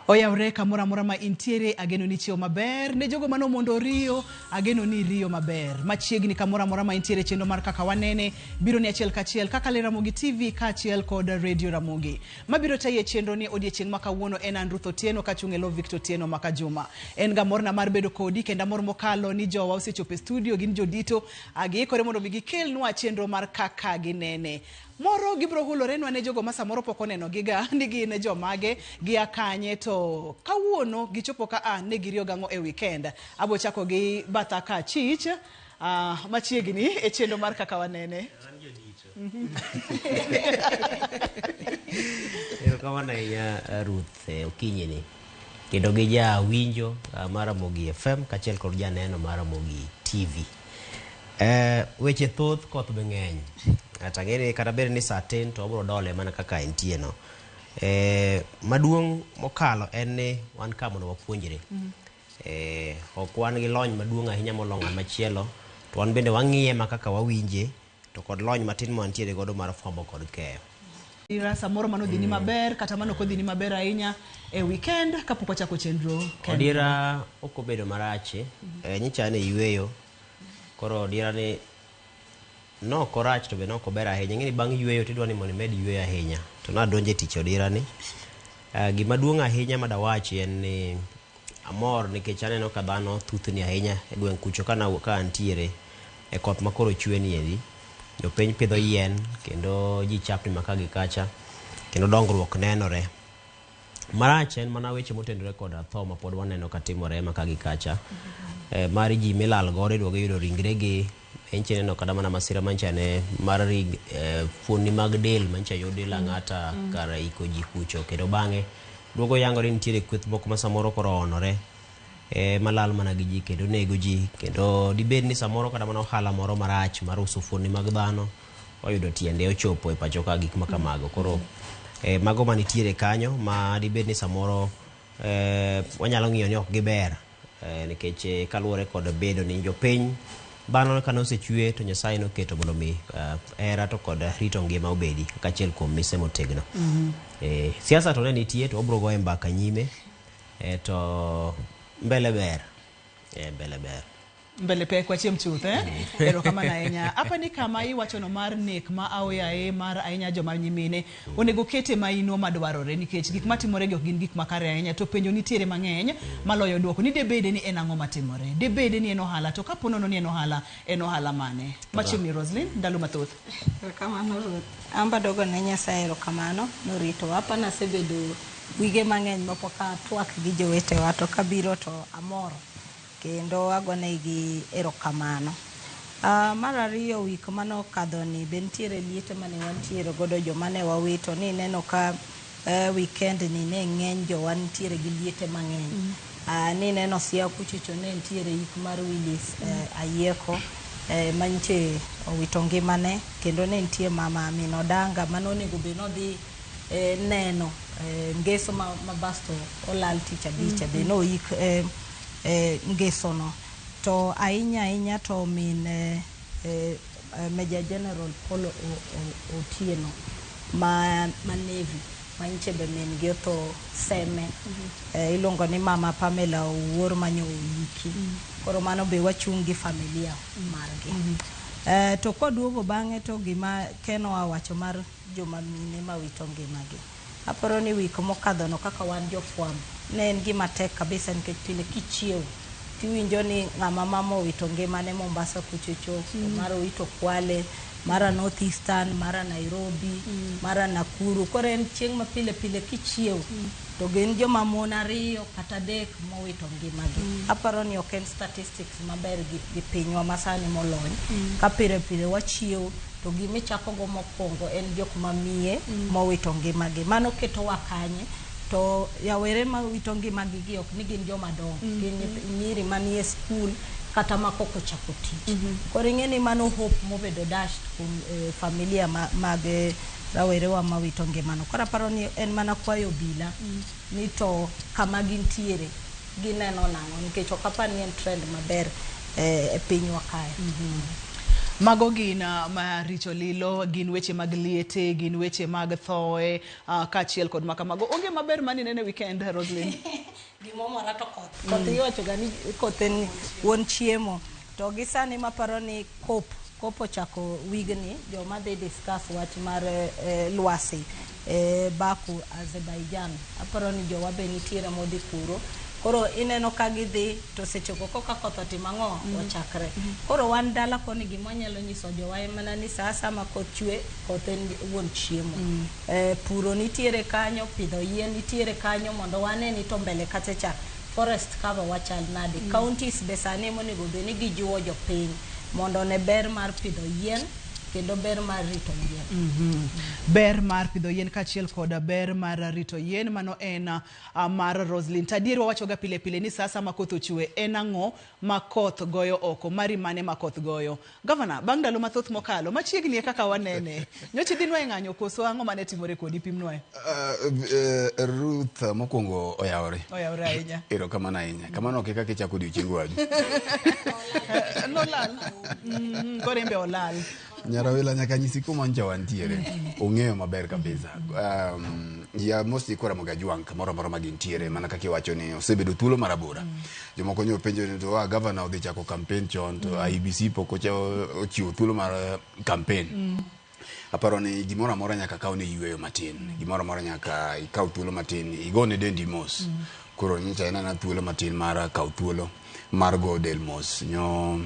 Oyawre kamoro amora ma intiere, ageno ni chiew maber. Ne jogo mano mondo riyo, ageno ni riyo maber. Machiegni kamoro amora ma intiere chenro mar kaka wanene biro ni achiel kachiel kaka le Ramogi TV kaachiel kod Radio Ramogi. Mabiro tayi e chenro ni odiechieng' ma kawuono en an Ruth Otieno kachung' e lo Victor Otieno maka Juma. En ga morna mar bedo kodi kendo amor mokalo ni jowa osechopo e studio gin jodito giikore mondo mi gikelnwa chenro mar kaka ginene. Moro gibiro hulorenwa ne jogo ma samoro pok oneno giga ni gin jomage, gia kanye to kawuono gichopo ka a ne giriyo gang'o e weekend. Abo chako gi batha ka achich machiegni e chenro mar kaka wanene. Erokamano ahinya Ruth e okinyi ni. Kendo gi jawinjo mar Ramogi FM kaachiel kod janeno mar Ramogi TV. Weche thoth koth be ng'eny. To ang'e ni kata bed ni saa tin to wabiro dole mana kaka entie no. Maduong' mokalo en ni wan ka mondo wapuonjre. Ok wan gi lony maduong' ahinya molo ng'ama chielo to wan bende wang'iye ma kaka wawinje to kod lony matin ma wantiere godo mar fwambo kod keyo. Ira samoro mano odhini maber kata mano ok odhini maber ahinya e weekend kapok wachako chenro kendo. Odira ok obedo marach. Nyicha an e yueyo. Koro odira ni nok orach to be nok ober ahinya. Ing'e ni bang' yueyo tidwa ni mondo imed yueyo ahinya. To nadonjo e tich odira ni. Gima duong' ahinya madawachi en ni amor nikech aneno ka dhano thuthni ahinya e gweng' kucho ka ka antiere e koth ma koro chwe ni endi. Jopiny pidho yien kendo ji chapni ma ka gi kacha kendo dongruok nenore. Marach en mana weche motenore koda tho ma pod waneno ka timore ma ka gi kacha. Mar ji milal godo iduogo iyudo ringre gi. Enche neno kata mana masira mancha ne mar ring, fuonni mag del mancha yudi Lang'ata kar iko ji kucho kendo bang'e duogo yangore ni nitiere kweth moko ma samoro koro oonore malal mana gi ji kendo nego ji kendo dibed ni samoro kata mana ohala moro marach mar uso fuonni mag dhano oyudo tiende ochopo e pacho ka gik ma kamago. Koro mago manitiere kanyo ma dibed ni samoro wanyalo ng'iyo ni ok giber nikech kaluwore kod bedo ni jopiny dhano kane osechwe to Nyasaye noketo mondo mi hera to kod rito ngima obedi kaka achiel kuom mise motegno. Siasa to ne nitie to wabiro goye mbaka nyime to mbele ber. Mbele ber. Mbele pek wachiem chuth eh? Erokamano ahinya. Apa ni kama iwachono mar nek ma aoyaye mar ahinya joma nyimine onego kete maino madwarore nikech gik matimore gi ok gin gik makare ahinya to penjo nitiere mang'eny maloyo duoko ni debede ni en ang'o matimore debede ni en ohala to kapo nono ni en ohala en ohala mane. Machiegni Roslyn ndalo mathoth. Erokamano Ruth. An be adogo ne Nyasaye erokamano noritowa. Apa nasebedo wige mang'eny mapok atwak gi jowetewa to kabiro to amor kendo agonegi erokamano. Mar ariyo wik mane okadho ni be nitiere liete mane wantiere godo joma ne wawito ni ineno ka weekend ni ne ng'eny jowa nitiere gi liete mang'eny. Ni ineno Siaya kuchocho ne nitiere ik mar Willis Ayieko manyiche owito ngimane kendo ne nitie mama min Odanga mane onego bed nodhi neno ngeso ma basto olal tich abich be noik ngeso no. To ahinya ahinya to min Major General Paul Otieno ma Navy manyiche be min gi otho Seme. Iluongo ni mama Pamela Owuor manyo oyiki. Koro mano be wachung' gi familia margi. To kwaduogo bang'e to gima Ken oa wacho mar joma mine mawito ngimagi. Aparo ni wik mokadho no kaka wan jofwambo ne en gima tek kabisa nikech pile kichiew tiwinjo ni ng'ama mama owito ngimane Mombasa kuchocho, mara owito Kwale, mara North Eastern, mara Nairobi, mara Nakuru. Koro en chieng' ma pile pile kichiew to gin joma mon ariyo kata adek mowito ngimagi. Aparo ni ok en statistics maber gi pinywa masani molony. Ka pile pile wachiew to gima ichako go mokwongo en jok mamiye mowito ngimagi. Mano ketowa kanye? To yawere mawito ngimagi gi ok ni gin joma dongo. Gin nyiri manie skul kata ma kok ochako tich. Koro ing'e ni mano hope mobedo dashed kuom familia mag rawerewa mawito ngimano. Koro aparo ni en mana kwayo obila ni to kama gintiere gineno nang'o nikech ok apar ni en trend maber e pinywa kae. Mago gin maricho lilo, gin weche mag liete, gin weche mag thoe, kaachiel kod makamago. Onge maber mani nene weekend, Roslyn? Gimomora to koth. Koth iwacho ga ni koth en wuon chiemo. To gi sani maparo ni COP COP ochako wigni, joma dhi discuss wach mar lwasi Baku, Azerbaijan. Aparo ni jowa be nitiere modhi kuro. Koro ineno ka gidhi to sechego koka koth otimo ang'o ochakre. Koro wan dala koni gima wanyalo nyiso jowa en mana ni sa asaya ma koth chwe, koth en wuon chiemo. Puro nitiere kanyo, pidho yien nitiere kanyo mondo wane ni to mbele kacha cha forest cover wachal nade. Counties be sani emonego bed ni gijiwo jopiny mondo one ber mar pidho yien kendo ber mar rito yien. Ber mar pidho yien kaachiel kod ber mar rito yien, mano en mar Roslyn. To adier wawachoga pile pile ni sa asaya ma koth ochwe, en ang'o ma koth goyo oko? Mari mane ma koth goyo? Gavana, bang' ndalo mathoth mokalo, machiegni e kaka wanene. Nyocha idhi nwa e ng'anyo koso ang'o mane timore kodi? Pimnwae. Ruth, mokwongo oyawore. Oyawore ahinya. Erokamano ahinya. Kamano ok e kaka ichako odiochieng wadu. Nolal. Koro en be olal. Nyarawila nyaka nyisi kuma ncha wantiere. Ong'eyo maber kabisa. Ya mostly kora Ramogi Ajwang' kamoro amora ma gintiere mana kaka iwacho ni osebedo thuolo marabora. Jomoko nyo penjo ni to gavana odhi chako campaign chon to IEBC pok ochiwo thuolo mar campaign. Aparo ni gimoro amora nyaka kaw ne yueyo matin. Gimoro amora nyaka ikaw thuolo matin igone dendi mos. Koro nyocha en ana thuolo matin mar kaw thuolo mar go del mos. Nyo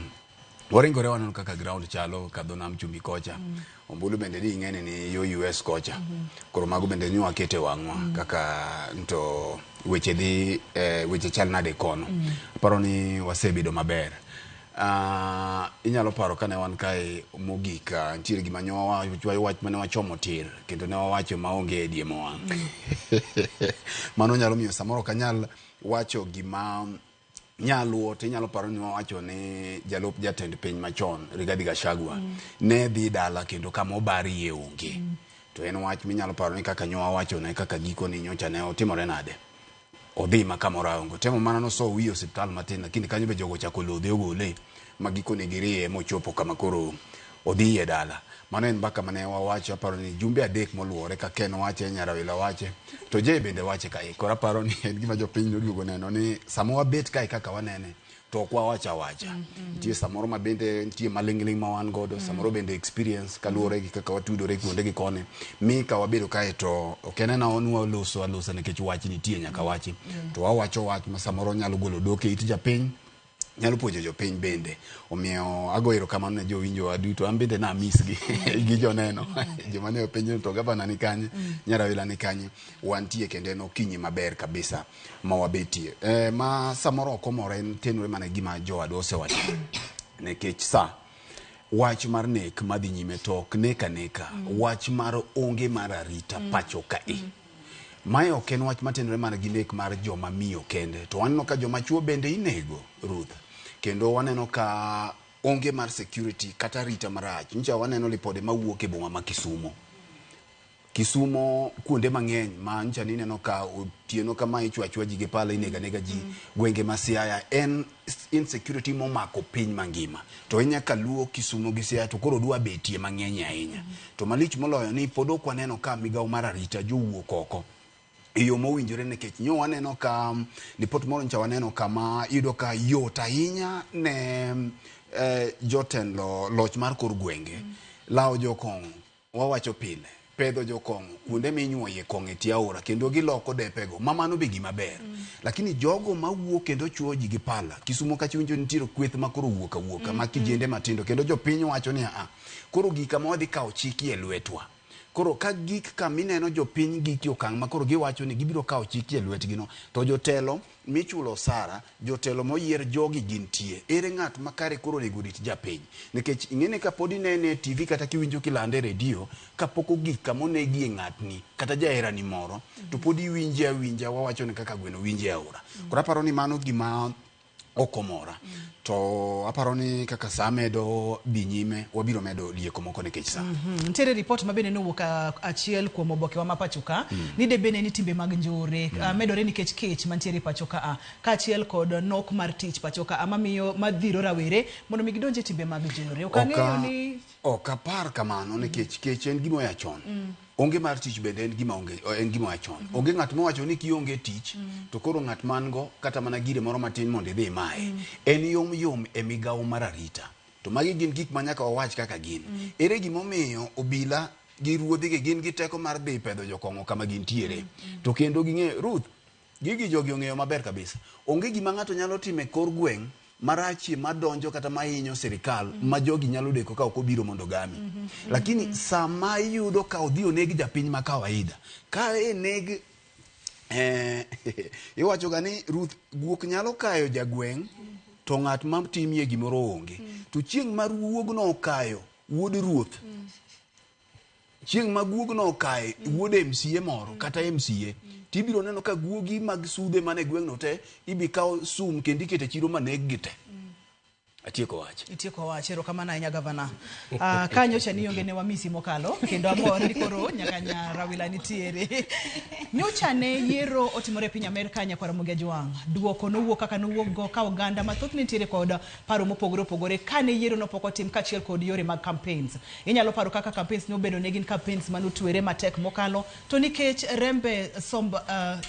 waringore waneno kaka ground chalo kadho nam chumbi kocha. Ombulu bende di ing'eni ni yo US kocha. Koro mago bende nyo wakete wang'wa kaka to weche dhi weche chal nade kono. Aparo ni wasebedo maber. Inyalo paro kane wan kae mogik, nitiere gima nyo wach mane wachomo tir kendo ne wawacho maonge e diemo wang'. Mano nyalo miyo samoro ok anyal wacho gima nyaluo to inyalo paro ni wawacho ni jalup jatend piny machon Rigathi Gachagua ne dhi dala kendo kama obarie onge. To en wach minyalo paro ni kaka nyo wawachone kaka gikoni nyocha ne otimore nade. Odhi ma kamoro onge. Temo mana noso wiye osiptal matin lakini kanyo be jogo ochako lodhe ogole ma gikone giriye mochopo kama koro odhi e dala. Mano en mbaka mane wawacho aparo ni jumbe 3 moluwore ka Ken wache, Nyarawila wache, to Jay bende wache kae. Koro aparo ni en gima jopiny noduogo neno ni sama wabet kae kaka wanene to ok wawacho awacha. Nitie samoro ma bende nitie maling'ling' ma wan godo, samoro bende experience kaluwore gi kaka watudore kuonde gi koni. Mi ka wabedo kae to ok en ena ni waloso alosa nikech wach nitie nyaka wachi. To wawacho wach ma samoro nyalo golo dok e it japiny, nyalo puonjo jopiny bende. Omiyo ago erokamano ne jowinjowa duto. An bende namis gi gi joneno. Joma ne openjo to gavana ni kanye, Nyarawila ni kanye. Wantie kendo en okinyi maber kabisa ma wabetie. Ma samoro ok omora en tenore mana gima jowadwa osewacho. Nikech sa wach mar nek madhi nyime to ok nek aneka. Wach mar onge mar arita pacho kae. Mae ok en wach matenore mana gi nek mar joma miyo kende. To waneno ka joma chuo bende inego, Ruth. Kendo waneno ka onge mar security kata arita marach. Nyocha waneno lipode mawuok e boma ma Kisumo. Kisumo kuonde mang'eny ma nyocha nineno ka otieno kama ichwo achwa ji gi pala inego anega ji. Gwenge ma Siaya en insecurity momako piny mangima. To en nyaka luo Kisumo gi Siaya to koro dwa betie mang'eny ahinya. To malich moloyo ni pod ok waneno ka migawo mar arita jowuok oko e yo mowinjore nikech nyo waneno ka ripot moro nyocha waneno kama iyudo ka yot ahinya ne jotelo loch mar kor gwenge lawo jokong'o wawacho pile pedho jokong'o kuonde minyuoye kong'o e tie aora kendo giloko depego ma mano be gima ber. Lakini jogo mawuok kendo chuo ji gi pala Kisumo kacha iwinjo nitiere kweth ma koro wuok awuoka ma kijende matindo kendo jopiny wacho ni a koro gik ma wadhi kawo chik e lwetwa. Koro ka gik kamineno jopiny gik e okang' ma koro giwacho ni gibiro kawo chik e lwetgi no to jotelo michulo osara, jotelo moyier jogi gintie. Ere ng'at makare koro onego rit japiny? Nikech ing'eni kapod inene e TV kata kiwinjo kilande e redio, kapok ogik kama onegie ng'atni kata jaherani moro, to pod iwinje awinja wawacho ni kaka gweno winjo e aora. Koro aparo ni mano gima Ok omora. To aparo ni kaka saa medo dhi nyime, wabiro medo lieko moko nikech saa. Nitiere ripot ma bende nowuok achiel kuom obokewa ma pacho ka ni de bende ni timbe mag njore medore nikech kech mantiere pacho ka a kaachiel kod nok mar tich pacho ka a mamiyo madhiro rawere mondo mi gidonj e timbe mag njore. Ok ang'eyo ni Ok apar kamano nikech kech en gima oya chon. Onge mar tich bende en gima onge en gima oya chon. Onge ng'at mowacho ni kionge tich to koro ng'at man go kata mana gire moro matin mondo idhi imaye. En yom yom e migawo mar arita. To magi gin gik ma nyaka wawach kaka gin. Ere gimomiyo obila gi ruodhigi gin gi teko mar dhi pedho jokong'o kama gintiere. To kendo ging'eyo Ruth, gigi jogi ong'eyo maber kabisa. Onge gima ng'ato nyalo timo e kor gweng' marachie madonjo kata mahinyo sirikal ma jogi nyalo deko ka ok obiro mondo gami. Lakini sama iyudo ka odhi oneg japiny ma kawaida, ka eneg iwacho ga ni Ruth guok nyalo kayo jagweng' to ng'at ma timie gimoro onge. To chieng' ma guogno okayo wuod ruoth, chieng' ma guogno okayo wuod MCA moro kata MCA, tibiro neno ka guogi mag sudhe mane gweng'no te ibi kaw sum kendo iketo e chiro maneg gi te. Atieko wach. Itieko wach, erokamano ahinya gavana. Ka nyocha ni onge ne wamisi mokalo kendo amor ni koro nyaka Nyarawila nitiere. Nyocha ne yiero otimore e piny Amerka nyakwar Ramogi Ajwang'. Duoko nowuok kaka nowuok go ka oganda mathoth nitiere kod paro mopogore opogore kane yiero no pok otim kaachiel kod yore mag campaigns. Inyalo paro kaka campaigns nobedo ne gin campaigns manotwere matek mokalo to nikech rembe somb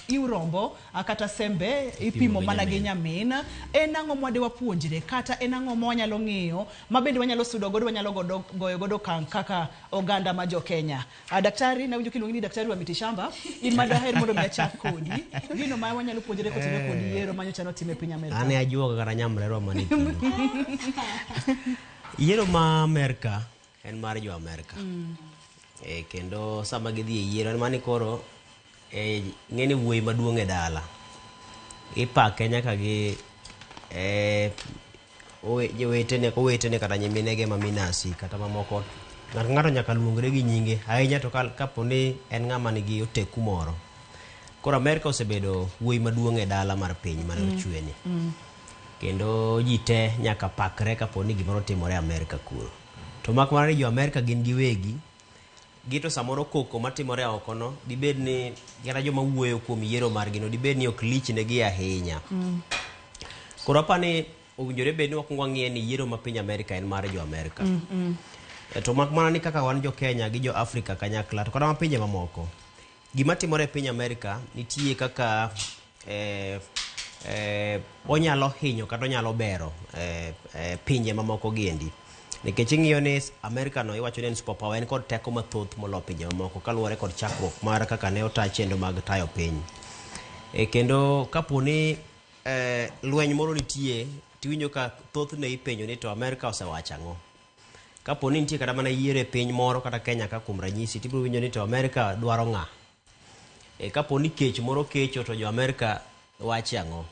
iurombo kata sembe ipimo mana gi nyamin. En ang'o mwade wapuonjre kata en ang'o ma wanyalo ng'iyo ma bende wanyalo sudo godo wanyalo godo goyo godo okang' kaka oganda ma jo Kenya. Daktari, nawinjo kiluongi ni daktari wa mitishamba, in ma daher mondo mi achak kodi. Gino ma wanyalo puonjre kotenore kod yiero ma nyocha notim e piny Amerka. An e ajuoga kata nyamrerwa mane kindu. Yiero ma Amerka en mar jo Amerka. Kendo sama gidhi e yiero en mani koro ng'eni wuoyi maduong' e dala. Ipake nyaka gi jowetene owetene kata nyiminege ma minasi kata mamoko. Ng'ato ng'ato nyaka luongre gi nyinge ahinya to kapo ni en ng'ama nigi oteku moro. Koro Amerka osebedo wuoyi maduong' e dala mar piny mane ochweni. Kendo ji te nyaka pakre kapo ni gimoro timore Amerka kuro. To mak mana ni jo Amerka gin giwegi, gito samoro koko matimore oko no dibed ni kata joma wuoyo kuom yiero margi no dibed ni ok lich negi ahinya. Koro apa ni owinjore bed ni wakwongo wang'iye ni yiero ma piny Amerka en mar jo Amerka. To mak mana ni kaka wan jo Kenya gi jo Afrika kanyakla to kata ma pinje mamoko, gima timore e piny Amerka nitie kaka onyalo hinyo kata onyalo bero pinje mamoko giendi. Nikech ing'iyo ni Amerka no iwacho ni en super power, en kod teko mathoth molo pinje mamoko kaluwore kod chakruok mar kaka ne ota chenro mag tayo piny. Kendo kapo ni lweny moro nitie, tiwinjo ka thothne ipenjo ni to Amerka osewacho ang'o. Kapo ni nitie kata mana yiero e piny moro kata Kenya ka kuom ranyisi, tibiro winjo ni to Amerka dwaro ng'a. Kapo ni kech moro kecho to jo Amerka wache ang'o.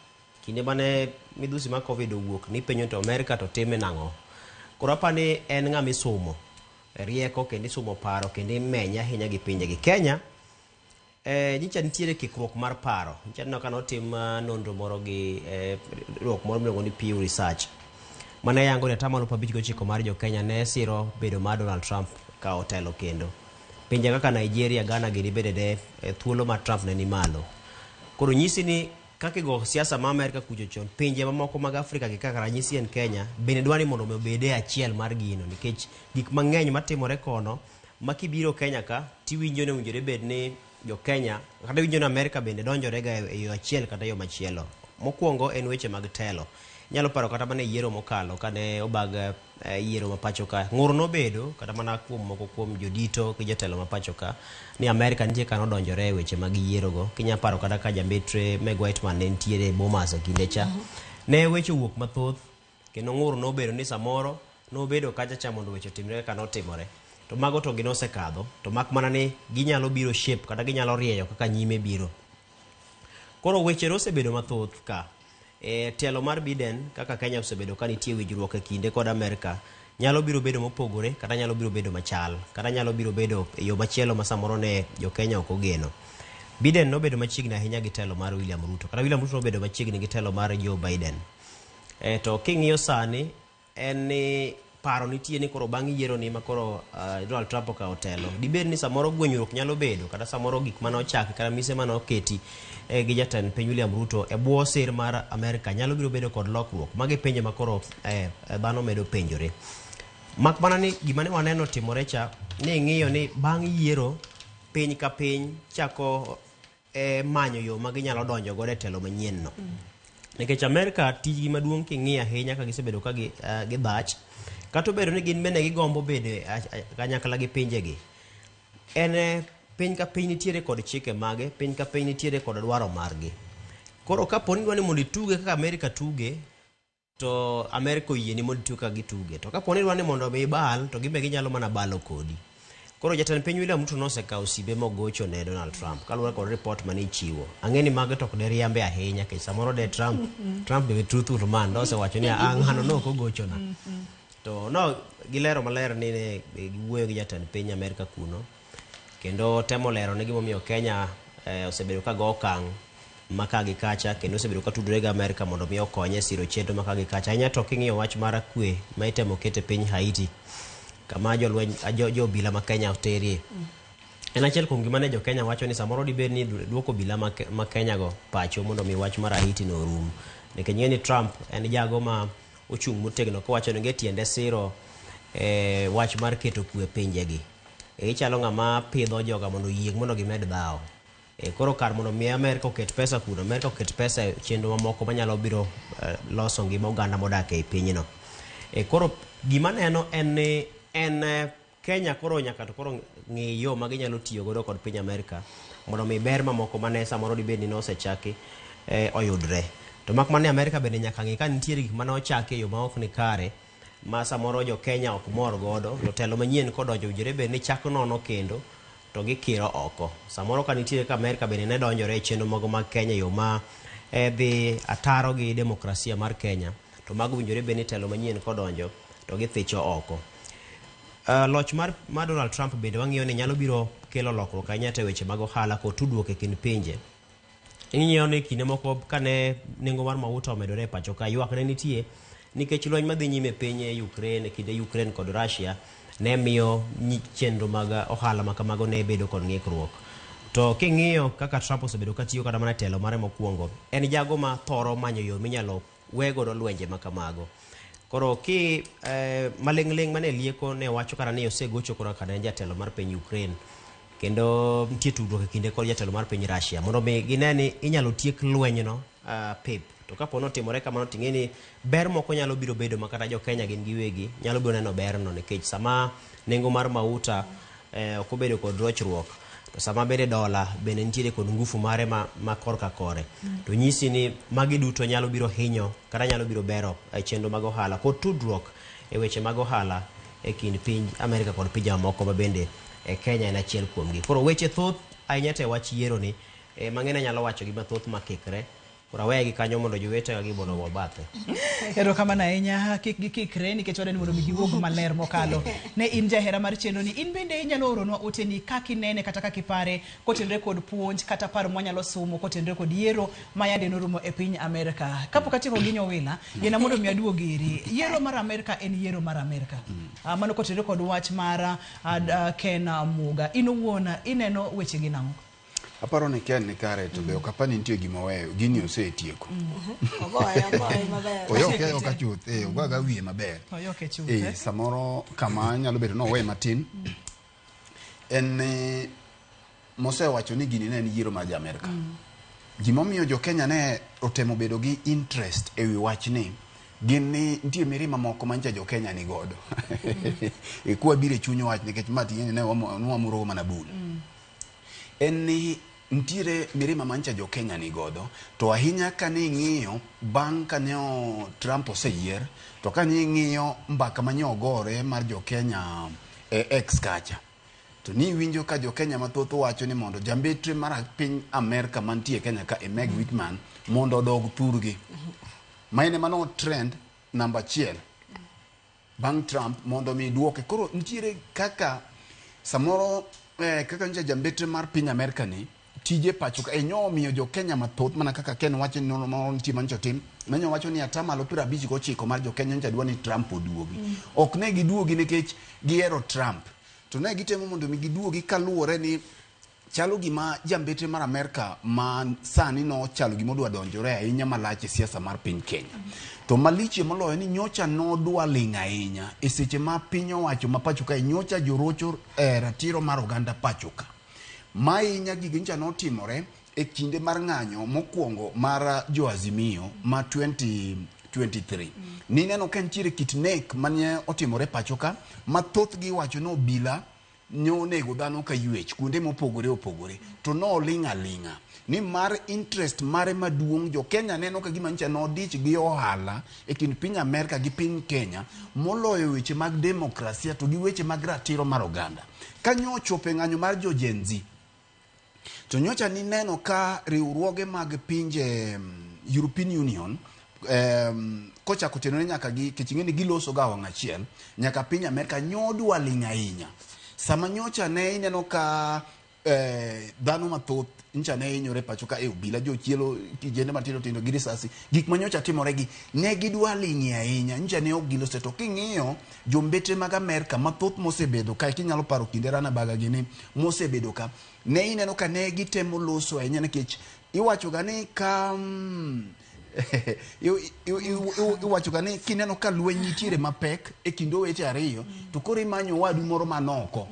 Kinde mane midhusi mar Covid owuok, nipenjo to Amerka to time nang'o. Koro apa ni en ng'ama isumo rieko kendo isumo paro kendo imenye ahinya gi pinje gi. Kenya, nyicha nitiere kikruok mar paro. Nyicha aneno ka notim nonro moro gi riwruok moro miluongo ni Pew Research. Mane yango ni atamalo 59 mar jo Kenya ne siro bedo mar Donald Trump ka otelo kendo. Pinje kaka Nigeria, Ghana gini bende ne thuolo mar Trump ne ni malo. Koro nyisi ni kaka igo siasa ma Amerka kucho chon, pinje mamoko mag Afrika gi kaka ranyisi en Kenya, bende dwa ni mondo mi obed e achiel mar gino nikech gik mang'eny matimore kono ma kibiro Kenya ka tiwinjo ni owinjore bed ni jo Kenya kata iwinjo ni Amerka bende donjore ga e yo achiel kata yo machielo. Mokwongo en weche mag telo. Inyalo paro kata mana e yiero mokalo kane obag yiero ma pacho ka. Ng'ur nobedo kata mana kuom moko kuom jodito gi jotelo ma pacho ka ni Amerka nitie kaka nodonjore e weche mag yiero go. Kinya paro kata ka jambetre Meg Whitman ne nitiere e Bomas e kinde cha. Ne weche owuok mathoth kendo ng'ur nobedo ni samoro nobedo kacha cha mondo weche otimre kaka notimore. To mago to gin osekadho to mak mana ni ginyalo biro shape kata ginyalo rieyo kaka nyime biro. Koro weche nosebedo mathoth ka. Telo mar Biden kaka Kenya osebedo ka nitie winjruok e kinde kod Amerka nyalo biro bedo mopogore kata nyalo biro bedo machal kata nyalo biro bedo e yo machielo ma samoro ne jo Kenya ok ogeno. Biden nobedo machiegni ahinya gi telo mar William Ruto kata William Ruto nobedo machiegni gi telo mar Joe Biden. To king'iyo sani en ni paro nitie ni koro bang' yiero ni ma koro Donald Trump okawo telo, dibed ni samoro gwenyruok nyalo bedo kata samoro gik mane ochaki kata mise mane oketi gi jatend piny William Ruto e bwo sir mar Amerika nyalo biro bedo kod lokruok. Magi penjo ma koro dhano medo penjore. Mak mana ni gima ne waneno timore cha ni ing'iyo ni bang' yiero piny ka piny chako manyo yo ma ginyalo donjo godo e telo manyien no. Nikech Amerika tijgi maduong' king'iyo ahinya ka gisebedo ka gidhach, kata obedo ni gin bende gigombo bedo kanyakla gi pinjegi, en piny ka piny nitiere kod chike mage, piny ka piny nitiere kod dwaro margi. Koro kapo ni idwa ni mondo ituge kaka Amerika tuge, to Amerika oyieni mondo ituge kaka gituge. To kapo ni idwa ni mondo mi ibal, to gin be ginyalo mana balo kodi. Koro jatend piny William Ruto nosekawo simbe mogocho ne Donald Trump kaluwore kod report mane ichiwo. Ang'e ni mago to ok de riambe ahinya nikech samoro de Trump be truthful man nosewacho ni ah ng'ano nok ogochona. To no gilero maler ni ne giwuoyo gi jatend piny Amerika kuno kendo temo lero ne gimomiyo Kenya osebedo ka go okang' ma ka gi kacha kendo osebedo ka tudore gi Amerika mondo mi okonye siro chenro ma ka gi kacha. Ahinya to king'iyo wach mar kwe ma itemo ket e piny Haiti kama jolweny jo obila ma Kenya oterie. En achiel kuom gima ne jo Kenya wacho ni samoro dibed ni duoko obila ma Kenya go pacho mondo mi wach mar Haiti no orum. Nikech ing'e ni Trump en jago ma ochung' motegno kowacho ni onge tiende siro wach mar keto kwe e pinjegi. Ichalo ng'ama pidho joga mondo oyieng' mondo gimed dhawo. Koro kar mondo mi Amerika oket pesa kuno, Amerika oket pesa e chenro mamoko manyalo biro loso ngima oganda modak ei pinyno. Koro gima neno en ni en Kenya koro nyaka to koro ng'i yo ma ginyalo tiyo godo kod piny Amerika mondo mi ber mamoko mane samoro dibed ni nosechaki oyudre. To mak mana ni Amerika bende nyaka ng'i ka nitiere gik mane ochaki e yo ma ok ni kare ma samoro jo Kenya ok mor godo, to telo manyien kodonjo owinjore bed ni chak nono kendo to gikiro oko. Samoro ka nitiere ka Amerika bende ne donjore e chenro mago mag Kenya e yo ma dhi ataro gi demokrasia mar Kenya, to mago owinjore bed ni telo manyien kodonjo to githicho oko. Loch mar Donald Trump bende wang'iyo ni nyalo biro kelo lokruok ahinya e weche mag ohala kod tudruok e kind pinje. Ing'iyo ni kinde moko kane nengo mar mauta omedore e pacho ka, ywak ne nitie nikech lweny madhi nyime e piny Ukraine, e kinde Ukraine kod Russia ne miyo chenro mag ohala ma kamago ne bedo kod ng'ikruok. To king'iyo kaka Trump osebedo katiyo kata mana e telo mare mokwongo, en jago ma thoro manyo yo minyalo we godo lwenje ma kamago. Koro ki maling'ling' mane lieko ne wacho kata ni osegocho koro kaka ne en jatelo mar piny Ukraine, kendo nitie tudruok e kinde kod jatelo mar piny Russia mondo mi gine ni inyalo tiek lwenyno pep. To kapo ni otimore kamano to ing'e ni ber moko nyalo biro bedo ma kata jo Kenya gin giwegi nyalo biro neno berno, nikech sama nengo mar mauta ok obedo kod rochruok, to sama bende dola bende nitiere kod ngufu mare ma korka kore, to nyisi ni magi duto nyalo biro hinyo kata nyalo biro bero chenro mag ohala kod tudruok e weche mag ohala e kind piny Amerika kod pinje mamoko ma bende Kenya en achiel kuomgi. Koro weche thoth ahinya te wach yiero ni mang'eny anyalo wacho gi mathoth makikre. Koro aweye gi kanyo mondo jowetega gi mondo ogo bathe. Erokamano ahinya, kik gikikre nikech wadwa ni mondo mi giwuog maler mokalo. Ne in jahera mar chenro ni, in bende inyalo oronwa oteni kaka inene kata kaka ipare kotenore kod puonj kata paro mwanyalo somo kotenore kod yiero ma yande norumo e piny Amerika. Kapok atieko gi Nyowila, yiena mondo mi aduog iri. Yiero mar Amerika en yiero mar Amerika. Mano kotenore kod wach mar Ken Muga. In owuon ineno weche gi nang'o? Aparo ni Ken ni kare to be ok apar ni nitie gima oweyo, gini osetieko. Ogoye, ogoye maber. Oyoke ayoka chuth, ogoyo wiye maber. Oyoke chuth. Samoro kama nyalo bedo ni owe matin en ni mosewacho ni gini ne en yiero mar jo Amerika. Gimomiyo jo Kenya ne otemo bedo gi interest e wi wachni gin ni nitie mirima moko manyicha jo Kenya ni godo. Kwa biro e chuny wach nikech ma ting'eni ne wamuro mana bul. En ni nitiere mirima manyicha jo Kenya ni godo, to ahinya kane ing'iyo bang' kane Trump oseyier, to kane ing'iyo mbaka mane ogore mar jo Kenya e X kacha, to ni winjo ka jo Kenya mathoth wacho ni mondo jambetre mar piny Amerika mantie Kenya ka e Meg Whitman mondo odog thurgi. Maine mano trend namba 1 bang' Trump mondo mi duoke. Koro nitiere kaka samoro kaka nyicha jambetre mar piny Amerika ni Tije pacho ka enyo omiyo jo Kenya mathoth mana kaka Ken wacho ni nonro moro nitie manyocha otim manyo wacho ni 59% mar jo Kenya nyocha dwa ni Trump oduogi. Ok ne giduogi nikech gihero Trump, to ne gitemo mondo mi giduogi kaluwore ni chalo gima jambetre mar Amerka ma sani nochalo gima odwa donjore ahinya malach e siasa mar piny Kenya. To malichie moloyo ni nyocha nodwa ling' ahinya e seche ma piny owacho ma pacho kae nyocha jorocho ratiro mar oganda pacho ka. Mahinya gigi nyocha notimore e kinde mar ng'anyo mokwongo mar jo Azimio ma 2023. Nineno ka nitiere kit nek mane otimore pacho ka ma thothgi iwacho ni obila nyonego dhano ka ywech kuonde mopogore opogore to noling' aling'a ni mar interest mare maduong' jo Kenya neno ka gima nyocha nodich gi ohala e kind piny Amerka gi piny Kenya moloyo weche mag demokrasia to gi weche mag ratiro mar oganda. Ka nyochopo e ng'anyo mar jo Gen Z, to nyocha nineno ka riwruoge mag pinje European Union kochako tenore nyaka gi kech ing'e ni giloso ga wang' achiel nyaka piny Amerka nyodwa ling' ahinya. Sama nyocha ne ineno ka dhano mathoth nyocha ne hinyore pacho ka e obila jochielo kijende matindo tindo gi risasi gik ma nyocha timore gi ne gidwa ling'ie ahinya nyocha ne ok gilose. To king'iyo jombetre mag Amerka mathoth mosebedo kae kinyalo paro kinde Ranabaga gini mosebedo ka ne ineno ka ne gitemo loso ahinya nikech iwacho ga ni ka iwacho ga ni kineno ka lweny nitiere mapek e kind owete ariyo to koro imanyo wadu moro manoko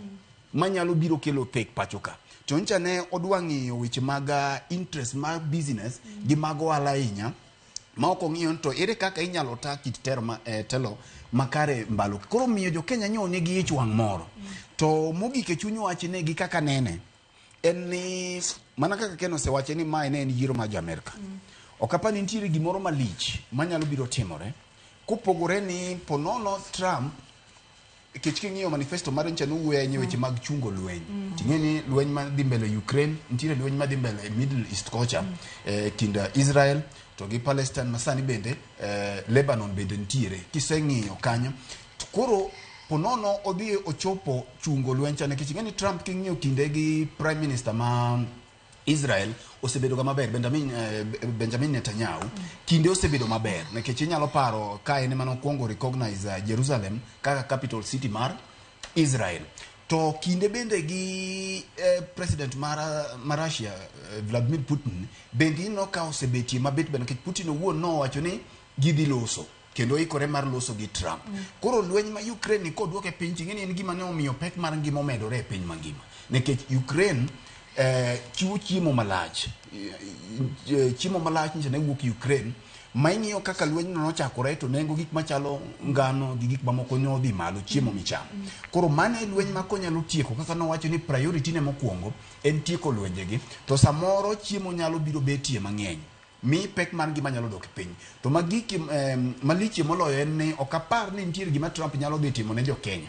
manyalo biro kelo thek pacho ka. To nyocha ne odwa ng'iyo weche mag interest mar business gi mag ohala ahinya ma ok ong'iyo ni to ere kaka inyalo ta kit tero ma, telo makare mbalo. Koro miyo jo Kenya nyo nigi ich wang' moro. To mogik e chuny wach ne gi kaka nene en ni mana kaka Ken osewache ni mae ne en yiero mar jo Amerka. Ok apar ni nitiere gimoro malich manyalo biro timore kopogore ni ponono Trump kech king'iyo manifesto mare nyocha nowuoyo ahinya weche mag chungo lweny. Ting'e ni lweny madhi mbele Ukraine, nitiere lweny madhi mbele Middle East kocha kind Israel to gi Palestine masani bende Lebanon bende nitiere. Kiseng'iyo kanyo to koro ponono odhi ochopo chungo lweny cha nikech ing'e ni Trump king'iyo kinde gi Prime Minister ma Israel osebedo ga maber Benjamin Netanyahu kinde osebedo maber nikech inyalo paro ka en ema nokwongo recognize Jerusalem kaka capital city mar Israel. To kinde bende gi president mar Russia Vladimir Putin bende ineno ka osebetie mabet bende nikech Putin owuon nowacho ni gidhi loso kendo ikore mar loso gi Trump. Koro lweny ma Ukraine ni koduoke piny ting'e ni en gima ne omiyo pek mar ngima omedore e piny mangima nikech Ukraine chiwo chiemo malach chiemo malach nyiso ne wuok Ukraine ma ing'iyo kaka lweny no nochakore to nengo gik machalo ngano gi gik mamoko ne odhi malo chiemo michamo. Koro mano e lweny ma konyalo tieko kaka nowacho ni priority ne mokwongo en tieko lwenjegi to samoro chiemo nyalo biro betie mang'eny mi pek mar ngima nyalo dok piny. To magik malichie moloyo en ni ok apar ni nitiere gima Trump nyalo dhi timo ne jo Kenya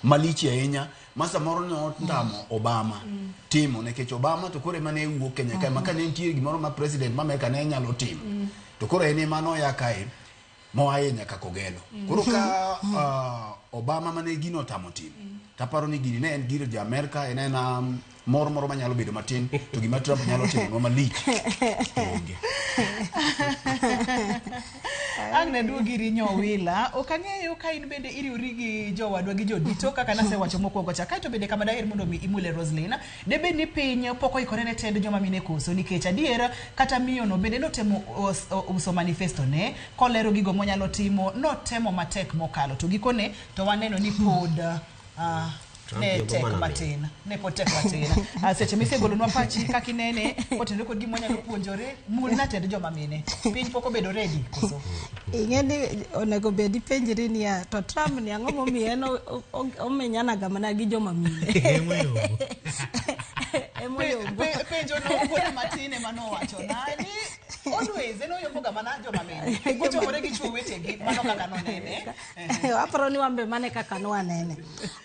malich ahinya ma samoro ne otamo Obama timo nikech Obama to koro ema ne wuok Kenya kae ma ka ne nitie gimoro ma president ma Amerka ne nyalo timo to koro en ema noya kae moaye nyaka Kogelo. Koro ka Obama mane gino otamo timo taparo ni gini ne en gir jo Amerka en ena moro moro manyalo bedo matin to gima Trump nyalo timo malich to onge. Ang' ne duogi iri Nyowila, ok ang'eyo ka in bende iriwri gi jowadwa gi jodito kaka nasewacho mokwongo cha. Kaeto bende kama daher mondo mi imule Roslyn, debed ni piny pok oikore ne tend joma mine koso nikech adier kata miyono bende notemo uso manifesto ne kolero gigo monyalo timo, notemo matek mokalo to gikone to waneno ni pod ne tek matin, ne pod tek matin. Seche misegolonwa pachi kaka inene kotenore kod gima wanyalo puonjore, mulna tend joma mine. Piny pok obedo ready koso? Ing'e ni onego bed ipenjri niya, to Trump ni ang'o momiyo en omenyanaga mana gi joma mine? Emoyombo. Penjo no wuode matin ema nowacho na ni always en oyomboga mana joma mine. Kochomore gi chuo wetegi, mano kaka nonene. Aparo ni wan be mane kaka nwanene.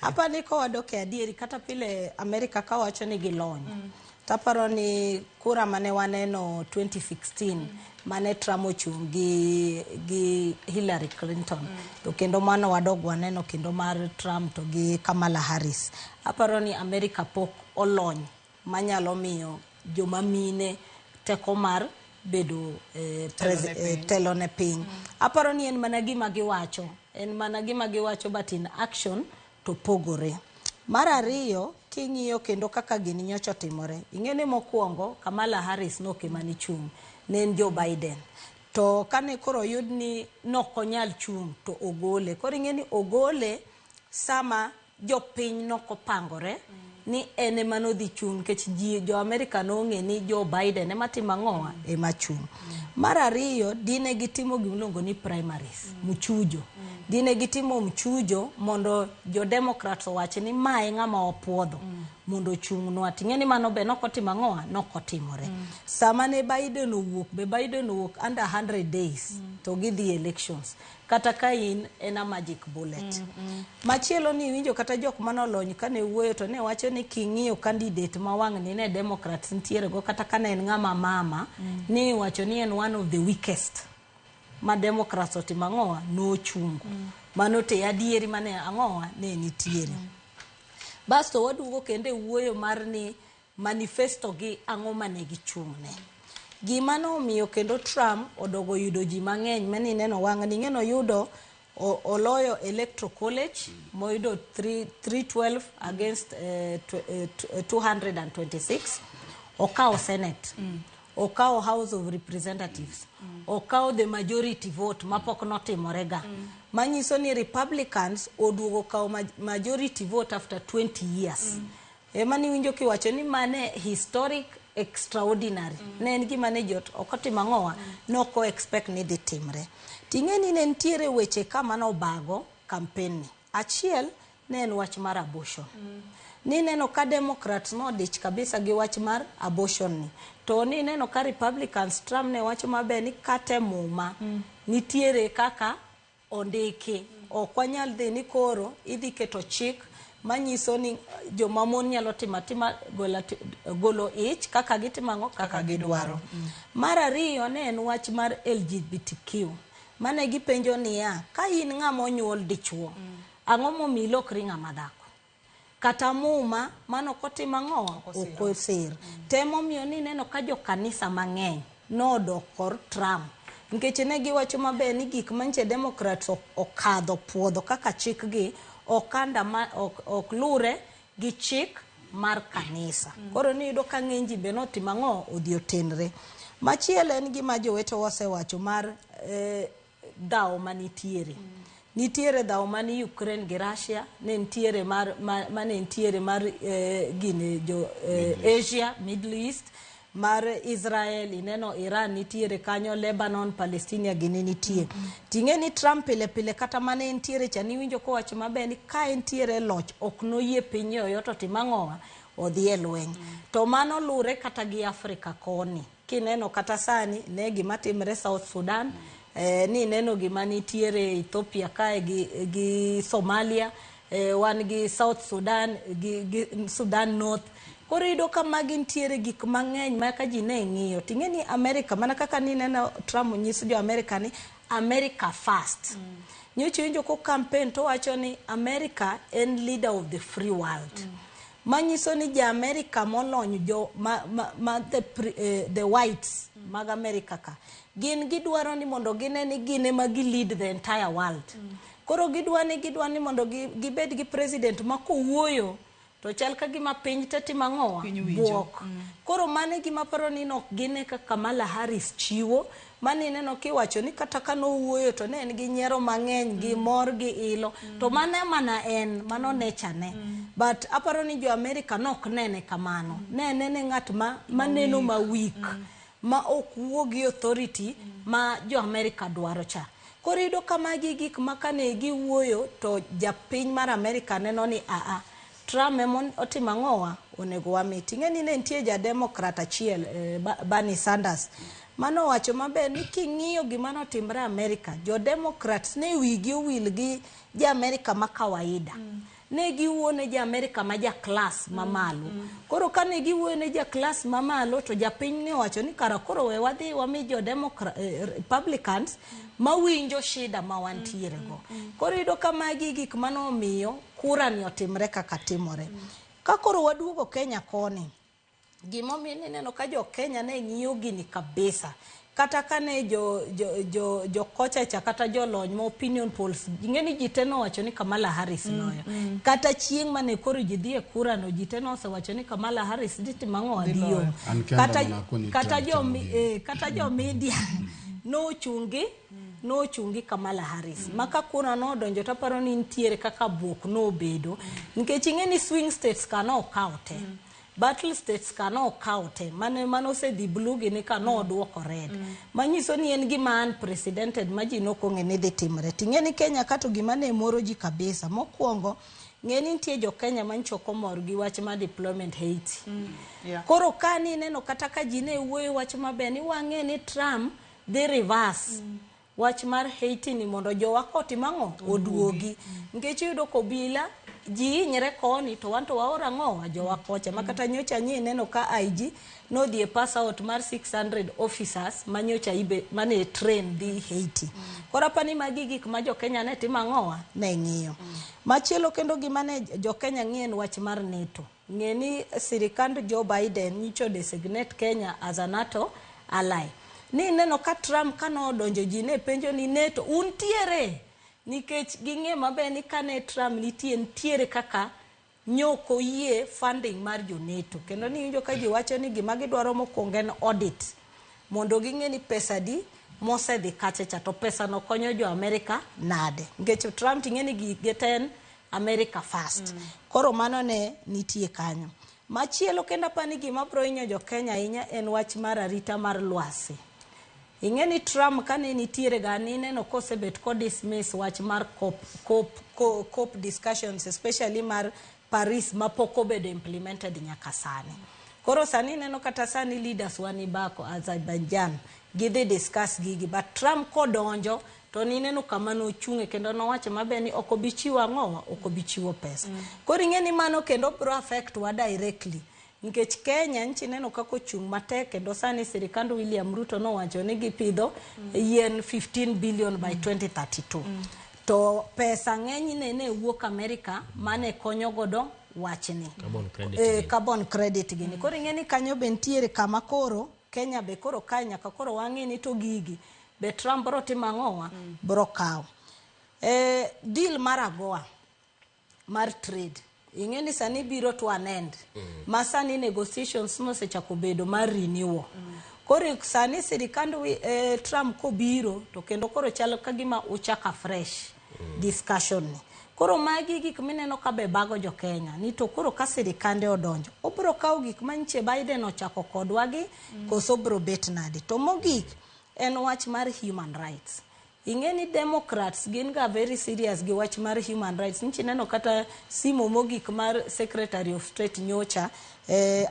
Aparo ni kowadok e adieri kata pile Amerika kawacho ni gilony. Taparo ni kura mane waneno 2016 mane Trump ochung' gi Hillary Clinton. To kendo mano wadog waneno kendo mar Trump to gi Kamala Harris. Aparo ni Amerika pok olony manyalo miyo joma mine teko mar bedo telo ne piny. Aparo ni en mana gima giwacho, en mana gima giwacho, but in action to pogore. Mar ariyo, king'iyo kendo kaka gini nyocha otimore, ing'e ni mokwongo Kamala Harris nok ema ne chung', ne en Joe Biden. To kane koro oyud ni nokonyal chung' to ogole. Koro ing'e ni ogole sama jopiny nokopangore ni en ema nodhi chung' nikech ji jo Amerika nong'e ni Joe Biden ema timo ang'owa ema chung'. Mar ariyo, dine gitimo gimiluongo ni primaries, mchujo. Dine gitimo mchujo mondo jo Democrats owach ni ma e ng'ama wapuodho mondo ochung'nwa. Ting'e ni mano be nokotimo ang'owa nokotimore. Sama ne Biden owuok be Biden owuok under 100 days to gidhi elections. Kata ka in en a magic bullet. Machielo ni iwinjo kata jok manolony kane wuoyo to ne wacho ni king'iyo candidate ma wang' ni ne Democrats nitiere go kata ka ne en ng'ama mama ni iwacho ni en one of the weakest ma Democrats otimo ang'owa nochungo. Mano te adieri mane ang'owa ne nitiere. Basto waduogo kendo e wuoyo mar ni manifesto gi ang'o mane gichung'ne. Gima nomiyo kendo Trump odogo yudo ji mang'eny mane ineno wang' ni ing'e noyudo oloyo electoral college moyudo 312 against 226, okawo senate, okawo House of Representatives, okawo the majority vote mapok notimore ga, manyiso ni Republicans oduogo kawo majority vote after 20 years. Ema niwinjo kiwacho ni mane historic extraordinary. Ne en gima ne jot ok otimo ang'owa noko expect ni dhi timre. Ting'e ni ne nitiere weche ka manobago campaign ni. Achiel ne en wach mar abortion. Nineno ka Democrats nodich kabisa gi wach mar abortion ni. To nineno ka Republicans, Trump ne wacho maber ni kata e muma nitiere kaka ondiki. Ok wanyal dhi ni koro idhi keto chik manyiso ni joma mon nyalo timo atima golo ich kaka gitimo ang'o kaka gidwaro. Mar ariyo ne en wach mar LGBTQ. Mane gipenjo niya, ka in ng'ama onyuol dichuo, ang'o momiyo ilokri ng'ama dhako? Kata muma mano ok otimo ang'o ok osir. Temomiyo ni ineno ka jokanisa mang'eny nodok kor Trump. Nikech ne giwacho maber ni gik manche Democrats okadho puodho kaka chikgi ok lure gi chik mar kanisa. Koro niyudo ka ng'eny ji be notimo ang'o odhi otenre. Machielo en gima jowetewa osewacho mar dhawo manitiere. Nitiere dhawo mani Ukraine gi Russia, ne nitiere mar mane nitiere mar gine jo Asia, Middle East, mar Israel, ineno Iran nitiere kanyo, Lebanon, Palestina gini nitie. Ting'e ni Trump pile pile kata mane entiere cha niwinjo kowacho maber ni ka entiere loch ok noyie piny yoyote otim ang'owa odhi e lweny. To mano lure kata gi Afrika koni. Kineno kata sani ne gima timre South Sudan, ni ineno gima nitiere Ethiopia kae gi Somalia, wan gi South Sudan gi Sudan North. Koro iyudo ka magi nitiere gik mang'eny ma ka ji ne ng'iyo. Ting'e ni America, mana kaka nineno Trump nyiso jo America ni America first. Nyocha iwinjo ko campaign to wacho ni America en leader of the free world. Manyiso ni ja America molony jo ma the whites mag America ka. Gin gidwaro ni mondo gine ni gin ema gi lead the entire world. Koro gidwa ni mondo gibed gi president ma kowuoyo to chal ka gima piny te timo ang'owa buok. Koro mano gima paro ni nok gine ka Kamala Harris chiwo, mane ineno kiwacho ni kata ka nowuoyo to ne en gi nyiero mang'eny gi mor gi ilo. To mano mana en, mano nature ne. But aparo ni jo America nok nene kamano. Ne nene ng'at ma neno ma weak, ma ok wuo gi authority ma jo America dwaro cha. Koro iyudo ka magi gik ma kane giwuoyo to japiny mar America neno ni aa Trump ema otimo ang'owa onego wami. Ting'e ni ne nitie ja Democrat achiel, Bernie Sanders, mano owacho maber ni king'iyo gima notimre America, jo Democrats ne wigi owil gi ja America ma kawaida. Ne giwuoyo ne ja America ma ja class mamalo. Koro kane giwuoyo ne ja class mamalo to japiny ne owacho ni kara koro we wadhi wami jo Democrat, Republicans mawinjo shida ma wantiere go. Koro iyudo ka magi gik manomiyo kura ni otimre kaka timore. Ka koro waduogo Kenya koni, Gimomiyo nineno ka jo Kenya ne ng'iyo gini kabisa. Kata kane jo, jo, jo, jo kocha cha kata jolony ma opinion polls, ing'e ni ji te nowacho ni Kamala Harris loyo. Kata chieng' mane koro ji dhi e kura no, ji te nosewacho ni Kamala Harris dhi timo ang'o Dhi dhi loyo. yombo. An kenda Kata, mana akoni kata, Trump jo, chamo gini. kata jo media nochungi nochungi Kamala Harris. Ma ka kura nodonjo taparo ni nitiere kaka buok nobedo nikech ing'e ni swing states ka nokawo te. Battle states ka nokawo te mane osedhi blue gini ka noduoko red. Manyiso ni en gima unprecedented ma ji nokong'e ni dhi timre. Ting'e ni Kenya ka to gima ne moro ji kabisa. Mokwongo ng'e ni nitie jo Kenya manyicho ok omor gi wach mar deployment Haiti. Yeah. Koro ka nineno kata ka ji ne wuoyo wach maber ni wang'e ni Trump dhi reverse wach mar Haiti ni mondo jowa kotim ang'o oduogi. Nikech iyudo kobila ji hinyre koni to wan to waoro ang'owa jowa kocha ma kata nyocha nyi ineno ka IG nodhi e pass out mar 600 officers manyocha ibe mane train dhi Haiti. Koro apani magi gik ma jo Kenya ne timo ang'owa ne ng'iyo. Machielo kendo gima ne jo Kenya ng'iyo en wach mar NATO. Ng'e ni sirikand Joe Biden nyicho designate Kenya as a NATO ally. Ni neno ka Trump kanodonjo ji ne penjo ni NATO untiere nikech ging'e maber ni kane Trump nitie nitiere kaka nyoko yie funding mar jo NATO kendo niwinjo ka ji wacho ni gima gidwaro mokwongo en audit mondo ging'e ni pesa di mosedhi kacha cha to pesa no konyo jo Amerika nade nikech Trump ting'e ni gige te en America first. Koro mano ne nitie kanyo. Machielo kendo apani gima bro hinyo jo Kenya ahinya en wach mar arita mar lwasi. Ing'e ni Trump kane nitiere ga nineno kosebet ko dismiss wach mar COP discussions especially mar Paris mapok obedo implemented nyaka sani. Koro sani ineno kata sani leaders wa ni Baku Azerbaijan gidhi discuss gigi but Trump kodonjo to nineno kama nochung'e kendo nowacho maber ni ok obi chiwo ang'owa ok obi chiwo pesa. Koro ing'e ni mano kendo bro affect wa directly nikech Kenya nchi neno kaka ochung' matek kendo sani sirikand William Ruto nowacho ni gipidho yien 15 billion by 2032. To pesa ng'enyne ne wuok Amerika mane konyo godo wachni. Carbon credit gini. Carbon credit gini. Koro ing'e ni kanyo be nitiere kama koro Kenya be koro kae nyaka koro wang'e ni to gigi be Trump bro timo ang'owa bro kawo. Deal mar AGOA mar trade ing'e ni sani biro to an end ma sani negotiations mosechako bedo mar renewal. Koro sani sirikand Trump kobiro to kendo koro chalo ka gima uchako afresh discussion ni. Koro magi gik mineno ka be bago jo Kenya ni to koro ka sirikande odonjo obro kawo gik manyiche Biden ochako kodwa gi koso obro bet nade. To mogik en wach mar human rights. Ing'e ni Democrats gin ga very serious gi wach mar human rights. Nchi neno kata simo mogik mar Secretary of State nyocha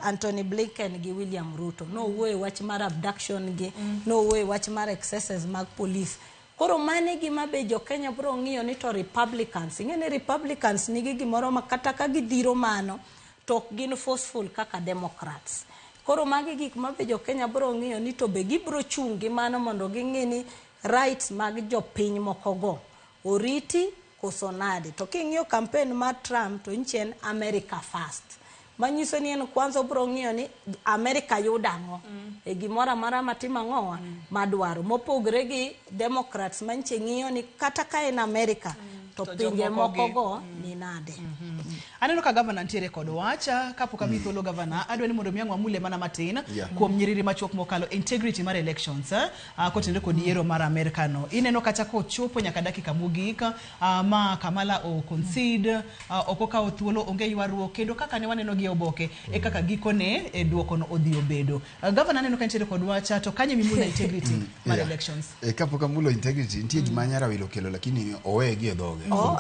Anthony Blinken gi William Ruto nowuoyo e wach mar abduction gi nowuoyo e wach mar excesses mag police. Koro mane gima be jo Kenya bro ng'iyo ni to Republicans, ing'e ni Republicans nigi gimoro ma kata ka gidhiro mano to ok gin forceful kaka Democrats. Koro magi gik ma be jo Kenya bro ng'iyo ni to be gibro chung' gi mano mondo ging'i ni rights mag jopiny moko go oriti koso nade. To king'iyo campaign mar Trump to nyiche en America first. Manyiso ni en kwanza obro ng'iyo ni America yudo ang'o e gimoro amora matimo ang'owa madwaro. Mopogre gi Democrats manyiche ng'iyo ni kata ka en America to To pinje jomoko moko gi- go ni nade. Aneno ka gavana nitiere kod wach kapok ami thuolo gavana adwa ni mondo mi ang' wamule mana matin Yeah. kuom nyiriri machuok mokalo integrity mar elections kotenore kod yiero mar Amerika no. Ineno kata kochopo nyaka dakika mogik ma Kamala o concede ok okawo thuolo onge ywaruok kendo kaka ne waneno gi e oboke e kaka gikone e duoko no odhi obedo. Gavana aneno ka nitiere kod wach to kanye mimulo integrity mar Yeah. elections. Kapok amulo integrity nitie gima Nyarawilo okelo lakini oweye gi e dhoge. Oh,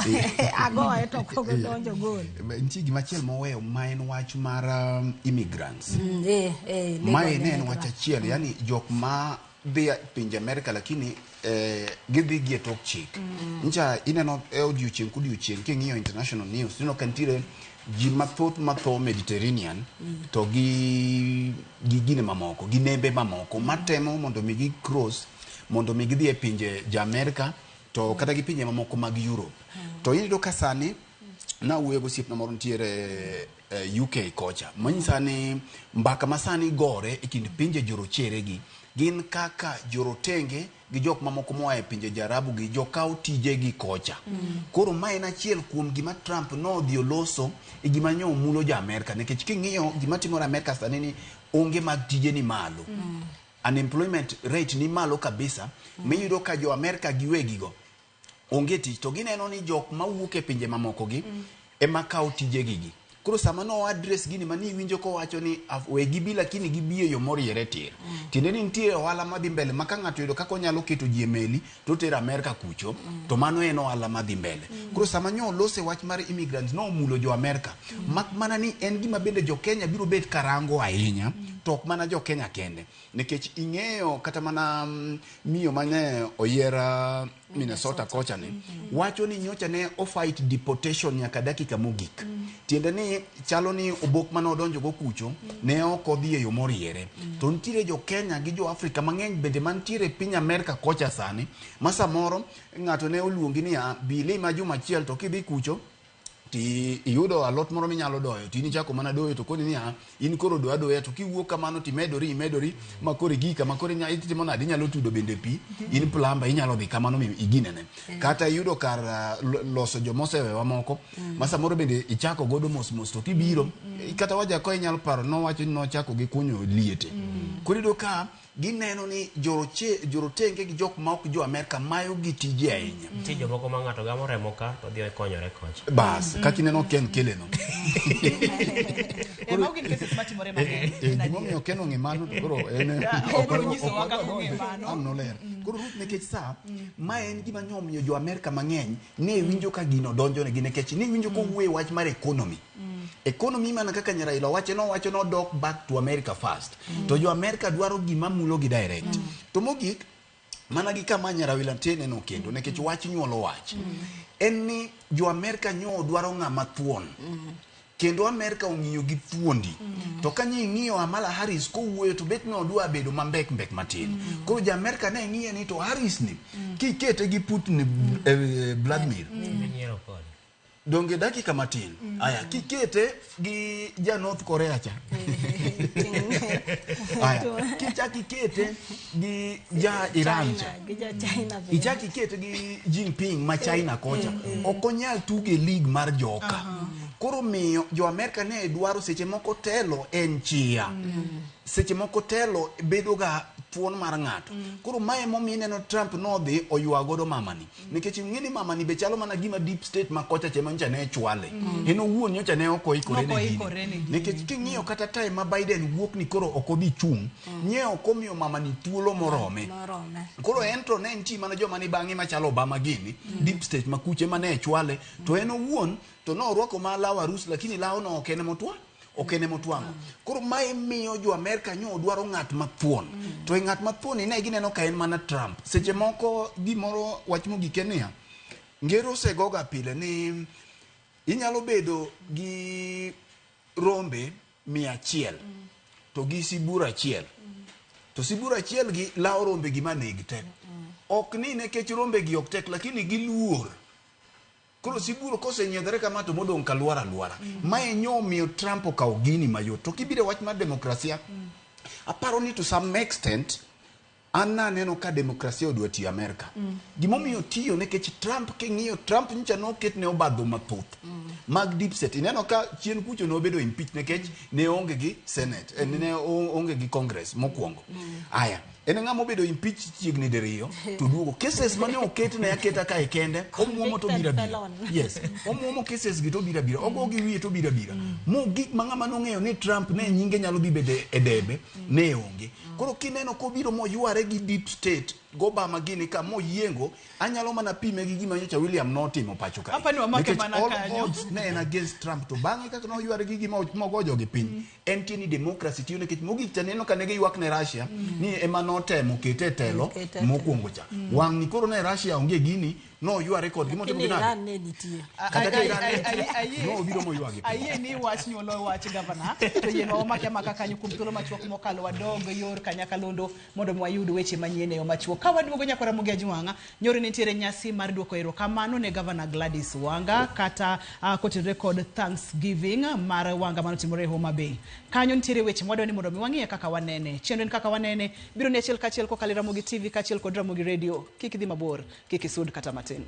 agoye to ok odonjo gol. Nitie gima chielo moweyo ma en wach mar immigrants. Legal Mae ne en immigrant. wach achiel, yani jok ma dhi pinje Amerika lakini gidhi gi e tok chik. Ncha ineno e odiochieng' kodiochieng' king'iyo international news ineno ka nitiere ji mathoth matho Mediterranean to gi gine mamoko gi nembe mamoko matemo mondo mi gi cross mondo mi gidhi e pinje ja Amerika to kata gi pinje mamoko mag Europe. To iyudo ka sani Nawuoyo gosiepna moro nitiere UK kocha manyisa ni mbaka ma sani gore e kind pinje jorochere gi gin kaka jorotenge gi jok mamoko moa e pinje jarabu gi jokaw tijegi kocha. Koro ma en achiel kuom gima Trump nodhi oloso e gima nyo mulo jo Amerka nikech king'iyo gima timore Amerka sani ni onge mag tije ni malo. Unemployment rate ni malo kabisa miyudo ka jo Amerka giwegi go onge tich to gineno ni jok mawuok e pinje mamoko gi ema kawo tijegi gi. Koro sama no address gini mani iwinjo kowacho ni we gibi lakini gibi e yo moriere tir. Tiende ni nitie ohala madhi mbele ma ka ng'ato oyudo kaka onyalo keto ji e meli to otero Amerka kucho to mano en ohala madhi mbele. Koro sama nyo olose wach mar immigrants nomulo jo Amerka. Mak mana ni en gima bende jo Kenya biro bet karango ahinya to ok mana jo Kenya kende. Nikech ing'eyo kata mana miyo mane oyier Minnesota kocha ni wacho ni nyocha ne ofight deportation nyaka dakika mogik. Tiende ni chalo ni obok mane odonjo go kucho ne ok odhi e yo moriere. To nitiere jo Kenya gi jo Afrika mang'eny bende mantiere e piny Amerka kocha sani ma samoro ng'ato ne oluongi niya bi lima juma achiel to kidhi kucho ti iyudo alot moro minyalo doyo to in ichako mana doyo to koni niya in koro do adoya to kiwuok kamano timedori imedori ma koro igik kama koro itimo nade inyalo tudo bende pi in plumber inyalo dhi kamano mi iginene kata iyudo kar loso jomosewewa moko ma samoro bende ichako godo mos mos to kibiro kata Wajackoyah inyalo paro nowacho ni nochako gi kunyo liete koro iyudo ka gineno ni jorotenge gi jok ma ok jo Amerka mayo gi tije ahinya. Nitie jomoko ma ng'ato gamo remo ka to odhi konyore kocha. Bas kaka ineno Ken Keleno. Mago gin cases matimore mang'eny. Gimomiyo Ken ong'e mano to koro en Obiro nyisowa kaka ong'e mano. Ang' noler. Koro Ruth nikech sa ma en gima nyomiyo jo Amerka mang'eny ne winjo ka gino donjonegi nikech ne winjo kowuoyo e wach mar economy. Economy mana kaka Nyaraila wacho nowacho nodok back to America first. To jo Amerka dwaro gima mulo gi direct. To mogik mana gi kama Nyarawila nitie neno kendo nikech wach nyuolo wach. En ni jo Amerka nyo dwaro ng'ama thuon. Kendo Amerka ong'iyo gi thuondi. To ka nyi ing'iyo Kamala Harris kowuoyo to bet nodwa bedo mambek mbek matin. Koro jo Amerka ne ng'iye ni to Harris ni kikete gi Putin Vladimir Inyiero kode. Donge dakika matin. Aya, kikete gi ja North Korea cha. Aya, kichak ikete gi ja Iran cha. Gi ja China bende. Ichak ikete gi Jinping ma China kocha. Ok onyal tuge league mar joka. Koro miyo jo Amerka ne dwaro seche moko telo en chia. Seche moko telo bedo ga thuon mar ng'ato. Koro mae emomiyo ineno Trump nodhi oywa godo mamani. Nikech ing'e ni mamani be chalo mana gima deep state ma kocha cha ema nyocha ne chwale. En owuon nyocha ne ok oikore Nok ne gini. oikore ne gini. Nikech king'iyo kata time ma Biden wuok ni koro ok odhi chung', nye ok omiyo mamani thuolo morome. Morome. Koro en to ne nitie mana joma ni bang'e machalo Obama gini, deep state ma kuche mane chwale, to en owuon to norwako ma law arus lakini law no ok en motwa ok en emotwang'o. Koro mae miyo jo Amerka nyo dwaro ng'at mathuon. To e ng'at mathuon ni ne gineno ka en mana Trump. Seche moko gimoro wach mogik en niya, ngero osegoga pile ni inyalo bedo gi rombe 100 to gi sibuor achiel. To sibuor achiel gi lawo rombe gi maneg te. Ok ni nikech rombe gi ok tek lakini giluor. Koro sibuor kosenyiedhore kama to modong' ka luar aluara. Mae nyo omiyo Trump okawo gini mayot. To kibiro e wach mar demokrasia, aparo ni to some extent an naneno ka demokrasia odwa tiyo Amerka. Gimomiyo tiyo nikech Trump king'iyo Trump nyocha noket ne obadho mathoth mag deep state. Ineno ka chien kucho nobedo impeach nikech ne onge gi Senate, ne onge gi Congress mokwongo. Aya, en ng'ama obedo impeach chiegni diriyo to duogo. Cases mane oket ne aketa kae kende, omuomo to biro abira. Felon. Yes, omuomo cases gi to biro abira. Ogo gi wiye to biro abira. Mogik ma ng'ama nong'eyo ni Trump ne nyinge nyalo dhi bedo e debe, ne onge. Koro kineno kobiro moyware gi deep state Gobama gini ka moyiengo, anyalo mana pime gi gima nyocha William notimo pacho kae. Hapa ni wamake Nikech mana all kanyo. odds ne en against Trump to bang'e kaka noyware gi gima mogo jogi piny. En tie ni democracy tiyo nikech mogik cha neno ka ne giywak ne Russia ni ema notemo kete e telo Kete e telo. mokwongo cha. Wang' ni koro ne Russia onge gini Noyware kodgi motimo Lakini gi nade? Iran ne nitie. Kata ka Iran ne nitie, nobiro moywagi. Ayie ni wach nyuolo wach gavana to yienwa wamake amaka kanyo kuom thuolo machuok mokalo wadog yor kanyakalondo mondo mi wayud weche manyien e yo machuok. Ka waduogo nyakwa Ramogi Ajwang'a, nyoro nitiere nyasi mar duoko erokamano ne gavana Gladys Wanga kata kotenore kod Thanksgiving mar Wanga manotimore e Homa Bay. Kanyo nitiere weche mwadwa ni mondo mi wang'iye kaka wanene. Chenro en kaka wanene biro ni achiel kachiel kokalo e Ramogi TV kaachiel kod Ramogi Radio. Kik idhi mabor, kik isud kata matin.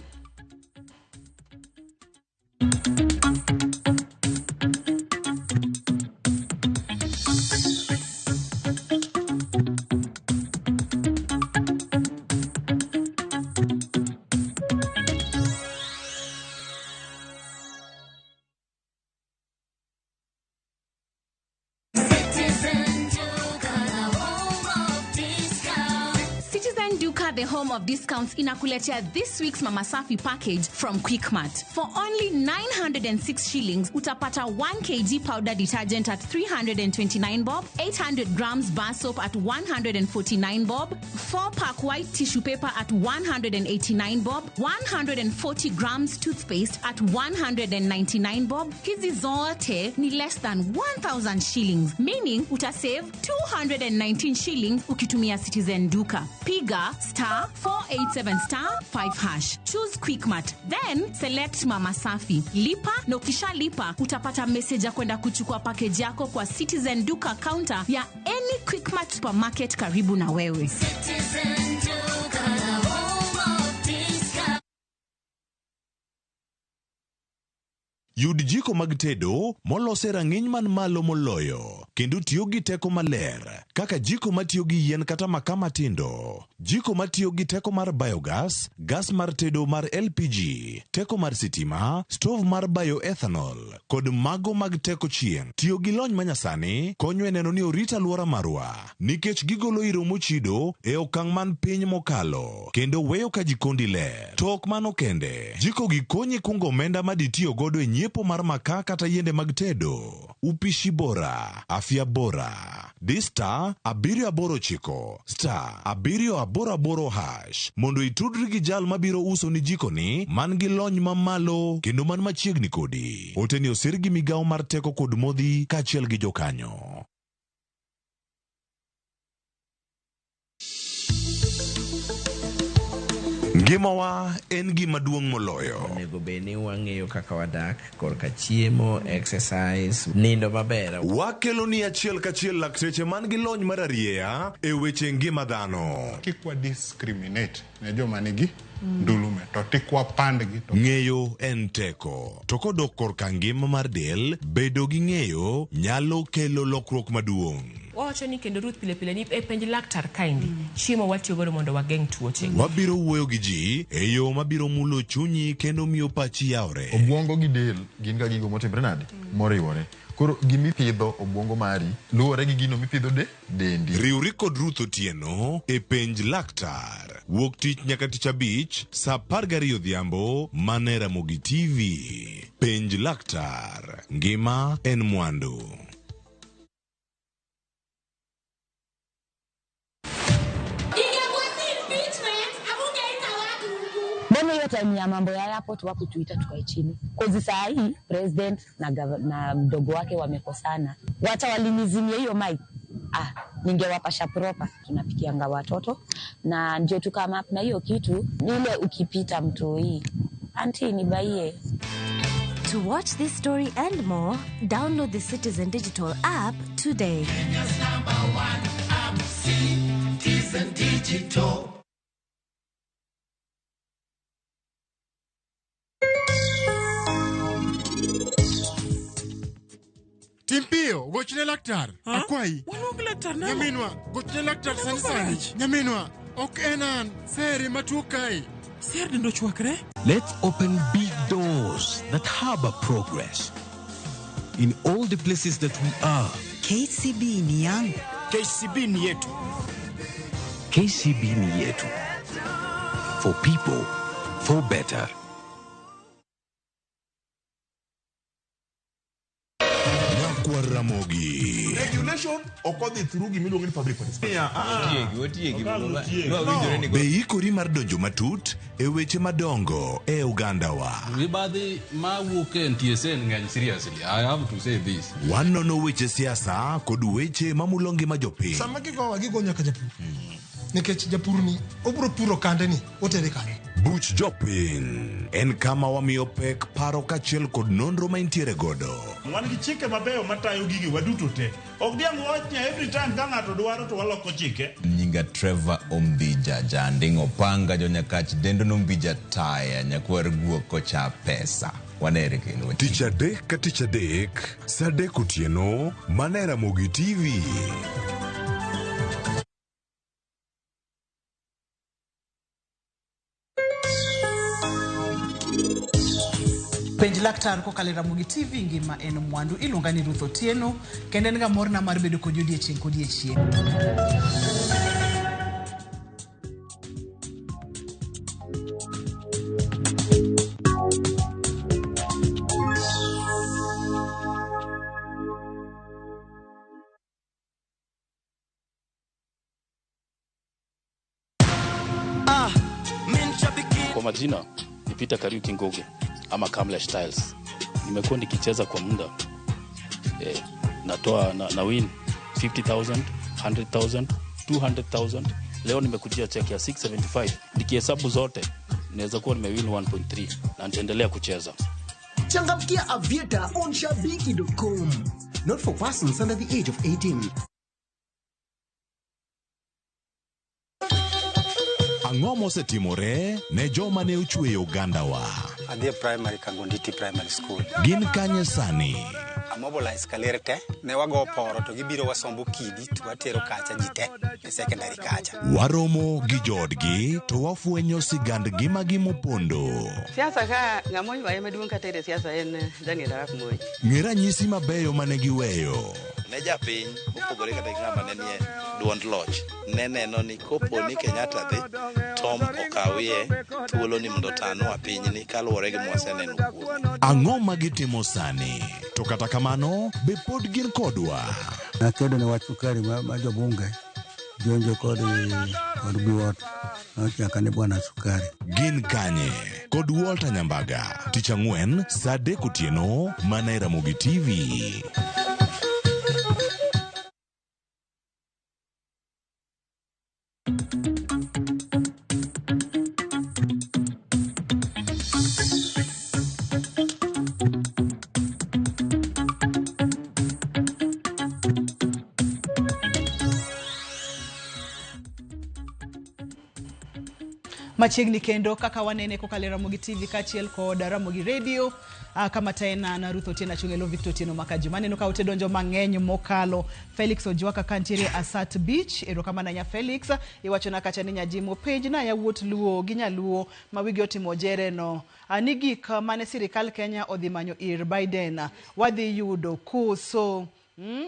Citizen Duka, the home of discounts, inakuletea this week's Mama Safi package from Quickmart. For only 906 shillings, utapata 1 kg powder detergent at 329 bob, 800 grams bar soap at 149 bob, 4-pack white tissue paper at 189 bob, 140 grams toothpaste at 199 bob. Hizi zote ni less than 1000 shillings, meaning utasave 219 shillings ukitumia Citizen Duka. Piga star 487 star 5 hash. Choose Quickmart, then select Mama Safi. Lipa na ukishalipa utapata message ya kwenda kuchukua package yako kwa Citizen Duka counter ya any Quickmart supermarket karibu na wewe. Yud jiko mag tedo molos e rang'iny man malo moloyo kendo tiyo gi teko maler kaka jiko matiyo gi yien kata makaa matindo, jiko matiyo gi teko mar biogas, gas mar tedo mar LPG, teko mar sitima, stove mar bioethanol kod mago mag teko chieng'. Tiyo gi lony manyasani konyo e neno ni orit alwora marwa nikech gigolo iro mochido e okang' man piny mokalo kendo weyo ka jikondi ler. To ok mano kende, jiko gi konyi kungo omenda ma ditiyo godo e nyiepo mar makaa kata yiende mag tedo. Upishi bora, afya bora. Di star 789 star 788 hash mondo itudri gi jal mabiro uso ni jikoni man gi lony mamalo kendo man machiegni kodi. Oteni osir gi migawo mar teko kod modhi kaachiel gi jokanyo. Ngimawa en gima duong' moloyo. Onego bed ni wang'eyo kaka wadak korka chiemo, exercise, nindo maber. Wakelo ni achiel kachiel lakteche man gi lony mar arieya e weche ngima dhano. Kik wa discriminate ne joma nigi ndulume to tik wapandgi to Ng'eyo en teko. To kodok korka ngima mar del, bedo gi ng'eyo nyalo kelo lokruok maduong'. Wawacho ni kendo Ruth pile pile ni e penj laktar kaendi chiemo watiyo godo mondo wageng' tuoche. Wabiro wuoyo gi ji e yo mabiro mulo chunyi kendo miyo pachi yawre. Obwongo gi del gin ga gigo motimre nade? Moriwore. Koro gimipidho obwongo mari luwore gi gino mipidho de dendi. Riwri kod Ruth Otieno e penj laktar. Wuok tich nyaka tich abich saa 12 odhiambo mana e Ramogi TV. Penj laktar. Ngima en mwandu. Mbona hiyo time ya mambo ya airport wakutuita tukae chini? Kozi saa hii president na mdogo wake wamekosana, wacha walinizimia hiyo mic. Ningewapasha proper. Tunapikianga watoto na ndio tukama na hiyo kitu ile ukipita mtoi auntie nibaie. To watch this story and more, download the Citizen Digital app today. Kenya's number one app, Citizen Digital. Timpio, gochne laktar. Akwayi. Waluong laktar nang'o? Nyaminwa, gochne laktar sani sani. Nyaminwa, ok en an. Seri matuo kae. Ser dendo ochwakre? Let's open big doors that harbor progress in all the places that we are. KCB ni yangu. KCB ni yetu. KCB ni yetu. For people, for better. Nyakwar Ramogi. Regulation ok odhi through gimiluongo ni public participation. Otiegi, otiegi. No. Be ikori mar donjo matut e weche madongo e ogandawa? Mibadhi mawuok e NTSA ng'eny seriously. I have to say this. Wanono weche siasa kod weche mamulo ngima jopiny. Sama gigowa gigo nyaka japur. Nikech japur ni obiro puro kande ni otere kanye. Buch Jopiny en kama wamiyo pek paro kaachiel kod nonro ma intiere godo. Wan gi chike mabeyo matayo gigi waduto te. Ok diang' wach ni every time ka ng'ato dwaro to waloko chike. Nyinga Trevor Ombija Janding Opanga Jonyakach dendo nombija taya nyakwar guok kocha pesa. Wanere kendo. Tich adek ka tich adek, saa adek otieno, mana e Ramogi TV. Penj laktar kokalo e Ramogi TV ngima en mwandu. Iluonga ni Ruth Otieno kendo en ga morna mar bedo kodi odiechieng' kodiechieng'. Kwa majina ni Peter Kariuki Ngugi ama Kamlesh Tiles. Nimekuwa nikicheza kwa muda natoa na win 50,000, 100,000, 200,000. Leo nimekujia check ya 675. Nikihesabu zote naweza kuwa nimewin 1.3 na nitaendelea kucheza. Changamkia Aviator on shabiki.com. Not for persons under the age of 18. Ang'o mosetimore ne joma ne ochweyo ogandawa? Adhi e primary Kangonditi Primary School. Gin kanye sani? Amobilize kaler te, ne wago poro to gibiro wasombo kidi to watero kacha ji te e secondary kacha. Waromo gi joodgi to wafwenyo sigand ngimagi mopondo. Siasa ka ng'ama oywaye maduong' kata e siasa en Daniel Arap Moi. Ng'e ranyisi mabeyo mane giweyo. Ne japiny mopogore kata gi ng'ama ne nie duond loch ne neno ni kopo ni Kenyatta dhi Tom okawie thuolo ni mondo otanwa pinyni kaluwore gi mwaseneno kuome. Ang'o ma gitimo sani? To kata kamano, be pod gin kodwa? Nakedo ne wach sukari ma jobunge jonjo kod biwot nochaka ni bwana sukari. Gin kanye? Kod Walter Nyambaga. Tich ang'wen, saa adek otieno, mana e Ramogi TV. Machiegni kendo kaka wanene kokalo e Ramogi TV kaachiel kod Ramogi Radio kama taena na Ruth Otieno achung' e lo Victor Otieno Makaju. Maneno ka ote donjo mang'eny mokalo. Felix Ojwaka kantiere Asat Beach. Erokamano ahinya Felix. Iwachona kacha ni nyajimo penj na yawuot Luo gi nyaluo ma wigi otimo jere no. Ni gik mane sirikal Kenya odhi manyo ir Biden wadhi yudo koso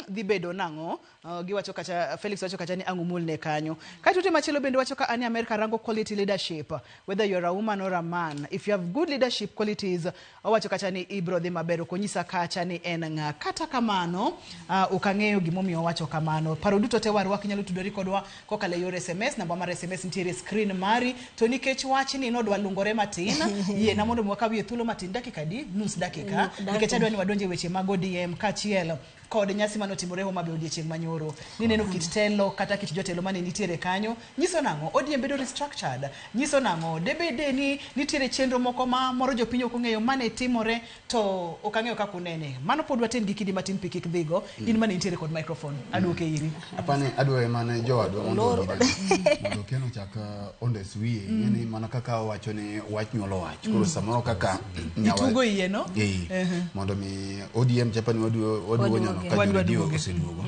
dhi bedo nang'o? Giwacho kacha, Felix wacho kacha ni ang' umulne kanyo. Kaeto ote machielo bende wacho ka ani America rango quality leadership, whether you're a woman or a man, if you have good leadership qualities, owacho kacha ni ibro dhi maber. Ok onyisa kacha ni en ng'a. Kata kamano, ok ang'eyo gimomiyo owacho kamano. Paro duto te warwak inyalo tudori kodwa kokalo e yor SMS, namba mar SMS nitiere e screen mari. To nikech wachni nodwa lungore matin, yiena mondo mi wakawie thuolo matin, dakika di, nus dakika, nikech adwa ni wadonje weche mag ODM kaachiel kod nyasi manotimore Homa Bay odiechieng' manyoro. Nineno kit telo kata kit jotelo mane nitiere kanyo. Nyiso nang'o? ODM bedo restructured. Nyiso nang'o? Debede ni nitiere chenro moko ma moro jopiny ok ong'eyo mane timore to ok ang'eyo kaka unene. Mano pod watin gi kidi matin pi kik dhigo. In mane nitiere kod microphone. Aduoke iri. Apani adwa mana jowadwa mondo mondo Ken ochak ondes wiye. Ng'eni mana kaka owacho ni wach nyuolo wach. Koro samoro kaka Itugo iye no? Mondo mi ODM chapani waduogo nyono ka joredio oseduogo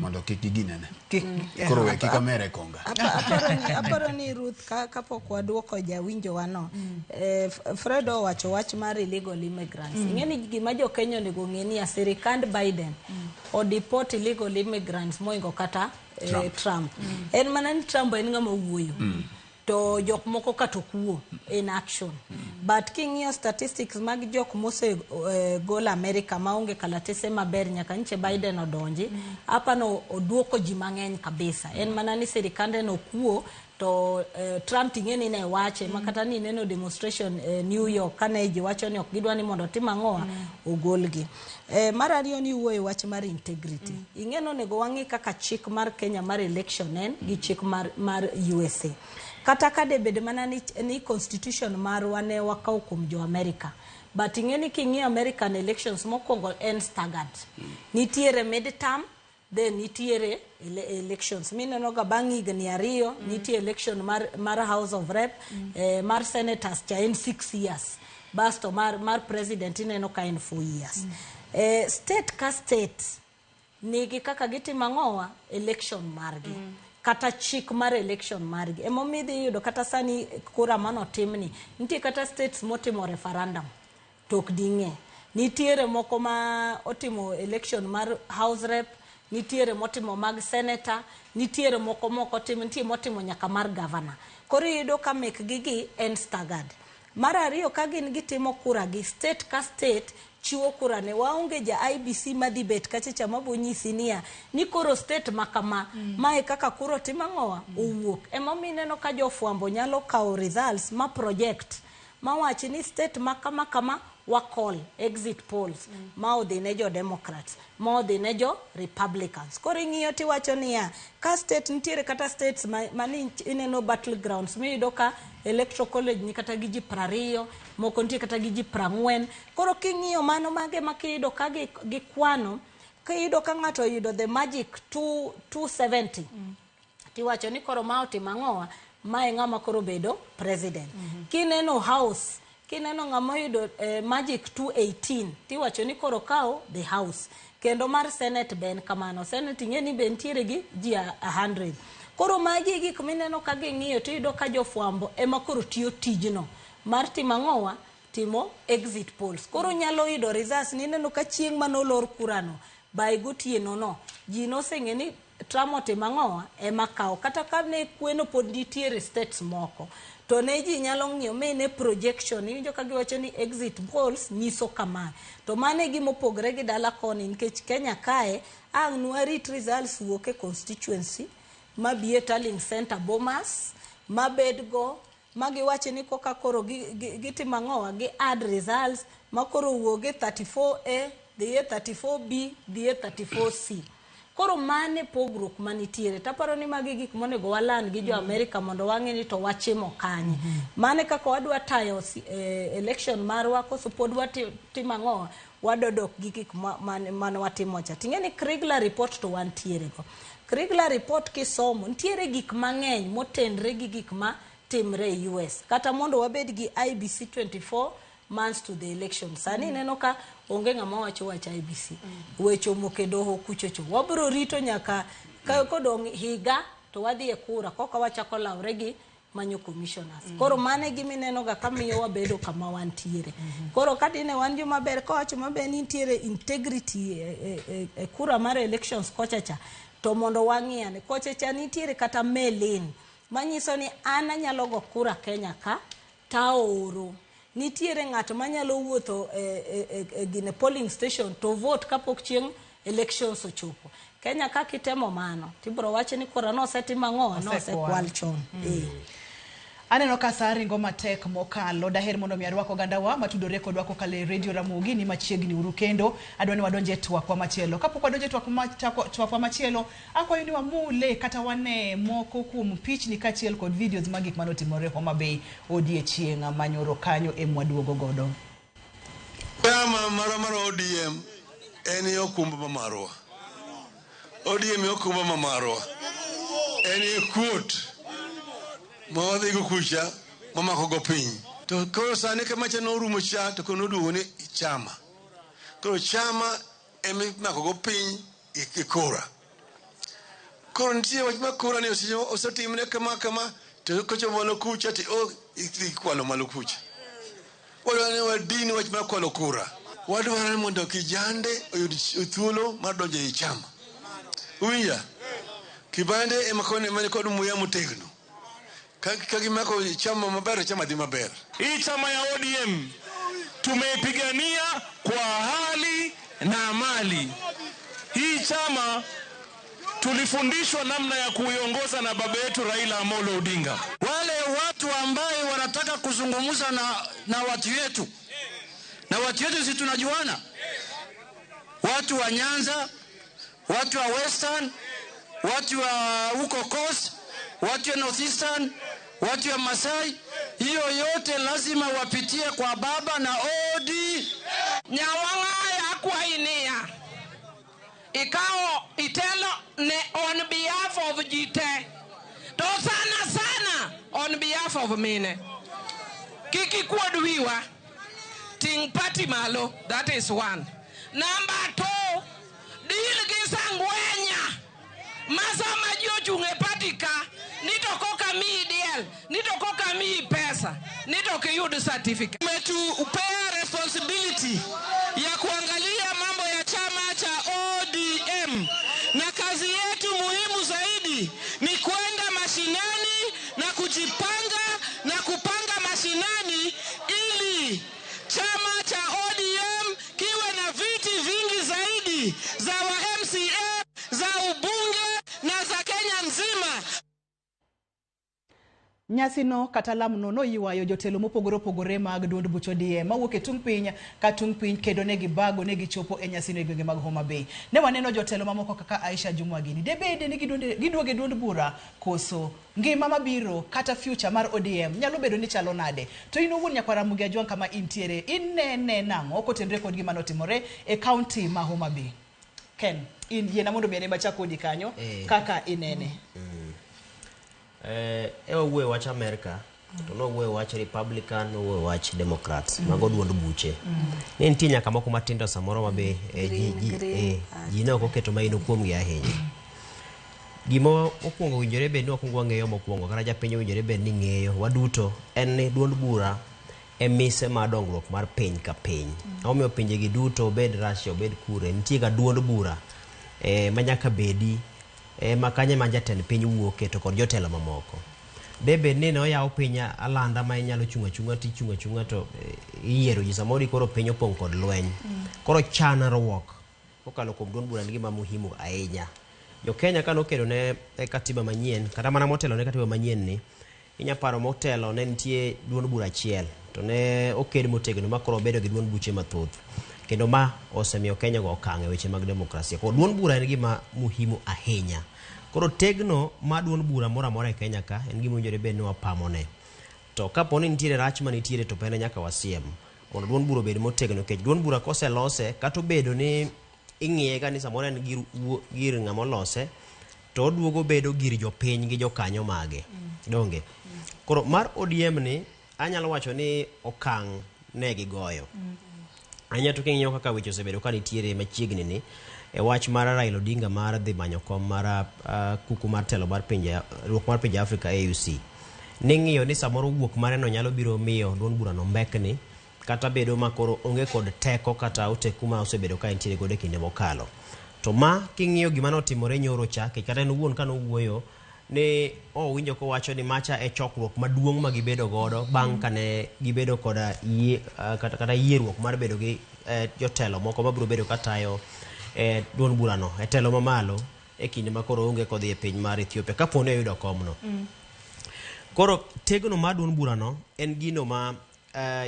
mondo kik giginene. Koro we kik amere konga. Aparo ni Ruth kapok waduoko jawinjo wano, Fred owacho wach mar illegal immigrants. Ing'eni gima jo Kenya onego ng'e ni sirikand Biden odeport illegal immigrants moingo kata Trump. En mana ni Trump en ng'ama wuoyo. To jok moko kata ok wuo in action. But king'iyo statistics mag jok mose gol America maonge kalatese maber nyaka nche Biden odonji, hapa no oduoko ji mang'eny kabisa. En mana ni sirikande no kuo to Trump ting'e ni ne wache ma kata ni neno demonstration New York kane ji wacho ni ok gidwa ni mondo otim ang'owa ogolgi. Mar ariyo ni wuoyo wach mar integrity. Ing'e ni onego wang'i kaka chik mar Kenya mar election en gi chik mar USA. Kata ka de bed mana ni constitution marwa ne wakawo kuom jo America. But ing'e ni king'iyo American elections mokwongo en staggered. Nitiere midterm, then nitiere elections mineno ga bang' higni 2 nitie election mar House of Rep, mar senators cha en 6 years, basto mar president ineno ka en 4 years. State ka state nigi kaka gitimo ang'owa election margi kata chik mar election margi. Emomiyo idhi yudo kata sani kura manotimni nitie kata states motimo referendum to ok ding'e. Nitiere moko ma otimo election mar House Rep, nitiere motimo mag senator, nitiere moko mok otimo, nitie motimo nyaka mar governor. Koro iyudo ka mekgi gi en staggered. Mar ariyo, ka gin gitimo kura gi state ka state chiwo kura ne waonge ja IEBC madhi bet kacha cha mabo nyisi niya ni koro state ma kama mae kaka kura otim ang'owa owuok. Emomiyo ineno ka jofwambo nyalo kawo results ma project mawachi ni state ma kama kama wa call exit polls ma odhi ne jo Democrats, ma odhi ne jo Republicans. Koro ing'iyo tiwacho niya ka state nitiere kata states mani ineno battlegrounds miyudo ka electoral college ni kata gi ji 20, moko nitie kata gi ji 40. Koro king'iyo mano mage ma kiyudo ka gikwano, kiyudo ka ng'ato oyudo the magic 2, 270 tiwacho ni koro ma otimo ang'owa, mae ng'ama koro bedo president. Kineno House, kineno ng'ama oyudo magic 218 tiwacho ni koro kawo the House. Kendo mar Senate be en kamano. Senate ing'e ni be nitiere gi ji 100. Koro magi e gik mineno ka ging'iyo tiyudo ka jofwambo ema koro tiyo tijno mar timo ang'owa, timo exit polls. Koro nyalo yudo results nineno ka chieng' manolor kurano by gotieno no ji noseng'e ni Trump otimo ang'owa ema kawo, kata ka ne kweno pod nitiere states moko to ne ji nyalo ng'iyo mine projection. Iwinjo ka giwacho ni exit polls nyiso kama, to mano e gima opogore gi dala koni, nikech Kenya kae ang' nwarit results wuok e constituency mabi e tallying center Bomas mabed go magiwacho ni koka koro gitimo ang'owa gi add results ma koro wuog e 34A dhi e 34B dhi e 34C. Koro mane pogruok manitiere. Taparo ni magi gik monego walan gi jo Amerika mondo wang'e ni to wachimo kanye. Mane kaka wadwa tayo election marwa, koso pod watimo ang'owa, wadodok gi gik mane watimo cha. Ting'e ni Kriegler report to wantiere go. Kriegler report kisomo, nitiere gik mang'eny motenre gi gik ma timre e US. Kata mondo wabed gi IEBC 24 months to the election. Sani ineno ka onge ng'ama wacho wach IEBC. Weche omoko e doho kuchocho. Wabiro rito nyaka ka kodong' higa to wadhi e kura koka wachako lawre gi manyo commissioners. Koro mano e gima ineno ga ka miyo wabedo kama wantiere. Koro ka dine wan joma ber kowacho maber ni nitiere integrity e kura mar elections kocha cha, to mondo wang'i ane kocha cha nitiere kata mail-in manyiso ni an anyalo go kura Kenya ka taoro. Nitiere ng'at manyalo wuotho e gine polling station to vote kapok chieng' elections ochopo. Kenya ka kitemo mano tibiro wach ni kura nosetim ang'o, nosekwal chon. Aneno ka saa ringo matek mokalo. Daher mondo mi arwak ogandawa matudore kodwa kokalo e Radio Ramogi ni machiegni uru, kendo adwa ni wadonje e twakwa machielo. Kapok wadonjo e twakwa machielo, akwayo ni wamule kata wane moko kuom pichni kaachiel kod videos mag gik manotimore Homa Bay odiechieng' manyoro kanyo e mwaduogo godo. Chama marwa mar ODM en e okumba ma marwa. ODM e okumba ma marwa. En e kuot ma wadhigo kucha mamako go piny. To koro sani ka macha norumo cha to koro noduogo ni chama. Koro chama ema imako go piny e kura. Koro nitie wach mar kura ni osetimne kama kama to kochopo malo kucha to idhi kwalo malo kucha. Wadwaro ni wadin wach mar kwalo kura. Wadwaro ni mondo kijande oyud thuolo mar donjo ei chama. Uwinja? Kibande ema koni ema nikod muya motegno. Ka gimako chama maber, chama dhi maber. Hii chama ya ODM tumeipigania kwa hali na mali. Hii chama tulifundishwa namna ya kuiongoza na baba yetu Raila Amolo Odinga. Wale watu ambaye wanataka kuzungumza na watu wetu, na watu wetu si tunajuana, watu wa Nyanza, watu wa Western, watu wa huko Coast, watu wa Northeastern, watu wa Masai, hiyo yote lazima wapitie kwa baba na OD. Nyawang'aya akwainia ikawo itelo ne on behalf of ji te, to sana sana on behalf of mine. Kik ikuod wiwa, ting' party malo, that is one. Number two, deal gi sangwenya ma sama ji ochung' e party ka ni to koka miyi diel, ni to koka miyi pesa, ni to ok iyud certificate. Umetupea responsibility ya kuangalia mambo ya chama cha ODM, na kazi yetu muhimu zaidi ni kwenda mashinani na kujipanga na kupanga mashinani ili chama cha ODM kiwe na viti vingi zaidi za wa MCA, za ubunge na za Kenya nzima. Nyasino kata lamno noywayo jotelo mopogore opogore mag duond buch ODM mawuok e tung' piny ka tung' piny kendo ne gibago ne gichopo e nyasino e gwenge mag Homa Bay. Ne waneno jotelo mamoko kaka Aisha Jumwa gini. Debede ni giduogo e duond bura koso ngima mabiro kata future mar ODM nyalo bedo ni chalo nade. To in owuon nyakwar Ramogi Ajwang' kama intiere inene nang'o kotenore kod gima notimore e kaunti ma Homa Bay. Ken, in yiena mondo mi ane machak kodi kanyo kaka inene. Ewa wuoyo wach Amerika to nowuoyo wach Republican, nowuoyo wach Democrats, mago duond buche. Ne nitie nyaka moko matindo samoro ma be ji ne ok oketo maino kuomgi ahinya. Gima mokwongo owinjore bed ni wakwongo wang'eyo mokwongo, kata japiny owinjore bed ni ng'eyo waduto, en ni duond bura e mise mar dongruok mar piny ka piny. Omiyo pinje gi duto, obed Russia, obed kure, nitie ga duond bura ma nyaka bedi ma kanye ma jatend piny wuoke to kod jotelo mamoko. Debed ni ne oyaw piny alanda ma inyalo chung' achung'a tichung' achung'a to iyiero ji, samoro koro piny opong' kod lweny. Koro chanruok kokalo kuom duond bura en gima muhimu ahinya. Jo Kenya ka nokedo ne katiba manyien, kata mana motelo ne katiba manyien ni, inya paro motelo ne nitie duond bura achiel to ne oked motegno ma koro obedo gi duond buche mathoth. Kendo ma osemiyo Kenya go okang' e weche mag demokrasia. Koro duond bura en gima muhimu ahinya. Koro tegno ma duond bura moro amora e Kenya ka en gima owinjore bed ni wapamone. To kapo ni nitiere rach manitiere to pene nyaka wasiem mondo duond bura obed motegno, nikech duond bura koselose kata obedo ni ing'iye ga ni samoro en gir ng'ama olose to oduogo bedo gir jopiny gi jokanyo mage. Donge? Koro mar ODM ni anyalo wacho ni okang' ne gigoyo. Anya to king'iyo kaka weche osebedo ka nitiere machiegni ni e wach mar Raila Odinga mar dhi manyo kom mar kuku mar telo mar pinje riwruok mar pinje Afrika AUC. Ning'iyo ni samoro wuok mare no nyalo biro miyo duond burano mbekni kata bedo ma koro onge kod teko kata oteku ma osebedo ka entiere godo e kinde mokalo. To ma king'iyo gima notimore nyoro cha, kata en owuon kanowuoyo ne owinjo kowacho ni macha e chokruok maduong' ma gibedo godo bang' kane gibedo koda yie kata yierruok mar bedo gi jotelo moko mabiro bedo katayo duond burano e telo mamalo e kinde ma koro onge kodhi e piny mar Ethiopia kapo ni oyudo komno. Koro tegno mar duond burano en gino ma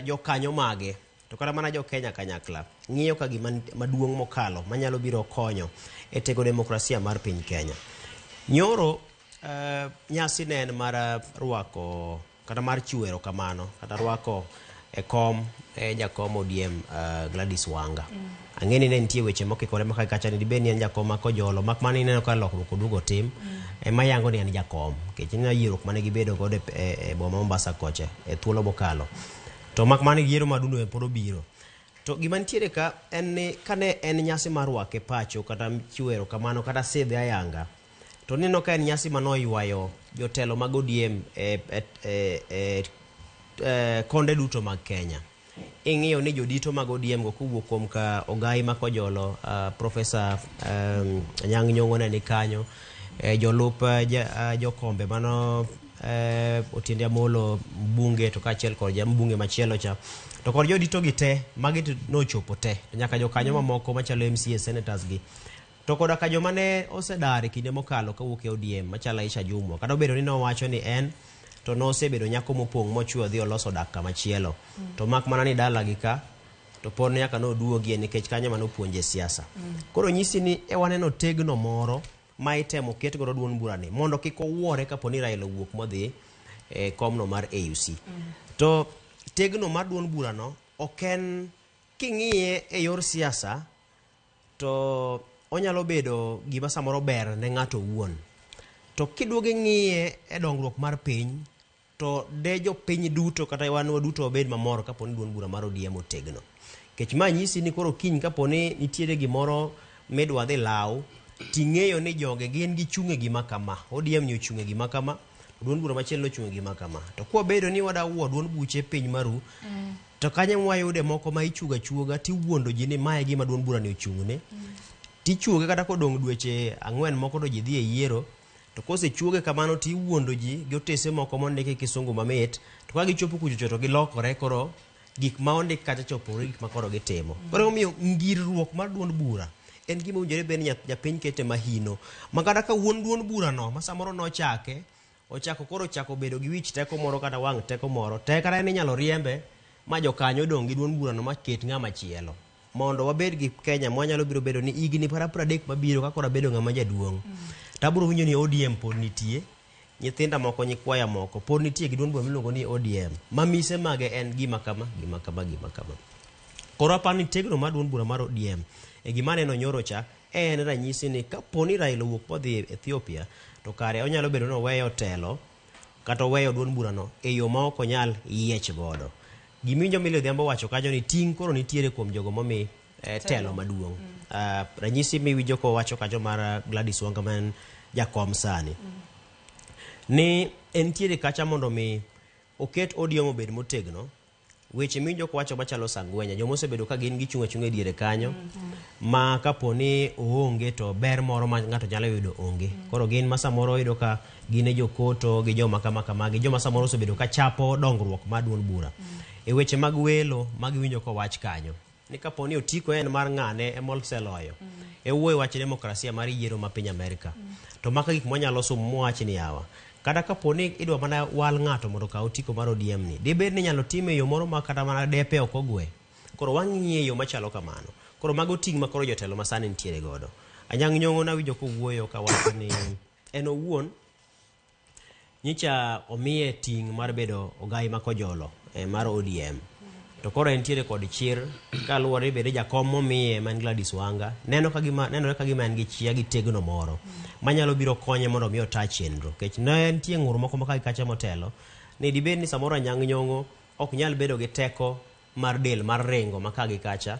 jokanyo mage to kata mana jo Kenya kanyakla ng'iyo ka gima maduong' mokalo manyalo biro konyo e tego demokrasia mar piny Kenya. Nyoro nyasi ne en mar rwako kata mar chiwo erokamano kata rwako e kom jakom ODM Gladys Wanga. Ang'e ni ne nitie weche mokikore ma kacha ni dibed ni en jakom ma Kojolo, mak mana ineno ka lokruok oduogo tim ema yango ni en jakom nikech ineno yierruok mane gibedo godo e boma Mombasa kocha e thuolo mokalo. To mak mana yiero madundo pod obiro. To gima nitiere ka en ni kane en nyasi mar rwake pacho kata chiwo erokamano kata sidhe ayanga, to neno ka en nyasi manoywayo jotelo mag ODM e konde duto mag Kenya. Ing'iyo ni jodito mag ODM go kowuok kuom ka Ogai ma Kojolo, Professor Anyang' Nyong'o ne ni kanyo, jolup jokombe mano Otiende Amolo mbunge to kaachiel kod ja mbunge machielo cha to kod jodito gi te magi to nochopo te to nyaka jokanyo mamoko machalo MCA senators gi to koda ka joma ne osedar e kinde mokalo kawuok e ODM machalo Aisha Jumwa kata obedo ni nowacho ni en to nosebedo nyako mopong' mochwe odhi oloso dak kamachielo to mak mana ni dalagi ka to pod nyaka noduogie nikech kanyo ema nopuonje siasa. Koro nyisi ni e waneno tegno moro ma itemo ket godo duond burani mondo kik owuore kapo ni Raila owuok modhi e komno mar AUC. To tegno mar duond burano ok en king'iye e yor siasa to onyalo bedo gima samoro ber ne ng'ato owuon. To kiduogo ing'iye e dongruok mar piny to de jopiny duto kata wan waduto wabed mamor kapo ni duond bura mar ODM otegno. Nikech ma nyisi ni koro kiny kapo ni nitiere gimoro midwa dhi law, ting'eyo ni joge gin gichung' e gima kama. ODM ni ochung' e gima kama, to duond bura machielo ochung' e gima kama. To kwabedo ni wada wuo duond buche piny maru, to kanyo ema wayude moko ma ichuogo achuoga tiwuondo ji ni mae e gima duond bura ni ochung'ne. Tichuoge kata kodong' dweche ang'wen moko to ji dhi e yiero, to kosechuoge kamano tiwuondo ji gi otese moko mondiki kisungu mamit, to ka gichopo kuchocho to gilokore koro gik ma ondik kacha cha opogore gi gik ma koro gitimo. Koro emomiyo ngirruok mar duond bura en gima owinjore bed ni japiny kete mahino. Ma kata ka wuon duond bura no ma samoro nochake, ochako koro ochako bedo gi wich teko moro kata wang' teko moro, te kata en inyalo riembe ma jokanyo dong' gi duond burano ma ket ng'ama chielo. Mondo wabed gi Kenya mwanyalo biro bedo ni higni para 30 mabiro ka koro abedo ng'ama jaduong', to abiro winjo ni ODM pod nitie, nyithinda moko, nyikwaya moko pod nitie gi duond bura miluongo ni ODM, ma mise mage en gima kama, gima kama, gima kama. Koro aparo ni tegno mar duond bura mar ODM e gima aneno nyoro cha en ranyisi ni kapo ni Raila owuok modhi Ethiopia to kare onyalo bedo ni oweyo telo kata oweyo duond burano e yo ma ok onyal yiech godo. Gimiwinjo Milly Odhiambo wacho kanyo ni ting' koro nitiere kuom jogo momi telo maduong'. Ranyisi miwinjo kowacho kanyo mar Gladys Wanga ma en jakom sani. Ni entiere kacha mondo mi oket ODM obed motegno. Weche miwinjo kowacho machalo sangwenya, joma osebedo ka gin gichung' achung'a e diere kanyo, ma kapo ni oonge to ber moro ma ng'ato nyalo yudo onge. Koro gin ma samoro iyudo ka gin e jokoto gi joma kama kama gi joma samoro osebedo ka chapo dongruok mar duond bura. E weche mag welo ma giwinjo kowach kanyo, ni kapo ni otiko en mar ng'ane ema oseloyo, e wuoyo wach demokrasia mar yiero ma piny Amerika. To maka gik mwanyalo somo mwawach ni yawa, kata kapo ni idwa mana wal ng'ato mondo okaw otiko mar ODM ni, dibed ni inyalo time e yo moro ma kata mana depe ok ogwe. Koro wang'iye e yo machalo kamano. Koro mago ting' ma koro jotelo masani nitiere godo. Anyang' Nyong'o nawinjo kowuoyo kawacho ni en owuon nyicha omiye ting' mar bedo ogai ma Kojolo mar ODM. To koro entiere kod chir kaluwore ni bende jakom momiye ma en Gladys Wanga neno ka gima, nenore ka gima en gi chia gi tegno moro manyalo biro konye mondo mi ota chenro. Nikech ne nitie ng'ur moko ma ka kacha motelo ni dibed ni samoro Anyang' Nyong'o ok nyal bedo gi teko mar del mar ringo ma ka gi kacha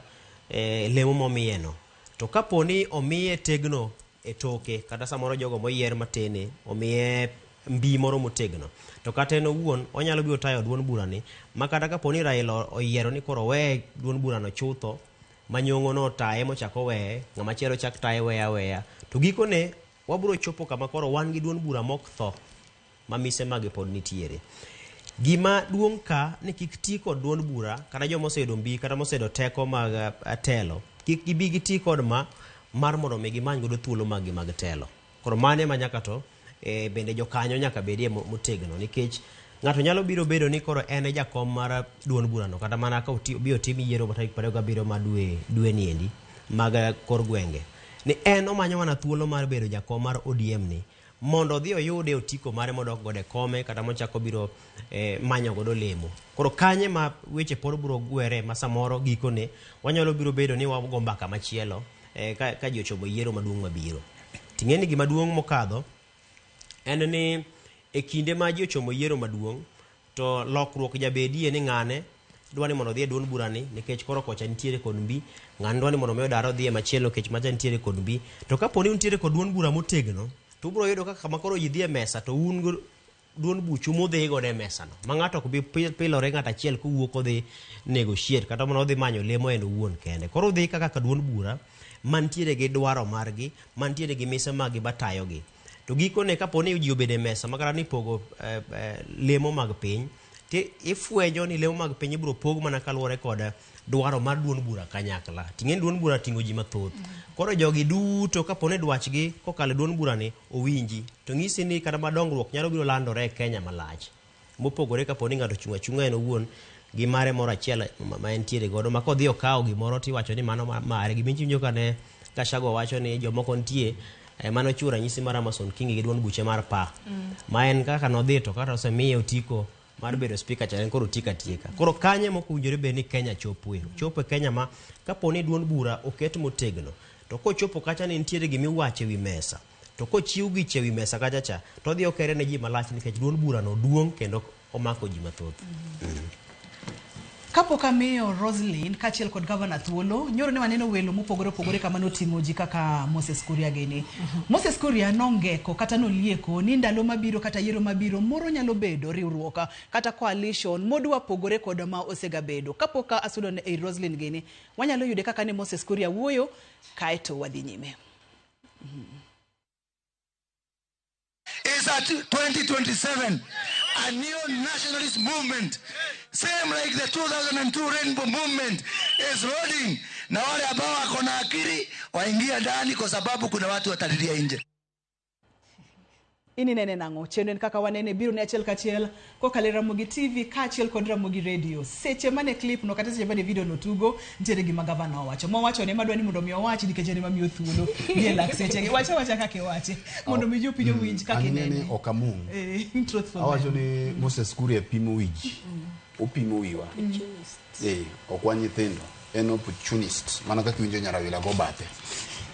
lemo momiye no. To kapo ni omiye tegno e toke kata samoro jogo moyier matene omiye mbi moro motegno, to kata en owuon onyalo biro tayo duond burani ma kata kapo ni Raila oyiero ni koro oweye duond burano chutho ma Nyong'o no otaye mochak oweye, ng'ama chielo chak taye weya aweya, to gikone wabiro chopo kama koro wan gi duond bura mok tho ma mise mage pod nitiere. Gima duong' ka ni kik ti kod duond bura kata joma oseyudo mbi kata moseyudo teko mag telo, kik gibi giti kod ma mar mondo mi gimany godo thuolo mag gi mag telo. Koro mano ema nyaka to bende jokanyo nyaka bedie motegno, nikech ng'ato nyalo biro bedo ni koro en e jakom mar duond burano kata mana ka obi otim yiero ma tarik 27 mar dwe ni endi mag kor gwenge, ni en omanyo mana thuolo mar bedo jakom mar ODM ni mondo odhi oyude otiko mare modok godo e kome kata mochako biro manyo godo lemo. Koro kanye ma weche pod biro gwere ma samoro gikone wanyalo biro bedo ni wago mbaka machielo ka ji ochomo yiero maduong' mabiro. Ting'e ni gima duong' mokadho en ni e kinde ma ji ochomo yiero maduong' to lokruok jabedie ni ng'ane dwa ni mondo odhi e duond burani nikech koro kocha nitiere kod mbi, ng'ane dwa ni mondo mi odar odhi e machielo nikech macha nitiere kod mbi. To kapo ni untiere kod duond bura motegno, to ubiro yudo ka kama koro ji dhi e mesa to un go duond buchu mudhi godo e mesa no, ma ng'ato ok bi pilore ng'ato achiel kowuok odhi negotiate kata mana odhi manyo lemo en owuon kende. Koro udhi kaka duond bura mantiere gi dwaro margi, mantiere gi mise maggi matayogi. To gikone kapo ni ji obedo e mesa makata ni pogo lemo mag piny, ti ifwenyo ni lemo mag piny ibiro pog mana kaluwore kod dwaro mar duond bura kanyakla. Ting'e ni duond bura ting'o ji mathoth. Koro jogi duto kapo ni dwachgi kokalo e duond bura ni owinji, to ng'isi ni kata ma dongruok nyalo biro landore e Kenya malach. Mopogore kapo ni ng'ato ochung' achung'a en owuon gi mare moro achiel ma entiere godo ma kodhi okawo gimoro tiwacho ni mano mare. Gima iwinjo kane Gachagua wacho ni jomoko nitie mane ochiwo ranyisi mar Amason Kingi gi duond buche mar PA. Ma en kaka nodhi to kata osemiye otiko mar bedo speaker cha en koro otieko atieka. Koro kanye mok owinjore bed ni Kenya chopoe. Ochopo e Kenya ma kapo ni duond bura oket motegno to kochopo kacha ni nitiere gimiwacho ewi mesa to kochiw gicha ewi mesa kacha cha to odhi okere ne ji malach nikech duond bura no duong' kendo omako ji mathoth. Kapok amiyo Roslyn kaachiel kod gavana thuolo, nyoro ne waneno welo mopogore opogore kama noting'o ji kaka Moses Kuria gini. Moses Kuria nongeko kata nolieko ni ndalo mabiro kata yiero mabiro moro nyalo bedo riwruok kata coalition modwa pogore kod ma osegabedo. Kapok asudo ne ei Roslyn gini, wanyalo yude kaka ne Moses Kuria wuoyo kaeto wadhi nyime. Is at 2027 a new nationalist movement, same like the 2002 Rainbow Movement is loading, na wale ambao wako na akili waingia ndani, kwa sababu kuna watu watalilia nje. In inene nang'o? Chenro en kaka wanene biro ne achiel kachiel kokalo e Ramogi TV kaachiel kod Ramogi Radio. Seche mane clip no kata seche mane video no tugo, nitiere gima gavana owacho. Mowacho ne madwa ni mondo mi owachi nikech en ema miyo thuolo gi e lak sechegi. Wacha wacha kaka iwache mondo mi jopiny owinj kaka Ang'e ni inene. ok amung. Truthful. Awacho ni Moses Kuria pimo wi ji. Opimo wiwa. Ok wan nyithindo. En opportunist. Mana kaka iwinjo Nyarawila go bathe.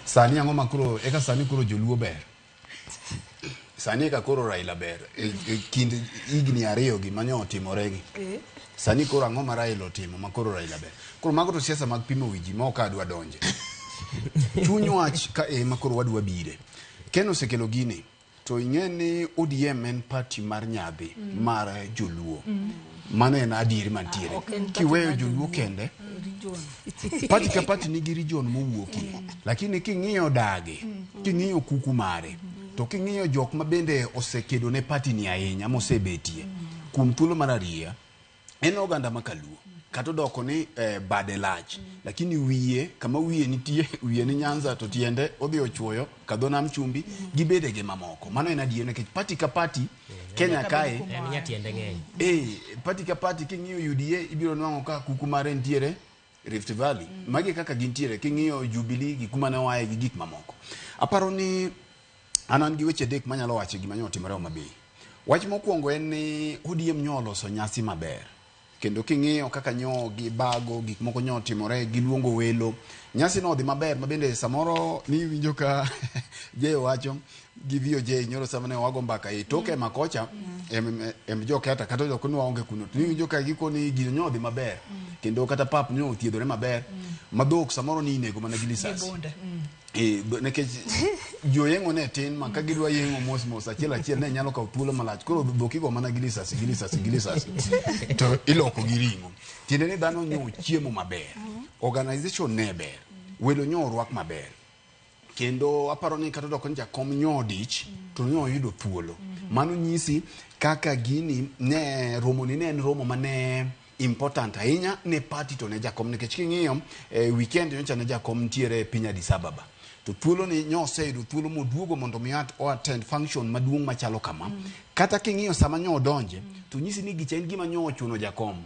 Sani ang'o ma koro eka sani koro joluo ber. Sani eka koro Raila ber. E kind higni ariyo gi manyo otimore gi. Sani koro ang'o ma Raila otimo ma koro Raila ber. Koro mago to siasa mag pimo wi ji ma ok adwa donje. Chuny wach ka ema koro wadwa bire. Ken osekelo gini. To ing'e ni ODM en party mar nyadhi mar joluo. Mano en adieri mantiere. Ok en party Kiweyo mar joluo kende, party ka party nigi region mowuokie. Lakini king'iyo dage, king'iyo kuku mare, to king'iyo jok ma bende osekedo ne party ni ahinya mosebetie kuom thuolo mar ariya, en oganda ma kaluo. Kata odoko ni bade lach, lakini wiye kama wiye nitie, wiye ni Nyanza to tiende odhi ochuoyo kadho nam chumbi gi bedege mamoko. Mano en adier nikech party ka party Kenya kae En nyatiende ng'eny. Party ka party king'iyo UDA ibiro nwang'o ka kuku mare nitiere Rift Valley. Magi kaka gintiere king'iyo Jubilee gi kuma ne oaye gi gik mamoko. Aparo ni an gi weche adek manyalo wacho gima nyo otimore Homa Bay. Wach mokwongo en ni ODM nyo oloso nyasi maber. Kendo king'iyo kaka nyo gibago gik moko nyo otimore giluongo welo. Nyasi no odhi maber ma bende samoro ni iwinjo ka Jay wacho gi VOJ nyoro sama ne wago mbaka e toke makocha em joketa kata jok ni waonge kuno to iwinjo ka gikoni gino nyo odhi maber kendo kata pap nyo othiedhore maber ma dhok samoro ni inego mana gi lisasi. Nikech joyeng'o ne tin ma ka gidwa yeng'o mos mos achiel achiel ne nyalo kawo thuolo malach koro dhok igo mana gi lisasi gi lisasi gi lisasi to iloko gi ring'o tiende ni dhano nyo chiemo maber organization ne ber welo nyo orwak maber kendo aparo ni kata odoko ni jakom nyo odich to nyo oyudo thuolo mano nyisi kaka gini ne romo ni ne en romo mane important ahinya ne party to ne jakom nikech king'iyo weekend nyocha ne jakom nitiere e piny Addis Ababa to thuolo ni nyo oseyudo thuolo moduogo mondo mi o attend function maduong' machalo kama kata king'iyo sama nyo odonje to nyisi ni gicha en gima nyo ochuno jakom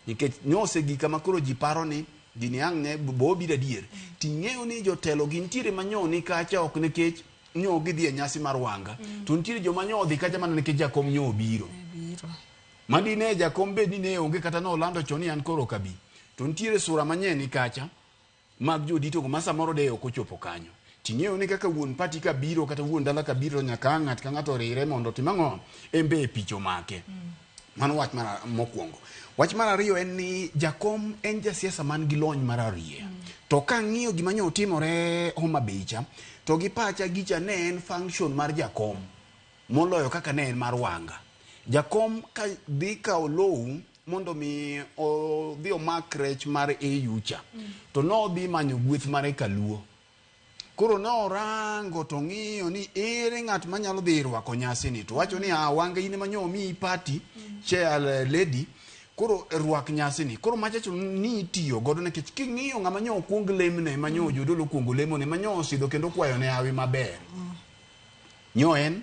nikech nyo osegik kama koro ji paro ni gini ang' ne bo obiro adier ting'eyo ni jotelo gintiere ma nyo ni kacha ok nikech nyo gidhi e nyasi mar wanga to nitiere joma nyo odhi kacha mana nikech jakom nyo obiro madine jakom bed ni ne onge kata nolando chon ni an koro ok abi to nitiere sura manyien ni kacha mag jodito go ma samoro de ok ochopo kanyo ting'eyo ni kaka wuon party ka biro kata wuon dala ka biro nyaka ang' ng'at ka ng'ato orire mondo otim ang'o en be e picha omake mano wach mar mokwongo wach mar ariyo en ni jakom en jasiasa man gi lony mar ariya to kang'iyo gima nyo otimore Homa Bay cha to gi pacha gicha ne en function mar jakom moloyo kaka ne en mar wanga jakom ka dhi kawo lowo mondo mi odhi omak rech mar AU cha to nodhi manyo gweth mare kaluo Koro ne orango to ng'iyo ni ere ng'at manyalo dhi rwako nyasini to wacho ni ah, Wanga in ema nyo omiyi party chair lady koro rwak nyasini. Koro machacho ni itiyo godo nikech king'iyo ng'ama nyo okuong lemne ma nyo jodolo okuongo lemone ma nyo osidho kendo okwayo ne hawi maber nyo en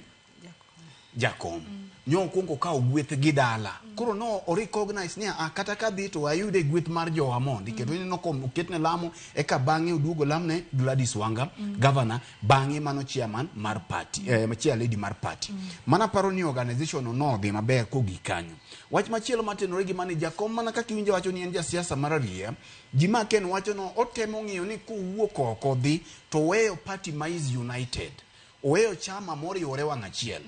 jakom nyo okuongo okawo gweth gi dala koro no o recognize ni ah, kata kadhi to ayude gweth mar jowa mondi kendo ineno ko oketne lamo eka bang'e oduogo lamne Gladys Wanga governor bang'e mano chairman mar party chair lady mar party mana paro ni organization no nodhi maber kogik kanyo wach machielo matenore gi mani jakom mana kaka iwinjo wacho ni en jasiasa mar ariya ji ma Ken wacho no otemo ng'iyo ni kowuok oko dhi to oweyo party ma is united oweyo chama moriwore wang' achiel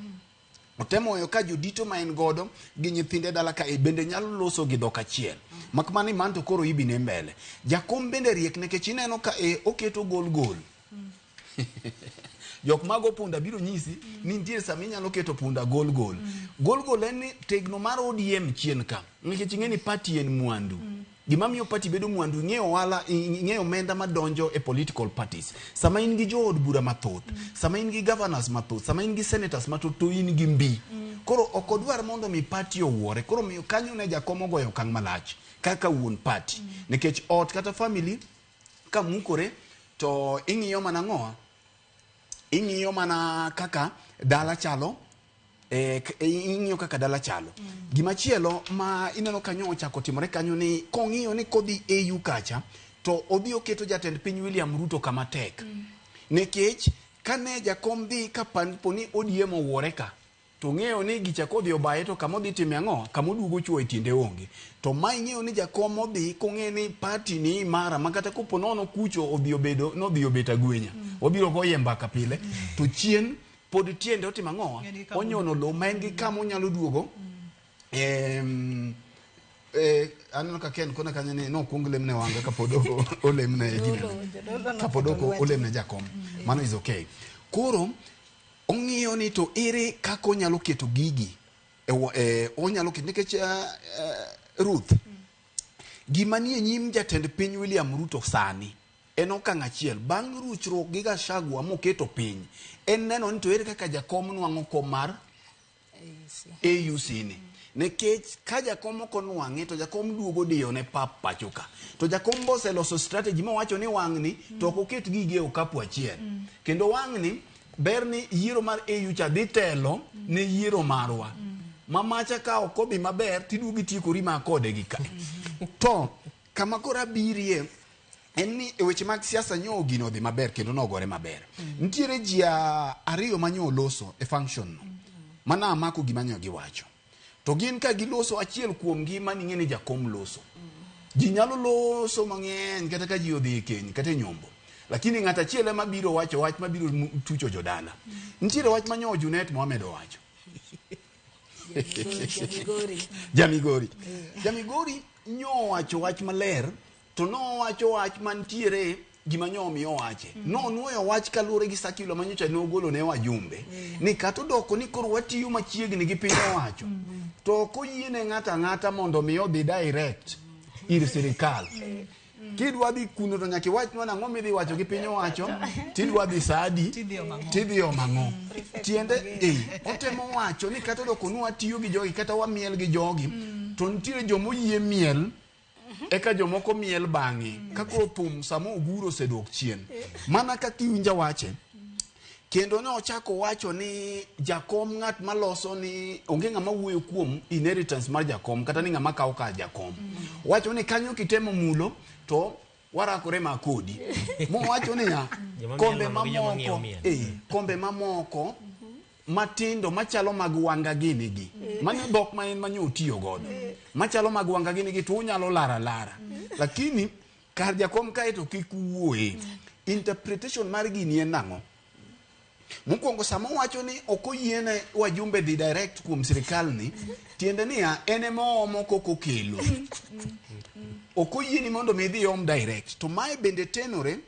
otemo weyo ka jodito ma en godo gi nyithinde dala ka e bende nyalo loso gi dhok achiel mak mana ni man to koro ibine mbele jakom bende riek nikech ineno ka e oketo gol gol jok mago punda biro nyisi ni nitie sama inyalo keto punda gol gol gol gol en ni tegno mar ODM chien ka nikech ing'e ni party en mwandu gima miyo party bedo mwandu ing'eyo ohala ing'eyo omenda madonjo e political parties sama in gi jood bura mathoth sama in gi governors mathoth sama in gi senators mathoth to in gi mbi koro ok odwar mondo mi party owuore koro miyo kanyo ne jakom ogoyo okang' malach kaka wuon party nikech ot kata family ka mukore to ing'iyo mana ng'owa ing'iyo mana kaka dala chalo ing'iyo kaka dala chalo gimachielo ma ineno kanyo ochako timore kanyo ni kong'iyo ni kodhi AU kacha to odhi oketo jatend piny William Ruto kama tek nikech kane jakom dhi ka po ni ODM owuore ka to ng'eyo ni gicha kodhi obaye to kama odhi time ang'o kama oduogo chuo e tiende onge to ma ing'eyo ni jakom odhi kong'e ni party ni imara ma kata kopo nono kucho odhi obedo nodhi obet agwenya wabiro goye mbaka pile to chien pod tiende otimo ang'o En gi kama onyono lowo ma en gi kama onyalo duogo aneno ka Ken kona kanyo ni nokuong lemne Wanga kapod olemne ginene kapod ok olemne jakom mano is okay koro ong'iyo ni to ere kaka onyalo keto gigi onyalo keto nikech Ruth gima nie nyim jatend piny William Ruto sani en okang' achiel bang' ruchruok gi Gachagua moketo piny en neno ni to ere kaka jakom nwang'o kom mar AUC ni nikech ka jakom ok onwang'e to jakom duogo diyo ne pap pacho ka to jakom bo oseloso strategy mowacho ni wang'ni to ok oket gigi e okapu achiel kendo wang'ni ber ni yiero mar AU cha dhi telo ne yiero marwa ma macha ka ok odhi maber tiduogo itiekori ma kode gi ka to kama koro abirie en ni e weche mag siasa nyo gino odhi maber kendo nogore maber nitiere ji ariyo ma nyo oloso e function no mana amako gima nyo giwacho to gin ka giloso achiel kuomgi maning'e ni jakom loso ji nyalo loso mang'eny kata ka ji odhi e keny kata e nyombo lakini ng'at achiel ema biro wacho wach mabiro tucho jodala nitiere wach ma nyo Junet Mohamed owacho Jamigori Jamigori nyo owacho wach maler to nowacho wach mantiere gima nyo omiyo owache nonuoyo wach kaluwore gi sakilo manyocha nogolo ne wajumbe ni kata odoko ni koro watiyo machiegni gi piny owacho to ok oyiene ng'ato ang'ata mondo mi odhi direct ir sirikal kidwa dhi kuno to nyaka iwachnwa nang'o midhi wacho gi piny owacho tidwa dhi sa adi tidhi omo ang'o tiende otemo wacho ni kata odoko ni watiyo gi jogi kata wamiel gi jogi to nitiere jomoyie miel eka jomoko miel bang'e ka koro thum sama oguro osedok chien mana kaka iwinja wache kendo ne ochako wacho ni jakom ng'at maloso ni onge ng'ama wuoyo kuom inheritance mar jakom kata ni ng'ama kawo kar jakom wacho ni kanyo kitemo mulo to warakore ma kodi mowacho niya kombe mamoko kombe mamoko matindo machalo mag Wanga gini gi mano dhok ma en manyo otiyo godo machalo mag Wanga gini gi to unyalo lara lara lakini kar jakom kae to kik wuoye interpretation mar gini en nang'o mokwongo sama owacho ni ok oyiene wajumbe dhi direct kuom sirikal ni tiende niya en ema oomo kok okelo ok oyieni mondo mi idhi om direct to mae bende tenore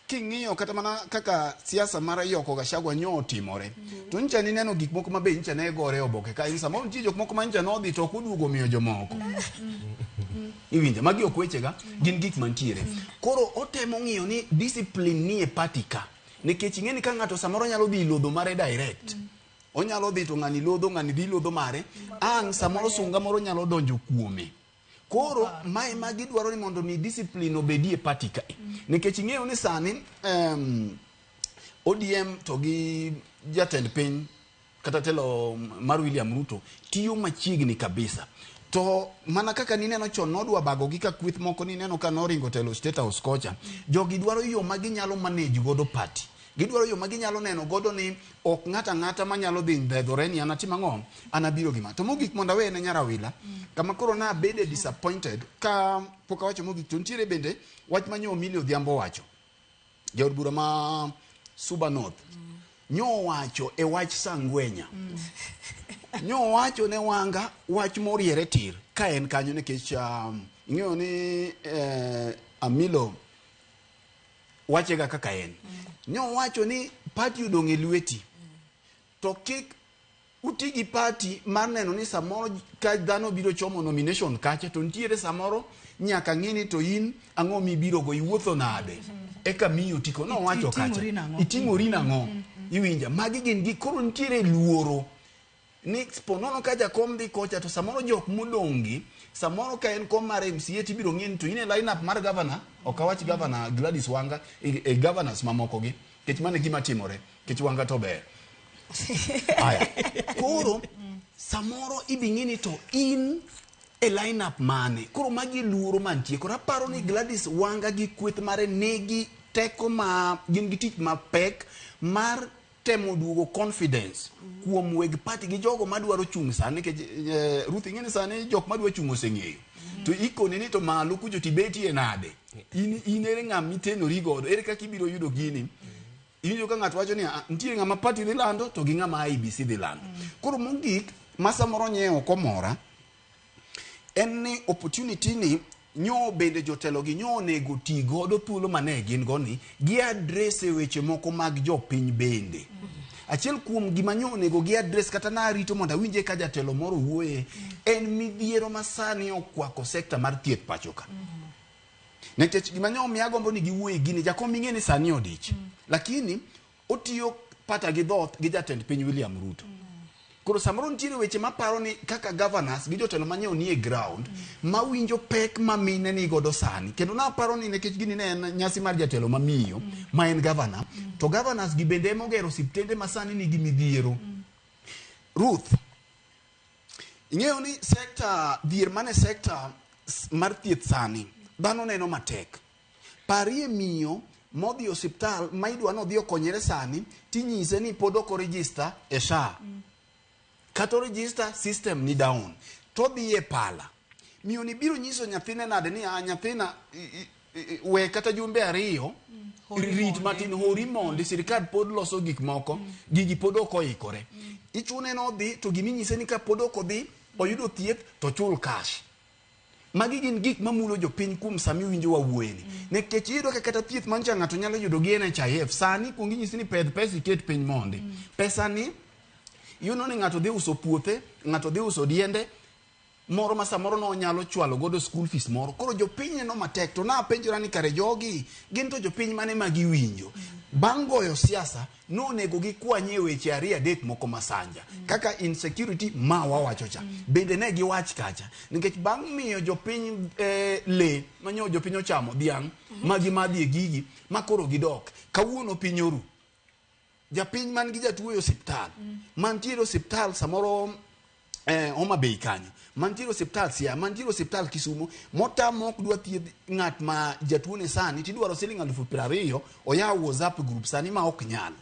king'iyo kata mana kaka siasa mar Yoko Gachagua nyo otimore to nyicha nineno gik moko ma be nyicha ne gore oboke ka in samoro nitie jok moko ma nyicha nodhi to ok oduogo miyo jomoko iwinjo magi ok wechega gin gik mantiere koro otemo ng'iyo ni discipline ni e party ka Nikech ing'e ni ka ng'ato samoro nyalo dhi lodho mare direct. Onyalo dhi to ng'ani lodho, ng'ani dhi lodho mare. Ang' samoro sunga moro nyalo donjo kuome. Koro mae ma gidwaro ni mondo mi discipline obedie e party kae. Nikech ing'eyo ni sani ODM to gi jatend piny kata telo mar William Ruto tiyo machiegni kabisa. To mana kaka nineno chon nodwa bago gi ka kweth moko nineno ka noringo telo State House kocha. Jogi dwaro yo ma ginyalo manage godo party. Gidwaro yo ma ginyalo neno godo ni ok ng'ato ang'ata manyalo dhi ndhedhore ni an atim ang'o, an abiro gi ma. To mogik mondo aweye ne nyar Awila, kama koro nabede disappointed ka pok awacho mogik to nitiere bende wach ma nyo Millie Odhiambo owacho. Jaod bura ma Suba North. Nyo owacho e wach Sangwenya. Nyo owacho ne Wanga wach moriere tir ka en kanyo nikech ing'eyo ni Amilo wachega kaka en. Nyo owacho ni party odong' e lweti. To kik uti gi party mar neno ni samoro ka dhano biro chomo nomination kacha to nitiere samoro nyaka ng'i ni to in ang'o mibiro go iwuotho nade eka miyi otiko. Nowacho kacha. Iting'ori nang'o? Iting'ori nang'o? Iwinja. Magi gin gik koro nitiere luoro ni po nono ka jakom dhi kocha to samoro jok modong' gi samoro ka en kom mar MCA tibiro ng'e ni to in e line up mar governor, ok awach governor Gladys Wanga, e governors mamoko gi, nikech mano e gima timore, nikech Wanga to ber. Aya. Koro samoro ibi ng'i ni to in e line up mane. Koro magi luoro mantie. Koro aparo ni Gladys Wanga gi kweth mare nigi teko ma gin gi tich mapek mar temo duogo confidence kuom weg party gi jogo madwaro chung' sani nikech Ruth ing'e ni sani jok madwa chung' oseng'eyo. To ikoni ni to malo kucho tibetie nade? In ere ng'ama itenori godo? Ere kaka ibiro yudo gini? Iwinjo ka ng'ato wacho ni nitie ng'ama party dhi lando to gi ng'ama IEBC dhi lando. Koro mogik ma samoro nye ok omora en ni opportunity ni nyo bende jotelo gi nyo onego ti godo thuolo mane gin go ni gi address e weche moko mag jopiny bende. Achiel kuom gima nyo onego gi address kata narito mondo awinje ka jatelo moro wuoye en midhiero ma sani okwako sekta mar thieth pacho ka. Nikech gima nyo omiyo agombo ni giwuoye gini, jakom ing'e ni sani odich. Lakini otiyo pata gi dhoth gi jatend piny William Ruto. Koro samoro nitiere weche maparo ni kaka governors gi jotelo manyiewo nie ground mawinjo pek ma mine ni godo sani. Kendo naparo ni nikech gini ne en nyasi mar jatelo mamiyo ma en governor, to governors gi bende ema ogero osiptende ma sani nigi midhiero. Ruth, ing'eyo ni sekta dhier mane sekta mar thieth sani dhano neno matek. Parie miyo modhi osiptal ma idwa ni odhi okonyre sani tinyise ni pod ok oregister e SHA. Kata oregister system ni down. To odhi e pala. Miyo ni biro nyiso nyathine nade ni a nyathina we kata jumbe ariyo rit matin hori mondi sirikal pod loso gik moko gigi pod ok oikore. Ichune nodhi to giminyise ni ka pod ok odhi oyudo thieth to chul cash. Magi gin gik mamulo jopiny kuom sami winjo wawuoyeni. Nikech iyudo ka kata thieth mancha ng'ato nyalo yudo gi NHIF, sani kuong inyisi ni pedh pesa iket piny mondi. Pesa ni, iyudo ni ng'ato dhi uso puothe, ng'ato dhi uso diende, moro ma samoro nonyalo chwalo godo school fees moro. Koro jopiny neno matek, to napenjora ni kare jogi, gin to jopiny mane ma giwinjo. Bang' goyo siasa, nonego gikwanyie weche ariyo adek moko masanja. Kaka insecurity ma wawacho cha. Bende ne giwach kacha. Nikech bang' miyo jopiny le, manyo jopiny ochamo dhiang', ma gimadhi e gigi, ma koro gidok. Kawuono piny oru. Japiny man gi jatuo e osiptal, mantiere e osiptal samoro Homa Bay kanyo, mantiere osiptal Siaya, mantiere osiptal Kisumo, motamo ok dwa thiedh ng'at ma jatuo ne sani, tidwaro siling 20,000, oyaw WhatsApp group sani ma ok nyal.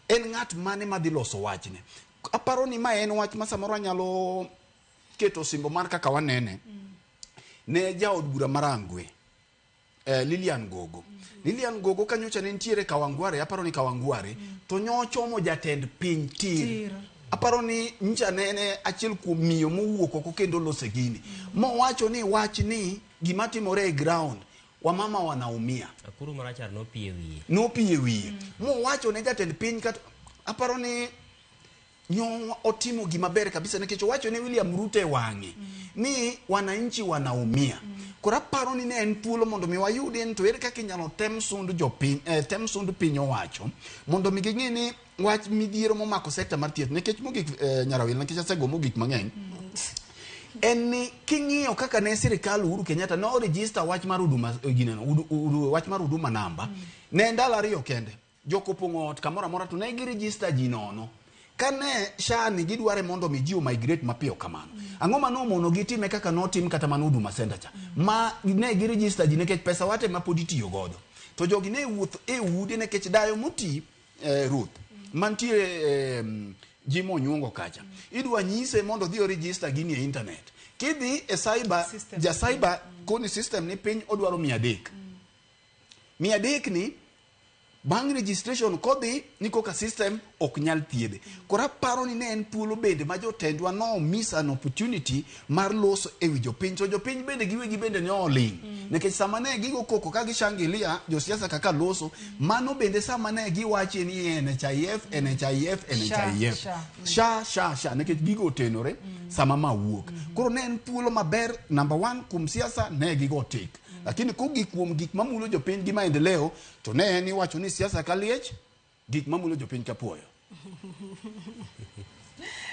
En ng'at mane madhi loso wachne? Aparo ni ma en wach ma samoro anyalo keto osimbo mar kaka wanene ne jaod bura mar Rangwe. Lilian Gogo. Lilian Gogo kanyocha ne nitiere Kawangware, aparo ni Kawangware, to nyochomo jatend piny tir. Aparo ni ncha nene achiel kuom miyo mowuok oko kendo lose gini. Mowacho ni wach ni gima timore e ground, wamama wanaumia. Akuru marachar nopie wiye. Nopie wiye. Mowacho ne jatend piny kata aparo ni Nyo otimo gima ber kabisa nikech owacho ne William Ruto e wang'e ni wananchi wanaumia. Koro aparo ni ne en thuolo mondo mi wayudi ni to ere kaka inyalo tem sund jopiny, tem sund piny owacho mondo mi ging'e ni wach midhiero momako sekta mar thieth nikech mogik, Nyarawil, nikech asego mogik mang'eny, en ni king'iyo kaka ne sirikal Uhuru Kenyatta ne oregister wach mar huduma, gineno, wach mar huduma namba ne ndalo 2 kende, jok opong'o ot kamoro amora to ne giregister ji nono. Kane SHA ni gidware mondo mi ji migrate mapiyo kamano, ang'o mano mono gitime kaka notim kata mana Huduma Center cha ma ne giregister ji nikech pesa wate ma pod itiyo godo, to jogi ne wuotho e ude nikech dayo moti, Ruth mantie, ji monyuongo kacha idwa nyise mondo odhi oregister gini e internet, kidhi e cyber System. Ja cyber koni system ni piny odwaro 300 300 ni bang' registration kodhi ni koka system ok nyal thiedhe. Koro aparo ni ne en thuolo bende ma jotendwa no miss an opportunity mar loso e wi jopiny, to jopiny bende giwegi bende ne oling', nikech sama ne gigo koko ka gishangilia josiasa kaka loso, mano bende sama ne giwache ni NHIF, NHIF, NHIF, SHA. SHA, SHA, SHA, nikech gigo otenore sama ma wuok. Koro ne en thuolo maber number 1 kuom siasa ne gigo tik, lakini kogik kuom gik mamulo jopiny gi maendeleo to ne en iwacho ni siasa ka liech, gik mamulo jopiny ka puoyo.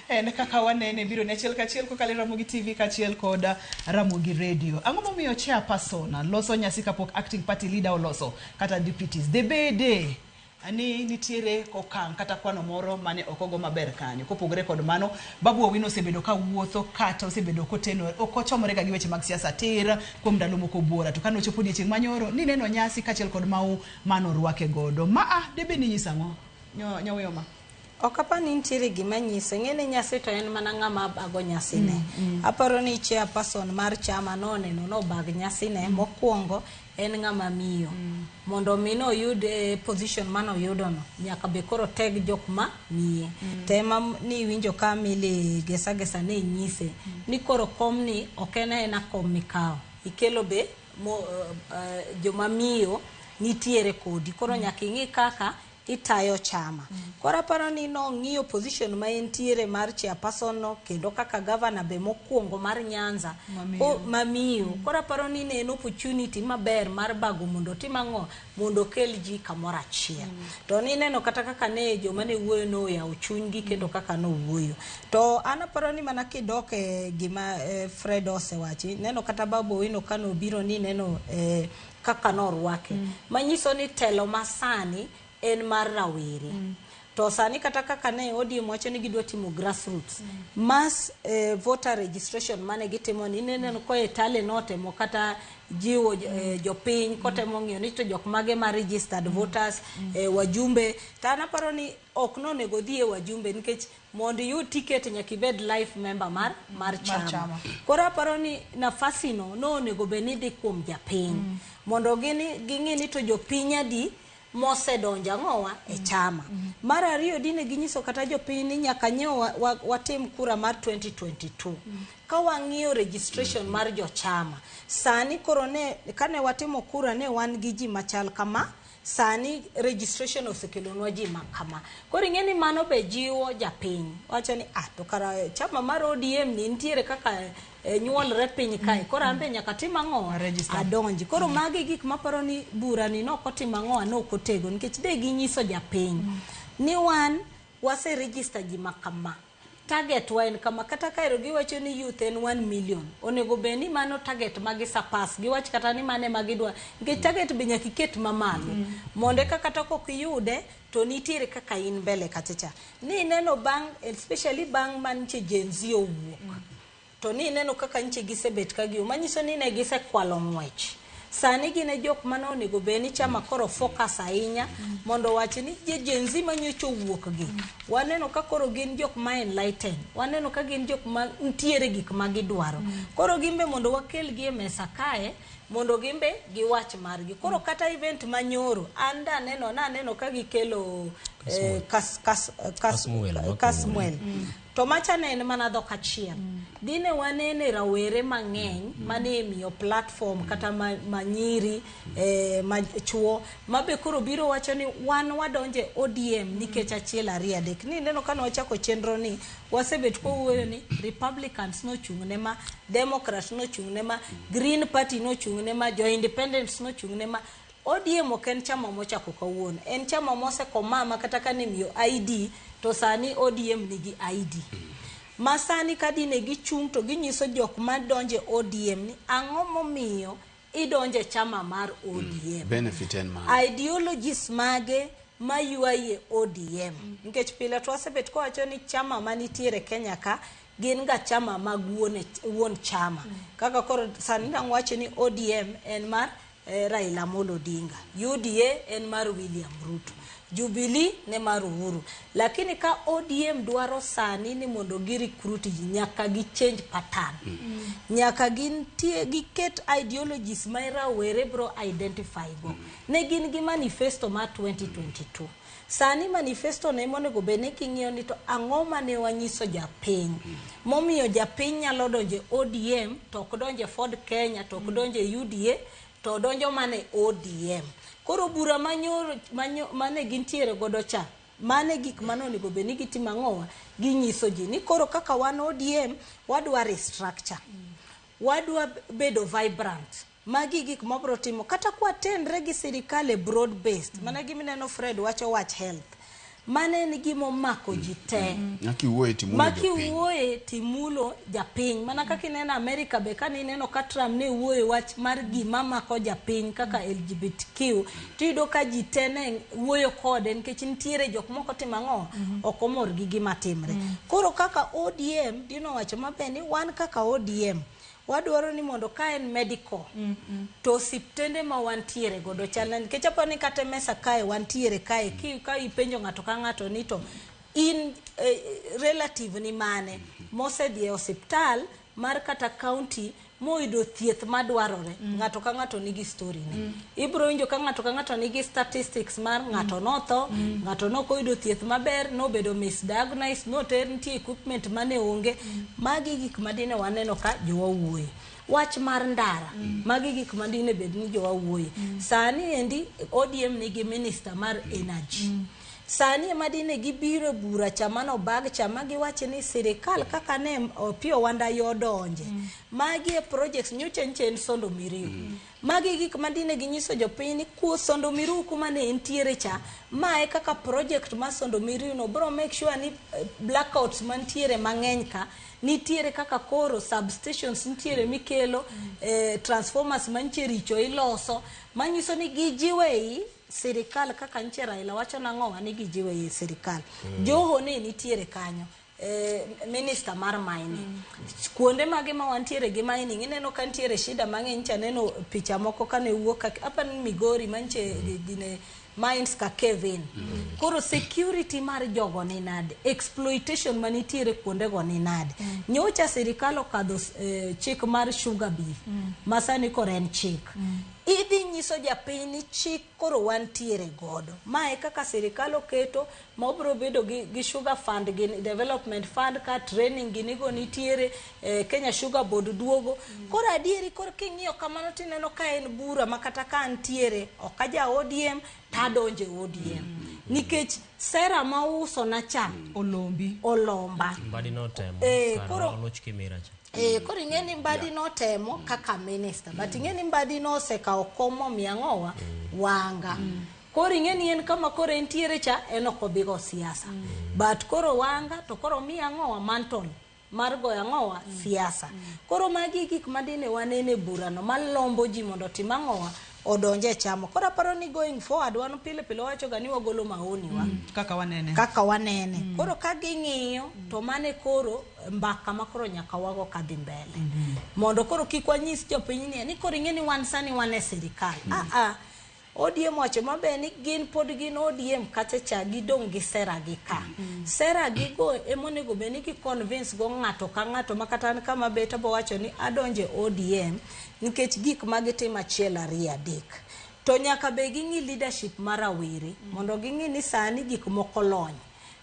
En kaka wanene biro ni achiel kachiel kokalo e Ramogi TV kaachiel kod Ramogi Radio. Ang'o momiyo chairperson loso nyasi kapok acting party leader oloso kata deputies? De bede ni nitiere okang' kata kwano moro mane ok ogo maber kanyo. Kopogore kod mano, Babu Owino osebedo ka wuotho kata osebedo koteno ok ochomore ga gi weche mag siasa tir kuom ndalo moko buora. To kane ochopo odiechieng' manyoro, nineno nyasi kaachiel kod mau manorwake godo. Maa debe ni nyiso ang'o? Nyaweyo ma. Ok apar ni nitiere gima nyiso. Ing'e ni nyasi to en mana ng'ama bago nyasine. Aparo ni chairperson mar chama noneno nobag nyasine. Mokwongo en ng'ama miyo. Mondo mi noyud position manoyudono, nyaka be koro teg jok ma miye. Tema ni iwinjo ka Milly Gesa Gesa ne nyise ni koro komni ok en aena kom mikawo. Ikelo be joma miyo nitiere kodi. Koro nyaka ing'i kaka itayo chama. Koro aparo ni nong'iyo position ma entiere mar chairperson no, kendo kaka governor be mokwongo mar Nyanza mamiyo. Koro aparo ni ne en opportunity maber mar bago mondo otim ang'o, mondo okel ji kamoro achiel. To nineno kata kaka ne joma ne wuoyo noyawo chunygi kendo kaka nowuoyo. To an aparo ni mana kidok e gima Fred osewachi, neno kata Babu Owino kanobiro ni neno kaka norwake. Manyiso ni telo masani en mar rawere. To sani kata kaka ne ODM wacho ni gidwa timo grassroots mass voter registration mane gitimo ni ineno ko e tale notemo kata jiwo jopiny kotemo ng'iyo ni to jok mage ma registered voters, wajumbe. To an aparo ni ok nonego dhi e wajumbe nikech mondo iyud ticket nyaka ibed life member mar chama. Koro aparo ni nafasi no nonego bed ni dhi kuom japiny mondo ging'i ni to jopiny adi mosedonjo ang'owa e chama. Mar ariyo dine ginyiso kata jopiny ni nyaka nyiew watim kura mar 2022. Ka wang'iyo registration mar jochama, sani koro ne kane watimo kura ne wan gi ji machal kama, sani registration osekelonwa ji ma kama. Koro ing'e ni mano be jiwo japiny. Wacho ni to kara chama mar ODM ni nitiere kaka nyuolre piny kae. Koro an be nyaka tim ang'o? Adonji. Koro magi gik maparo ni bura ni nok otimo ang'o, nok otego nikech de ginyiso japiny ni wan wase register ji ma kama. Target wa en kama, kata kaero giwacho ni youth en 1 million. Onego bed ni mano target magi surpass. Giwach kata ni mane magidwa. Nikech target be nyaka iket mamalo. Mondo eka kata kok iyude to nitiere kaka in mbele kachacha. Ni ineno bang', especially bang' manche Gen Z owuok. To ni ineno kaka nche gisebet ka giyo. Manyiso ni ne gisekwalo ng'wech. Sani gin e jok mane onego bed ni chama koro focus ahinya mondo owach ni Gen Z manyocha owuok gi. Waneno ka koro gin jok ma enlightened. Waneno ka gin jok ma nitiere gik ma gidwaro. Koro gin be mondo wakel gi e mesa kae mondo gin be giwach margi. Koro kata event manyoro an da neno ka gikelo Kasmuel. To macha ne en mana dhok achiel. Dine wanene rawere mang'eny mane imiyo platform kata manyiri ma chuo mabe koro biro wacho ni wan wadonje ODM nikech achiel ariyo adek. Ni neno kane wachako chenro ni wasebet kowuoyo ni Republicans nochung' ne ma, Democrats nochung' ne ma, Green Party nochung' ne ma, jo Independents nochung' ne ma. ODM ok en chama mochako kawuono, en chama mosekomama kata kane imiyo ID to sani ODM nigi ID. Ma sani ka dine gichung' to ginyiso jok madonje ODM ni ang'o momiyo idonje chama mar ODM. Benefit en mane? Ideologies mage maywaye ODM. Nikech pile to wasebet kowacho ni chama manitiere Kenya ka gin ga chama mag wuon chama. Kaka koro sani dang' wacho ni ODM en mar Raila Amolo Odinga, UDA en mar William Ruto, Jubilee ne mar Uhuru. Lakini ka ODM dwaro sani ni mondo gi recruit ji nyaka gi change pattern. Nyaka gintie giket ideologies ma rawere bro identify go. Ne gin gi manifesto mar 2022. Sani manifesto ne monego bed ni king'iyo ni to ang'o mane wanyiso japiny. Momiyo japiny nyalo donje ODM to ok donje Ford Kenya to ok donje UDA to donjo mane ODM. Koro bura manyoro mane gintiere godo cha, mane gik mane onego bed ni gitimo ang'owa, ginyiso ji ni koro kaka wan ODM wadwa restructure, wadwa bedo vibrant. Magi gik mabro timo kata kwatenre gi sirikal e broad based. Mana gimineno Fred wacho wach health. Mane en gima omako ji te. Makiwuoye timulo jopiny. Makiwuoye timulo japiny. Mana kaka ineno Amerika be kane ineno ka Trump ne wuoye wach mar gima mako japiny kaka LGBTQ, tiyudo ka ji te ne wuoyo kode nikech nitiere jok moko timo ang'o? Ok omor gi gima timre. Koro kaka ODM, Dino wacho maber ni wan kaka ODM, wadwaro ni mondo ka en medical, to osiptende ma wantiere godo chal nikech apo ni kata mesa kae wantiere kae ka ipenjo ng'ato ka ng'ato ni to in relative ni mane mosedhi e osiptal mar kata county moyudo thieth madwarore. Ng'ato ka ng'ato nigi story ne. Ibro winjo ka ng'ato ka ng'ato nigi statistics mar ng'ato notho, ng'ato nokoyudo thieth maber, nobedo misdiagnosed, noter nitie equipment mane onge. Magi gik madine waneno ka jowa wuoye. Wach mar ndara, magi gik madine bed ni jowa wuoye. Sani endi ODM nigi minister mar energy. Sani ema dine gibiro bura cha mano bag cha ma giwacho ni sirikal kaka ne Opiyo Wandayi odonje. Magi e projects nyocha nche en Sondo Miriu. Magi gik madine ginyiso jopiny ni kuo Sondo Miriu kuma ne entiere cha, mae kaka project mar Sondo Miriu no bro make sure ni blackouts mantiere mang'eny ka nitiere kaka koro substations nitiere mikelo, transformers mantie richo iloso, manyiso ni gijiwe sirikal kaka nche Raila wacho nang'o ni gijiwe ei sirikal. Joho ne nitiere kanyo, minister mar mining. Kuonde mage ma wantiere gi mining, ineno ka nitiere shida mang'eny. Ncha neno picha moko kane wuok apa ni Migori manche gine mines ka Kevin. Koro security mar jogo ni nade, exploitation manitiere kuonde go ni nade. Nyocha sirikal okadho chik mar sugar bill, ma sani koro en chik. Idhi nyiso japiny ni chik koro wantiere godo. Mae kaka sirikal oketo ma obiro bedo gi sugar fund, gi development fund ka training ginigo nitiere, Kenya Sugar Board duogo. Koro adieri koro king'iyo kamano tineno ka en bura ma kata ka antiere ok aja ODM tadonje ODM. Nikech sera ma uso na cha olombi olomba. Mbadi notemo koro oloch Kimira cha. Koro ing'e ni Mbadi notemo kaka minister, but ing'e ni Mbadi nosekawo kom momiyo ang'owa Wanga. Koro ing'e ni en kama koro entiere cha en ok obi go siasa. But koro Wanga to koro miyo ang'owa mantle mar goyo ang'owa siasa. Koro magi gik madine wanene burano malombo ji mondo otim ang'owa odonje chama. Koro aparo ni going forward wan pile pile wacho ga ni wagolo maoni wa. Kaka wanene. Kaka wanene. Koro ka ging'iyo to mane koro mbaka ma koro nyaka wago kadhi mbele. Mondo koro kik wanyis jopiny ni koro ing'e ni wan sani wan e sirikal. ODM wacho maber ni gin pod gin ODM kacha cha gidong' gi sera gi ka. Sera gi go emonego bed ni gi convince go ng'ato ka ng'ato ma kata an kama bet abo wacho ni adonje ODM nikech gik ma gitimo achiel ariyo adek. To nyaka be ging'i leadership mar rawere mondo ging'i ni sani gik moko lony.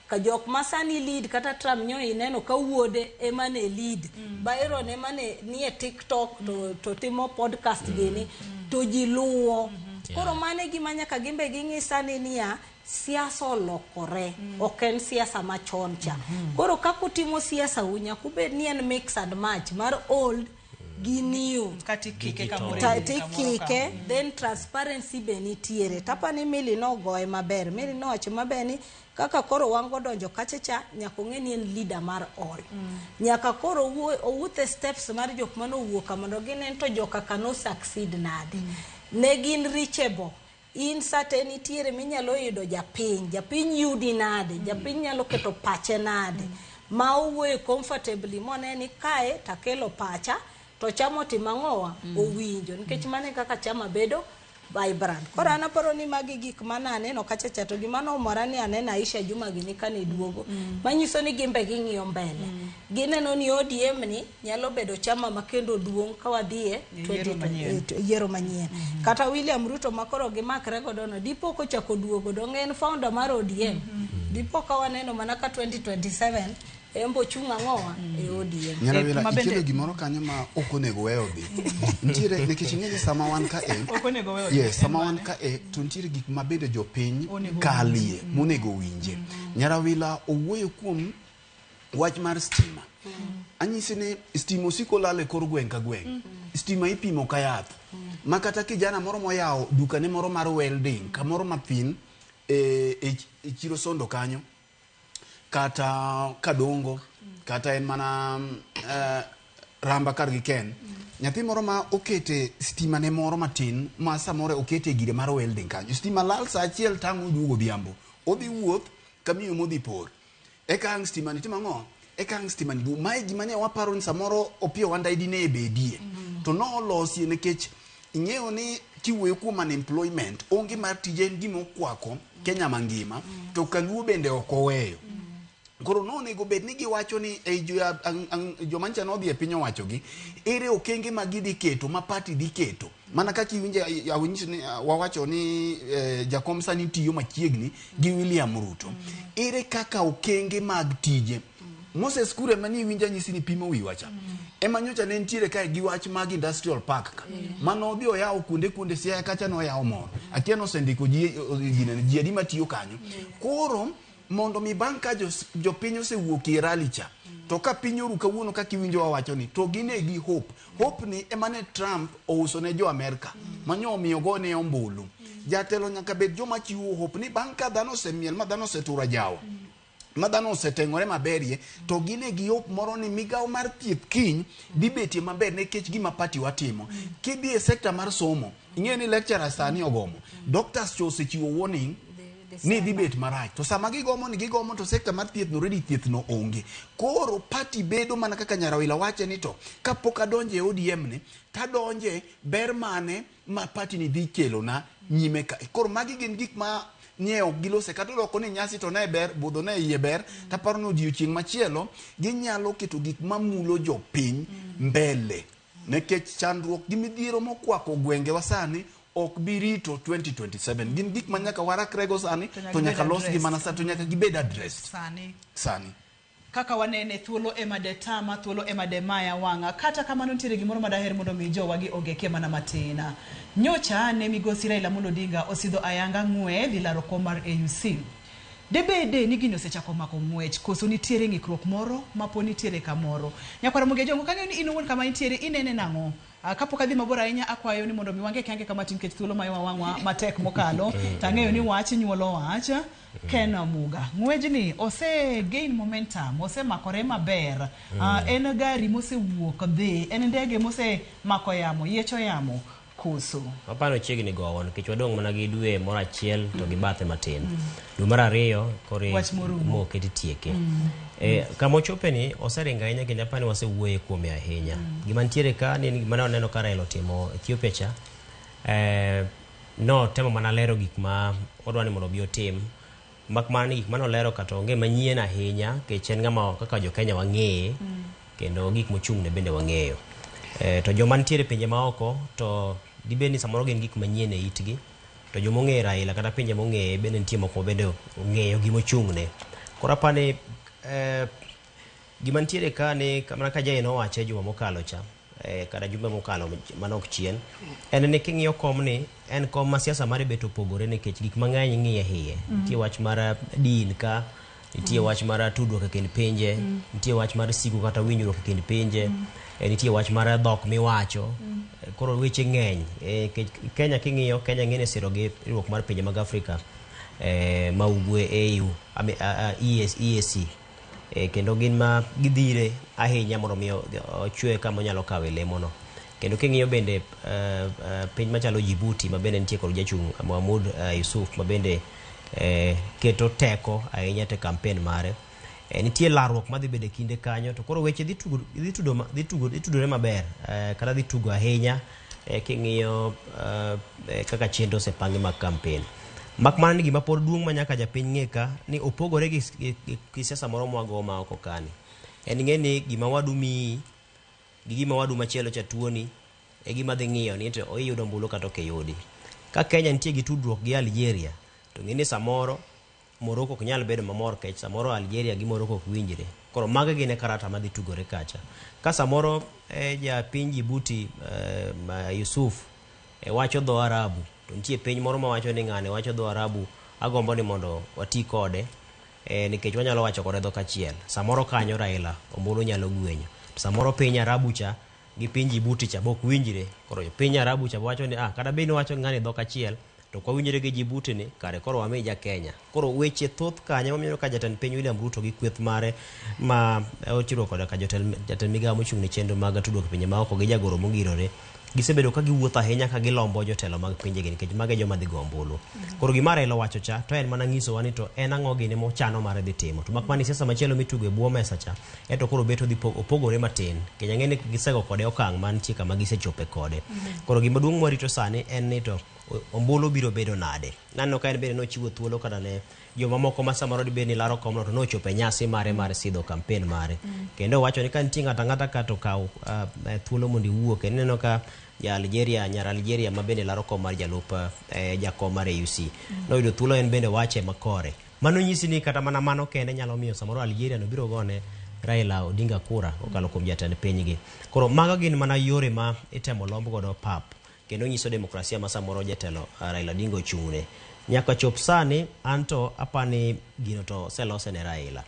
Ka jok ma sani lead kata Trump nyo ineno ka wuode ema ne lead. Byron ema ne nie TikTok to timo podcast gini to ji luwo. Koro mano e gima nyaka gimbe ging'i sani niya siasa olokore ok en siasa machon cha. Koro kaka utimo siasa u nyaka ubed ni en mix and match mar old gi new. Kata ikike kamoro Ta- e kamoro ka. tikike then transparency be nitiere tapa ni Milly nogoye maber. Milly nowacho maber ni kaka koro wango donjo kacha cha nyaka ong'e ni en leader mar all. Nyaka koro owuoth e steps mar jok manowuok ka mondo ginen to joka ka no succeed nade. Ne gin reachable. In sate nitiere minyalo yudo japiny, japiny yudi nade, japiny nyalo keto pache nade. Ma owuoye comfortably mone ni kae takelo pacha to chama otimo ang'owa owinjo nikech mano e kaka chama bedo vibrant. Koro an aparo ni magi gik mane aneno kacha cha to gima nomora ni aneno Aisha Juma gini kane duogo manyiso ni gimbe ging'iyo mbele. Gineno ni ODM ni nyalo bedo chama ma kendo duong' ka wadhiye Yiero manyien. yiero manyien. Kata William Ruto ma koro gimakre godo no dipo kochako duogo dong' en founder mar ODM. Dipo ka waneno mana ka 2027 embo chung' ang'owa e ODM. Nyarawila ma bende- ikelo gimoro kanyo ma ok onego we odhi. Nitiere nikech ing'e ni sama wan ka e Ok onego we odhi. Yes, sama wan ka e to nitiere gik ma bende jopiny Onego kalie monego winje. Nyarawila owuoyo kuom wach mar stima. Anyisi ni stima osiko lal e kor gweng' ka gweng'. Stima ipimo ka yath. Ma kata kijana moro moyawo dukane moro mar welding kamoro mathin e chiro Sondo kanyo kata Kadongo kata en mana Ramba kar gi Ken. Nyathi moro ma okete stima ne moro matin ma samoro okete gire mar welding kanyo. Stima lal saa achiel tang' oduogo odhiambo. Odhi wuoth kamiyo modhi por. Eka ang' stima ni timo ang'o? Eka ang' stima ni duogo. Mae gima ne waparo ni samoro Opiyo Wandayi dine bedie. To nolosie nikech ing'eyo ni kiwuoyo kuom unemployment onge mar tije en gima okwako Kenya mangima to kaluo bende ok oweyo. Koro nonego bed ni giwacho ni ei joma ncha nodhi e piny owacho gi ere okenge ma gidhi keto ma party dhi keto mana kaka iwinjo awinjo ni wawacho ni jakom sani tiyo machiegni gi William Ruto. Ere kaka okenge mag tije Moses Kuria mani iwinjo anyisi ni pimo wiwa cha ema nyocha ne nitiere kae gi wach mag industrial park ka mano odhi oyawo kuonde Siaya kacha noyawo moro akia nosendiko ji ginene ji adi matiyo kanyo. Koro mondo mi bang' ka jopiny osewuok e rally cha to ka piny oru kawuono kaka iwinjo wawacho ni to gine gi hope. Hope ni ema ne Trump ouso ne jo Amerka manyo omiyo gone ombulu. Jatelo nyaka bed joma chiwo hope ni bang' ka dhano osemiel ma dhano osetura jawa ma dhano oseteng'ore maberie to gine gi hope moro ni migawo mar thieth kiny dhi betie maber nikech gima party watimo. Kidhi e sekta mar somo ing'eyo ni lecturers sani ogomo, doctors cho osechiwo warning ni dhi bet marach to sama gigomo ni gigomo to sekta mar thieth no already thieth no onge. Koro party bedo mana kaka Nyarawila wache ni to kapok adonje e ODM ni tadonje ber mane ma party ni dhi kelona nyime ka. Koro magi gin gik ma nye ok gilose kata oloko ni nyasi to ne ber budho ne iye ber taparo ni odiochieng' machielo ginyalo keto gik mamulo jopiny mbele nikech chandruok gi midhiero mokwako gwengewa sani ok bi rito 2027. Gin gik ma nyaka warakrego sani to nyaka losgi mana sani to nyaka gibed addressed sani. Kaka wanene thuolo ema de tama, thuolo ema de maya wang'a. Kata kamano nitiere gimoro madaher mondo mi jowagi ogekie mana matin. Nyocha ne migosi Raila Amolo Odinga osidho ayanga ng'we dhi laro kom mar AUC. Debede ni gini osechako mako ng'wech koso nitiere ng'ikruok moro mapo nitiere kamoro. Nyakwara Mugia Jongo kang'eyo ni in owuon kama intiere inene nang'o? Kapok adhi mabor ahinya akwayo ni mondo mi wange ange kama tin nikech thuolo mayowa wang'wa matek mokalo. Tang'eyo ni wach nyuolo wach. Ken Muga, ng'wejni ose gain momentum, osemakore maber. En gari mosewuok dhi, en ndege mosemako yamo, yiecho yamo koso. Aparo chiegni gowo nikech wadong' mana gi dwe moro achiel to gi bathe matin. Dwe mar ariyo koro Wach morumo. moketi tieke. Kama ochope ni oseringo ahinya kendo apani wasewuoye kuome ahinya. Gima nitiere ka ni gima ne waneno ka Raila otimo Ethiopia cha, no temo mana lero gik ma odwa ni mondo obi otim. Mak mana ni gik mane olero kata onge manyien ahinya nikech en ng'ama kaka jo Kenya wang'eye kendo gik mochung'ne bende wang'eyo. To joma nitiere pinje maoko to dibed ni samoro gin gik manyien e itgi to joma ong'eyo Raila kata pinje mong'eye bende nitie moko bende ong'eyo gima ochung'ne. Koro apani gima nitiere ka ni mana ka Jane owache juma mokalo cha kata jumbe mokalo manok chien en ni king'iyo kom ni en kom ma siasa mare bet opogore nikech gik mang'eny ing'iye iye. Nitie wach mar din ka, nitie wach mar tudruok e kind pinje, nitie wach mar sigu kata winjruok e kind pinje, nitie wach mar dhok miwacho. Koro weche ng'eny. Nikech Kenya king'iyo, Kenya ng'ene siro gi riwruok mar pinje mag Afrika ma ugwe AU, EAC. Kendo gin ma gidhire ahinya mondo mi ochwe kama onyalo kawe lemono. Kendo king'iyo bende piny machalo Djibouti ma bende nitie kod jachung' Mahmoud Yusuf ma bende keto teko ahinya te campaign mare. Nitie larruok madhi bedo e kinde kanyo to koro weche dhi tudore maber kata dhi tugo ahinya king'iyo kaka chenro osepangi mag campaign. Mak mana ni gima pod duong' ma nyaka japiny ng'e ka ni opogore gi siasa moro mwago ma oko kani. En ng'e ni gima wadu miyi gi gima wadu machielo cha tuoni e gima dhi ng'iyo ni to iyudo ombulu kata ok iyudi. Ka Kenya nitie gi tudruok gi Algeria to ng'e ni samoro Morocco ok nyal bedo mamor nikech samoro Algeria gi Morocco ok winjre. Koro mago gin e karata madhi tugore kacha. Ka samoro ja piny Djibouti Yusuf wacho dho Arabu to nitie piny moro mawacho ni ng'ane wacho dho Arabu agombo ni mondo wati kode nikech wanyalo wacho kode dhok achiel. Samoro kanyo Raila ombulu nyalo gwenyo. Samoro piny Arabu cha gi piny Djibouti cha bok winjre. Koro piny Arabu cha wacho ni kata bed ni wacho ng'ani dhok achiel to kwa winjre gi Djibouti ni kare koro wami ja Kenya. Koro weche thoth kanyo mamiyo ka jatend piny William Ruto gi kweth mare ma ochiwo koda ka jatend migawo mochung' ne chenro mag tudruok e pinje maoko gi jagoro mogirore gisebedo ka giwuotho ahinya ka gilombo jotelo mag pinjegi nikech mago e joma dhi go ombulu. Koro gima Raila owacho cha to en mana nyisowa ni to en ang'o gini mochano mar dhi timo. To mak mana ni siasa machielo mitugo e bwo mesa cha ento koro bet odhi opogore matin. Nikech ang'e ni gisego kode okang' mantie kama gisechope kode. Koro gima duong' mwarito sani en ni to ombulu biro bedo nade. Naneno ka en bende nochiwo thuolo kata ne jomamoko ma samoro dibed ni laro komno to nochopo e nyasi mare mar sidho campaign mare. Kendo owacho ni ka nitie ng'ato ang'ata ka to kaw thuolo mondo iwuo. Kendo ineno ka ja Algeria, nyar Algeria ma bende laro kom mar jalup jakom mar AUC. Noyudo thuolo en bende wache makore. Mano nyisi ni kata mana mano kende nyalo miyo samoro Algeria no biro gone Raila Odinga kura kokalo kuom jatend pinygi. Koro mago gin mana yore ma itemo lomb godo pap kendo nyiso demokrasia ma samoro jatelo Raila Odinga ochung'ne. Nyaka chop sani anto apani gino to oselose ne Raila.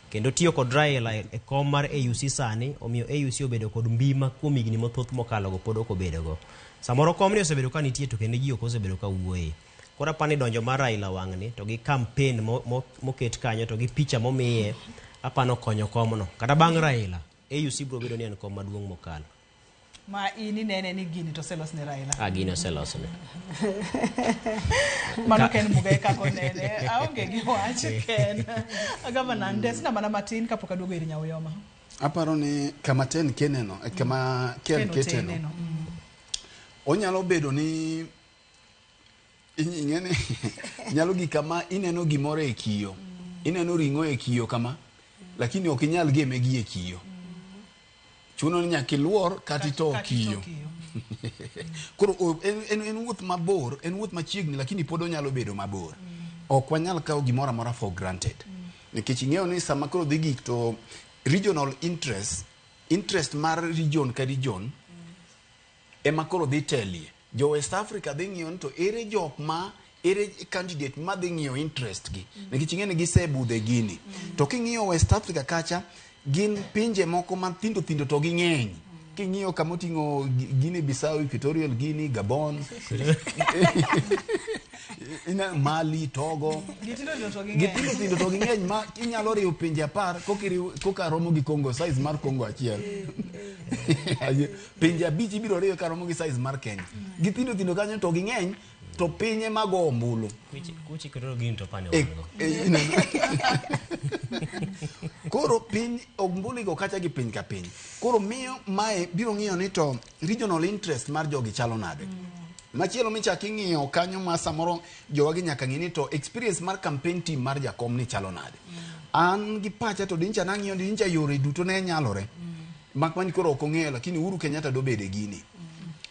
Kendo tiyo kod Raila e kom mar AUC sani omiyo AUC obedo kod mbima kuom higni mathoth mokalo go pod ok obedo go. Samoro komni osebedo ka nitie to kendo ji ok osebedo ka wuoye. Koro apani donjo mar Raila wang'ni to gi campaign moket kanyo to gi picha momiye apano konyo komno. Kata bang' Raila AUC biro bedo ni en kom maduong' mokalo. Ma in inene ni gini to oselos ne Raila. Gini oselos ne. Mano Ken Mugai kaka onene. Aonge gi wach Ken. Gavana ndesna mana matin kapok aduogo ir Nyauyoma. Aparo ni kama ten keneno, kama Ken keteno. Onyalo bedo ni ing'eni nyalo gi kama ineno gimoro e kiyo. Ineno ring'o e kiyo kama, lakini ok inyal geme gi e kiyo. Chuno ni nyaka iluor kata ito kiyo. Koro en wuoth mabor, en wuoth machiegni lakini pod onyalo bedo mabor. Ok wanyal kawo gimoro amora for granted. Nikech ing'eyo ni sama koro dhi gik to regional interest mar region ka region ema koro dhi telie. Jo West Africa dhi ng'iyo ni to ere jok ma ere candidate ma dhi ng'iyo interest gi. Nikech ing'eyo ni gisebudhe gini. To king'iyo West Africa kacha gin pinje moko mathindo thindo to ging'eny. King'iyo kama oting'o Guinea Bissau, Equatorial Guinea, Gabon, Mali, Togo. Gitindo thindo to ging'eny ma inyalo riwo pinje 10 koka romo gi Congo, size mar Congo achiel. Pinje 5 ibiro riwo ka romo gi size mar Kenya. Gitindo thindo kanyo to ging'eny to pinye mago ombulu. Kuchi Equatorial Guinea to pane ongo. Koro piny ombulu go kacha gi piny ka piny. Koro miyo mae biro ng'iyo ni to regional interest mar jogi chalo nade. Machielo michak ing'iyo kanyo ma samoro jowagi nyaka ng'i ni to experience mar campaign team mar jakom ni chalo nade. An gi pacha to dincha nang'iyo dincha yore duto ne nyalore. Mak mana koro ok ong'eyo lakini Uhuru Kenyatta dobede gini.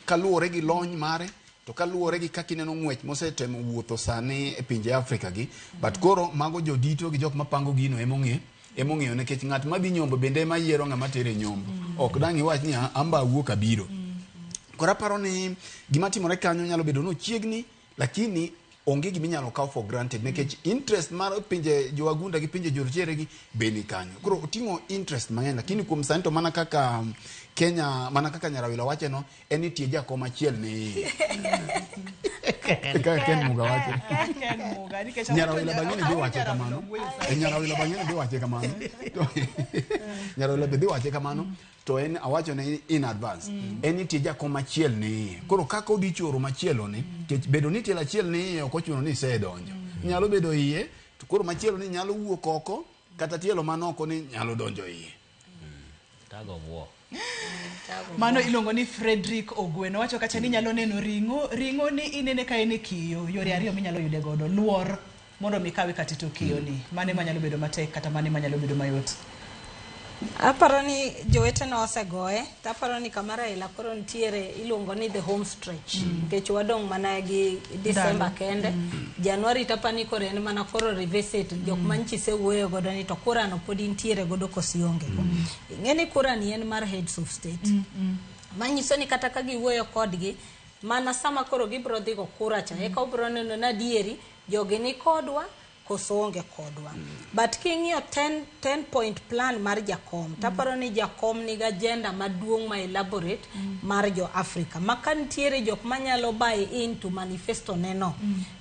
Kaluwore gi lony mare To kaluwore gi kaka ineno ng'wech mosetemo wuotho sani e pinje Afrika gi, but koro mago jodito gi jok mapango gino emong'e emong'eyo nikech ng'at madhi nyombo bende ema yiero ng'ama tere e nyombo. Ok dang' iwach ni "Ah, an be awuok abiro. Koro aparo ni gima timore kanyo nyalo bedo ni ochiegni lakini onge gima inyalo kaw for granted nikech interest mar pinje jowagunda gi pinje jorochere gi be ni kanyo. Koro oting'o interest mang'eny lakini kuom sani to mana kaka Kenya mana kaka Nyarawila wache no en ni tie jakom achiel ni iye. Kaka Ken Muga wacho. Ken Muga, nikech Nyarawila bang'e ni dhi wache Nyarawila kamano. wuoyo sana. E Nyarawila bang'e ni dhi wache kamano. Nyarawila be dhi wache kamano. To en awacho ne in advance. En nitie jakom achiel ni iye. Koro kaka odhi choro machielo ni, nikech bedo ni tielo achiel ni iye ok ochuno ni isedonjo. Nyalo bedo iye, to koro machielo ni nyalo wuok oko, kata tielo man oko ni nyalo donjo iye. Tug of war. Mano iluongo ni Frederick Ogweno. Wacho kacha ni inyalo neno ring'o, ring'o ni inene ka en e kiyo, yore ariyo minyalo yude godo. Luor mondo mi kawe kata ito kiyo ni. Mane manyalo bedo matek kata mane manyalo bedo mayot. Aparo ni jowetena osegoye to aparo ni kama Raila koro nitiere iluongo ni the home stretch nikech wadong' mana gi December Ndalo. kende January to apani koro en mana koro revisit jok manyiche isewuoyo godo ni to kura no pod intiere godo koso ionge go. Ing'e ni kura ni en mar heads of state manyiso ni kata ka giwuoyo kodgi mana sama koro gibiro dhi go kura cha eka obiro neno ni adieri jogi ni kodwa koso onge kodwa. But king'iyo 10 point plan mar jakom taparo ni jakom nigi agenda maduong' ma elaborate mar jo Africa ma ka nitiere jok manyalo buy into manifesto ne no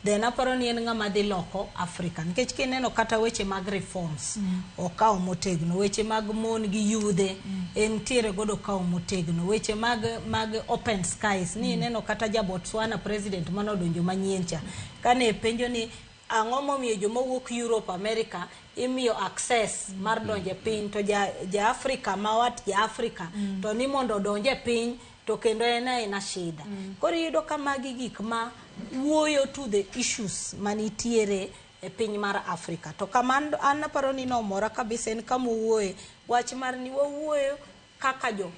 then aparo ni en ng'ama dhi loko Africa nikech kineno kata weche mag reforms okawo motegno weche mag mon gi yudhe entiere godo okawo motegno weche mag open skies ni ineno kata ja Botswana president manodonjo manyien cha kane penjo ni ang'o momiyo joma wuok Europe America imiyo access mar donjo e piny to ja Africa ma wat ja Africa to ni mondo odonj e piny to kendo en aena shida. Koro iyudo ka magi gik ma wuoyo to the issues manitiere e piny mar Africa. To kama an aparo ni nomora kabisa en kama owuoye wach mar ni wawuoyo kaka jo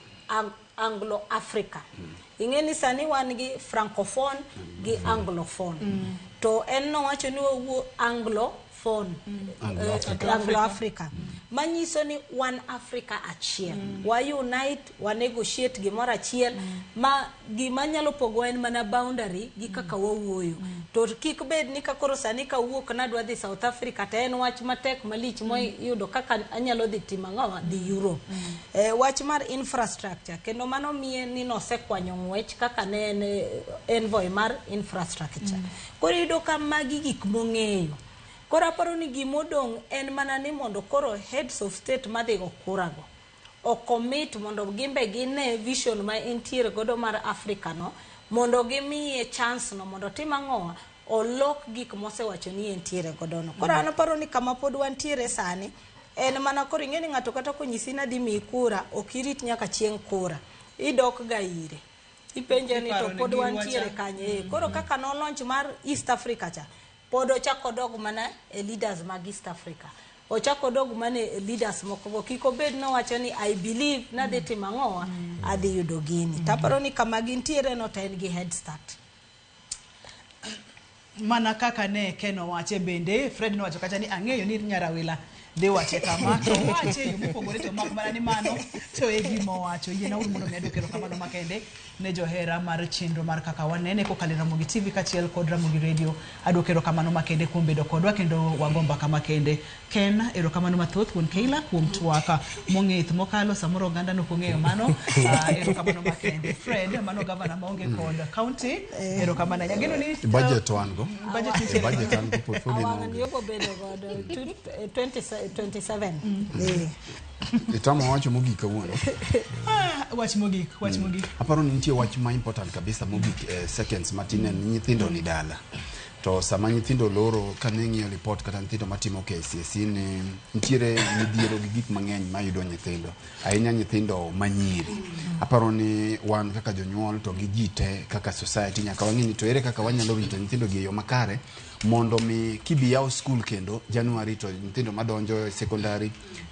Anglo Africa. Ing'e ni sani wan gi francophone gi anglophone. To en nowacho ni wawuo anglophone. Anglo Africa. Anglo Africa. Manyiso ni wan Africa achiel. Wa unite, wa negotiate gimoro achiel ma gima nyalo pogowa en mana boundary gi kaka wawuoyo. To kik bed ni ka koro sani kawuok nadwa dhi South Africa to en wach matek malich moyudo kaka anyalo dhi timo ang'owa dhi Europe. Wach mar infrastructure kendo mano miye ni nosekwanyo ng'wech kaka ne en envoy mar infrastructure. Koro iyudo ka magi gik mong'eyo. Koro aparo ni gimodong' en mana ni mondo koro heads of state madhi go kura go o commit mondo gimbe gine vision ma entiere godo mar Africa no mondo gimiye chance no mondo otim ang'owa olok gik mosewacho ni entiere godo no. Koro an aparo ni kama pod wantiere sani en mana koro ing'e ni ng'ato kata konyisi ni adhi miyi kura ok irit nyaka chieng' kura idok ga ire ipenje ni to Iparo ni pod gin wantiere wacha. kanye. Koro kaka no launch mar East Africa cha pod ochako odog mana e leaders mag East Africa ochako odog mana e leaders moko go kik obed nowacho ni I believe nadhi timo ang'owa adhi yudo gini taparo ni kama gintiere no to en gi head start. Mana kaka ne Ken owache bende Fred nowacho kacha ni ang'eyo ni Nyarawila dhi wache kama to owache e yo mopogore to mak mana ni mano to e gima owacho. Yiena uru mondo mi aduok erokamano makende ne johera mar chenro mar kaka wanene kokalo e Ramogi TV kaachiel kod Ramogi Radio. Aduoko erokamano makende kuom bedo kodwa kendo wago mbaka makende. Ken, erokamano mathoth wuon Keila kuom twak mong'ith mokalo samoro oganda nok ong'eyo mano. Erokamano makende. Fred, mano gavana maonge kod county. Erokamano ahinya. Ageno ni Budget wan go. Budget nitiere. Budget wan go portfolio Awang' maonge. ni obo bedo godo 27. Itamo wacho mogik kawuono. Wach mogik, wach mogik. Aparo ni nitie wach ma important kabisa mogik seconds matin en nyithindo ni dala. To sama nyithindo loro kane ng'iyo report kata nyithindo matimo KCSE ni nitiere midhiero gi gik mang'eny mayudo nyithindo. Ahinya nyithindo manyiri. Aparo ni wan kaka jonyuol to gi ji te kaka society nyaka wang'e ni to ere kaka wanyalo rito nyithindo gi e yo makare mondo mi kibi yaw school kendo January to nyithindo madonjo e secondary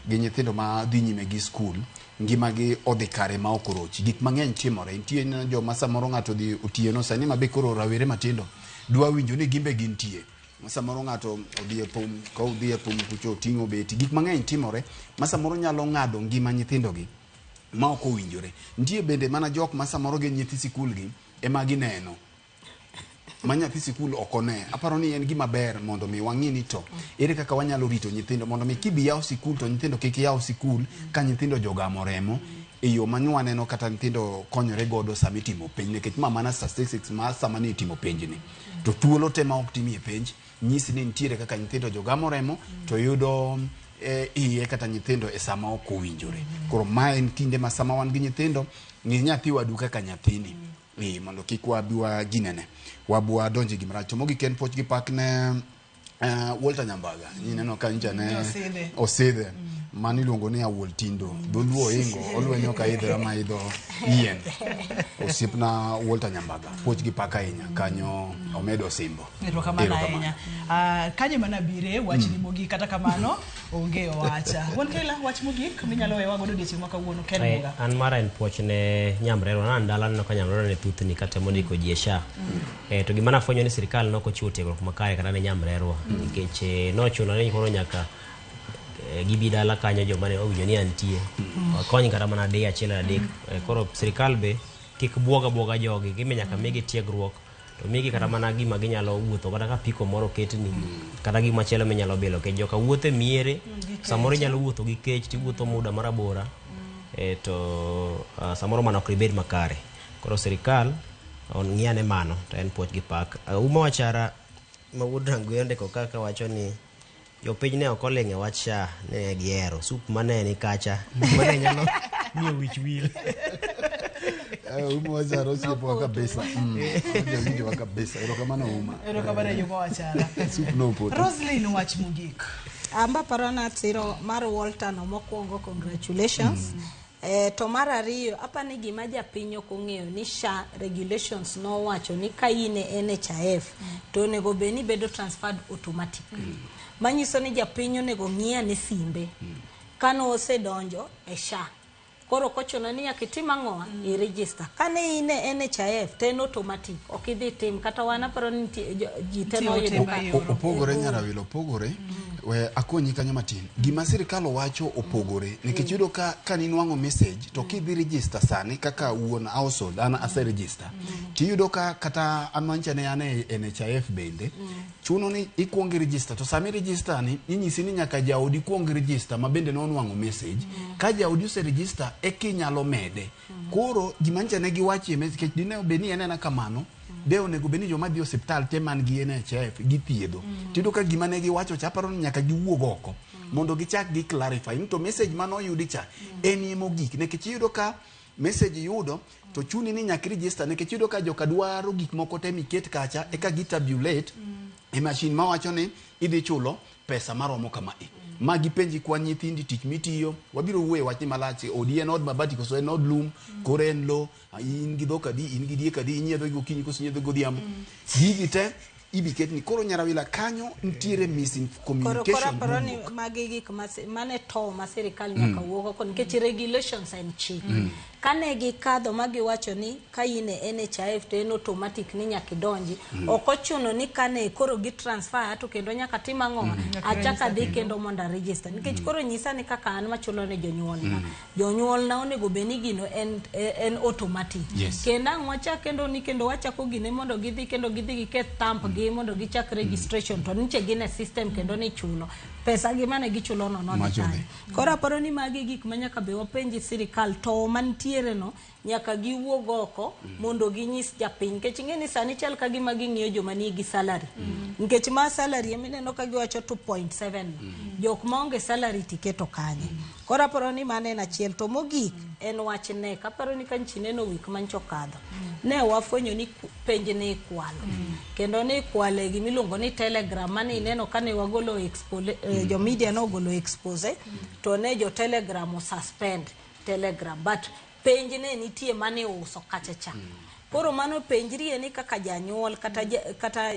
gi nyithindo ma dhi nyime gi school Ngimagi odhi kare ma ok orochi. Gik mang'eny timore. Nitie joma samoro ng'ato odhi otieno sani ma be koro rawere matindo dwa winjo ni gimbe gintie. Samoro ng'ato odhi e thum, ka odhi e thum kucho oting'o beti. Gik mang'eny timore ma samoro nyalo ng'ado ngima nyithindogi ma ok owinjore. Nitie bende mana jok ma samoro gin nyithi sikul gi ema gineno ma nyathi sikul ok one. Aparo ni en gima ber mondo mi wang'i ni to ere kaka wanyalo rito nyithindo mondo mi kibi yaw sikul to nyithindo kik yaw sikul ka nyithindo jogamo remo e yo ma nwaneno kata nyithindo konyore godo sama itimo penj nikech ma mana statistics ma sama ni itimo penj ni to thuolo te ma ok timie penj nyisi ni nitiere kaka nyithindo jogamo remo to yudo iye kata nyithindo e sama ok owinjore. Koro ma en kinde ma sama wan gi nyithindo, ng'i nyathi wadu kaka nyathini. Mondo kik wabi waginene wabi wadonje gimrach. To mogik en puoch gi pak ne Walter Nyambaga. Ineno ka nyicha ne Osidhe. Osidhe. Mano iluongo ni Awuol Tindo. Dholuo oingo, olwenyo ka idhore ma idho yien. Osiepna Walter Nyambaga, puoch gi pak ahinya. Kanyo omedo osimbo. Erokamano ahinya. Kanyo ema nabire wachni mogik kata kamano onge owacha. Wuon Keila, wach mogik minyalo wewa godo odiochieng' ma kawuono Ken Muga. An mara en puoch ne Nyamrerwa. An dala aneno ka Nyamrerwa ne thuthni kata mondiko ji e SHA. To gima nafwenyo ni sirikal ne ok ochiwo tiegruok makare kata ne Nyamrerwa. Nikech nochuno ni koro nyaka gibi dala kanyo joma ne owinjo ni antie. Wakony kata mana adek achiel adek. Koro sirikal be kik buoga buoga jogi. Gimbe nyaka migi tiegruok. To migi kata mana gima ginyalo wuotho kata ka piko moro oketni kata gima chielo minyalo bilo nikech joka wuotho e miere samoro inyalo wuotho gi kech tiwuotho muda marabora to samoro mano ok ibed makare. Koro sirikal ong'i ane mano to en puoch gi pak. Uma Wachara ma wuod Rangwe ondiko kaka wacho ni jopiny ne ok oling' e wach SHA ne gihero sup mane ni kacha mane nyalo miyo wich wil. Uma Wachara osiepowa kabisa. Jawinjowa kabisa. Erokamano Uma. Erokamano Uma Wachara. Sup nopoto. Roslyn, wach mogik. Amba parona tiro mar Walter no mokwongo congratulations. To mar ariyo apa ni gima japiny ok ong'eyo ni SHA regulations nowacho ni ka in e NHIF to onego bed ni bedo transferred automatic. Manyiso ni japiny onego ng'i ane simbe kane osedonjo e SHA. Koro kochuno ni nyaka itim ang'owa i register. Kane in e NHIF to en automatic ok idhi tim kata wan aparo ni ji te noyudo ka Opogore Nyarawil, opogore. We akonyi kanyo matin. Gima sirikal owacho opogore nikech iyudo ka ninwang'o message to kidhi register sani kaka wuon household an ase register tiyudo ka kata an mancha ne an e NHIF bende chuno ni ikuong register to sami register ni inyisi ni nyaka jaodi kuong register ma bende nonwang'o message ka jaodi ose register eka inyalo mede. Koro gima nyicha ne giwacho e message nikech dine bed ni en ena kamano de onego bed ni joma dhi e osiptal te man gi NHIF githiedho. Tiyudo ka gima ne giwacho cha aparo ni nyaka giwuog oko mondo gichak gi clarify ni to message manoyudi cha en e mogik nikech iyudo ka message yudo to chuni ni nyaka register nikech iyudo ka joka dwaro gik moko te miket kacha eka gitabulate e machine mawacho ni idhi chulo pesa maromo kama e. Ma gipenji kwan nyithindi, tich mitiyo, wabiro wuoyo e wachni malach, odi en od mabati koso en od lum, koro en lo, in gi dhok adi, in gi diek adi, inyiedho gi gokinyi koso inyiedho godhiambo. Gigi te ibi ketni. Koro Nyarawila kanyo nitiere Koro miscommunication aparo ni mowuok. magi gik mane to ma sirikal nyaka wuog oko nikech regulations en chik. Kane gikadho ma giwacho ni ka in e NHIF to en automatic ni nyaka idonji. Ok ochuno ni kane koro gi transfer to kendo nyaka tim ang'o Nyaka achak register adhi kendo. kendo mondo a register nikech koro nyisa ni kaka an machulo ne jonyuolna. Jonyuolna onego bed ni gino en automatic. Yes. Kendo ang' wachak kendo ni kendo wachako gine mondo gidhi kendo gidhi giket thumb gi mondo gichak registration to niche gin e system kendo ni chulo pesa gi mane gichulo no nodhi Macho kanye. dhi. Koro aparo ni magi gik ma nyaka be wapenji sirikal to mantiere no nyaka giwuog oko mondo ginyis japiny nikech ing'e ni sani chal ka gima ging'iyo joma nigi salary nikech ma salary emineno ka giwacho 2.7 jok maonge salary tiketo kanye. Koro aparo ni mano en achiel to mogik en wach nek. Aparo ni ka nchi neno wik mancho okadho ne wafwenyo ni penj ne ikwalo kendo ne ikwale gimiluongo ni telegram mane ineno kane wagolo jo media nogolo expose to ne jo telegram o suspend telegram but penj ne nitie mane uso kacha cha. Koro mano penjrie ni kaka janyuol kata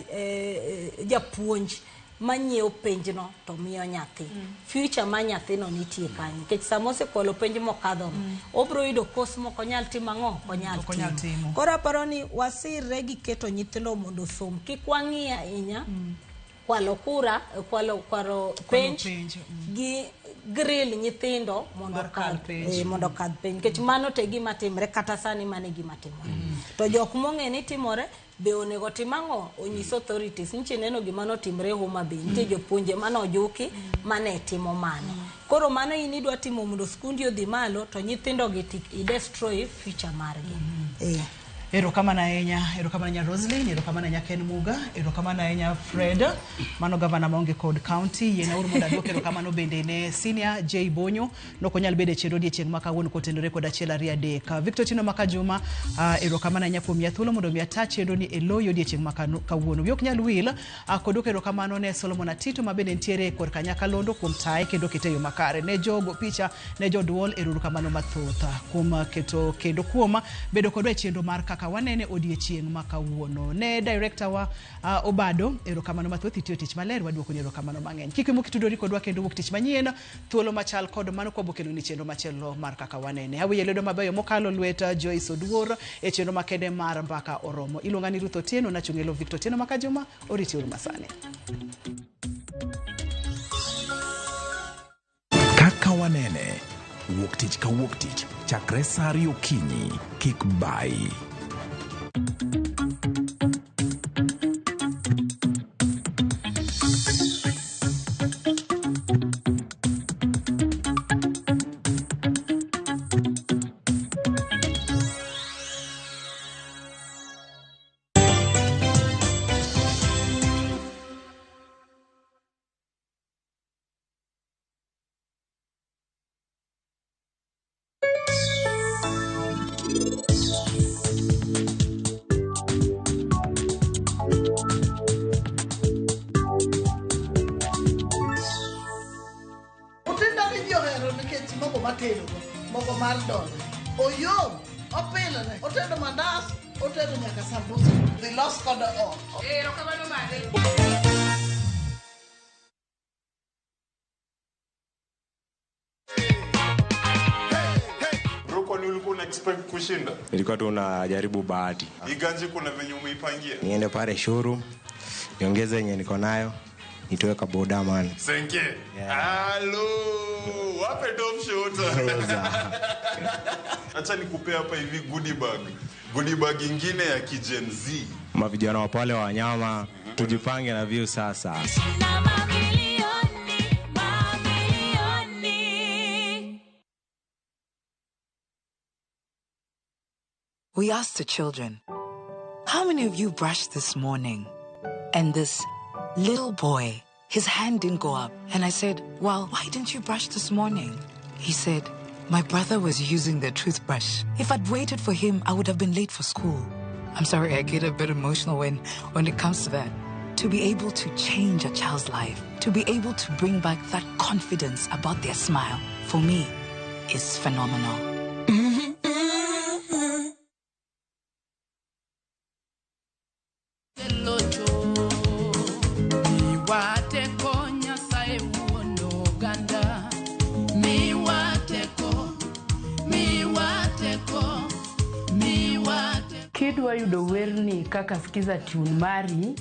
japuonj manyiewo penjno to miyo nyathi. Future ma nyathino nitie kanyo. Nikech sama osekwalo penj mokadhono, obiro yudo course mok onyal timo ang'o? Ok onyal Ok onyal timo. Koro aparo ni wasirre gi keto nyithindo mondo osom. Kik wang'i ahinya kwalo kura, kwalo kwalo penj penj, gi grill nyithindo mondo Mar kal okadh penj. mondo okadh penj. Nikech mano to e gima timre kata sani mano e gima timore. To jok mong'e ni timore be onego tim ang'o? Onyis authorities. Nitie neno gima notimre Homa Bay. Nitie jopuonje mane ojuki mane timo mano. Koro mano in idwa timo mondo skundi odhi malo to nyithindo gi ti i destroy future margi. Erokamano ahinya, erokamano ahinya Roslyn, erokamano ahinya Ken Muga, erokamano ahinya Fred, mano gavana maonge kod county. Yiena uru mondo aduok erokamano bende ne senior J Bonyo, nok onyal bedo e chenro odiechieng' ma kawuono kotenore kod achiel ariyo adek. Victor Otieno Makajuma, erokamano ahinya kuom miya thuolo mondo mi ata chenro ni e loyi odiechieng' ma kawuono. Wiya ok nyal wil, kod duoko erokamano ne Solomon Atito ma bende nitiere korka nyakalondo kuom taye kendo kete e yo makare. Ne jogo picha, ne joduol, erokamano mathoth kuom keto kendo kuom bedo kodwa e chenro mar kaka wanene odiechieng' ma kawuono. Ne director wa Obado, erokamano mathoth, itiyo tich maler, waduokoni erokamano mang'eny. Kik imuki tudori kodwa kendo wuok tich manyien, thuolo machal kod mano kwa bokeloni chenro machielo mar kaka wanene. Awiye lwedo mabeyo mokalo lwet Joyce Oduor e chenro makende mar Mbaka Oromo. Iluonga ni Ruth Otieno, nachung' e lo Victor Otieno Makajuma, oriti uru masani. Kaka wanene, wuok tich ka wuok tich, chakre saa ariyo okinyi, kik bayi. Otinda ni ji ohero nikech mogo matedogo, mogo mar dole. Oyom, opilore, otedo mandas, otedo nyaka sambusa. Dhi los kodo ot. Erokamano mare. Bro, kwani ulikuwa una expect kushinda? Nilikuwa tu najaribu bahati, Iganje kuna venye umeipangia. niende pale showroom niongeze yenye niko nayo, nitoe kaboda man. Senke. Halo, wape top shot. Acha nikupe hapa hivi goodie bag. Goodie bag ingine ya kigen Z. Mavijana wa pale wa wanyama, tujipange na view sasa. We asked the children, how many of you brushed this morning? And this little boy, his hand didn't go up. And I said, well, why didn't you brush this morning? He said, my brother was using the toothbrush. If I'd waited for him, I would have been late for school. I'm sorry, I get a bit emotional when it comes to that. To be able to change a child's life, to be able to bring back that confidence about their smile, for me, is phenomenal. Kidwa yudo werni kaka skiza tune mari,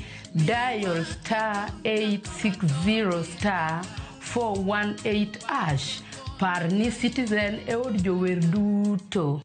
dial star 860 star 418 hash. Par ni Citizen e od jower duto.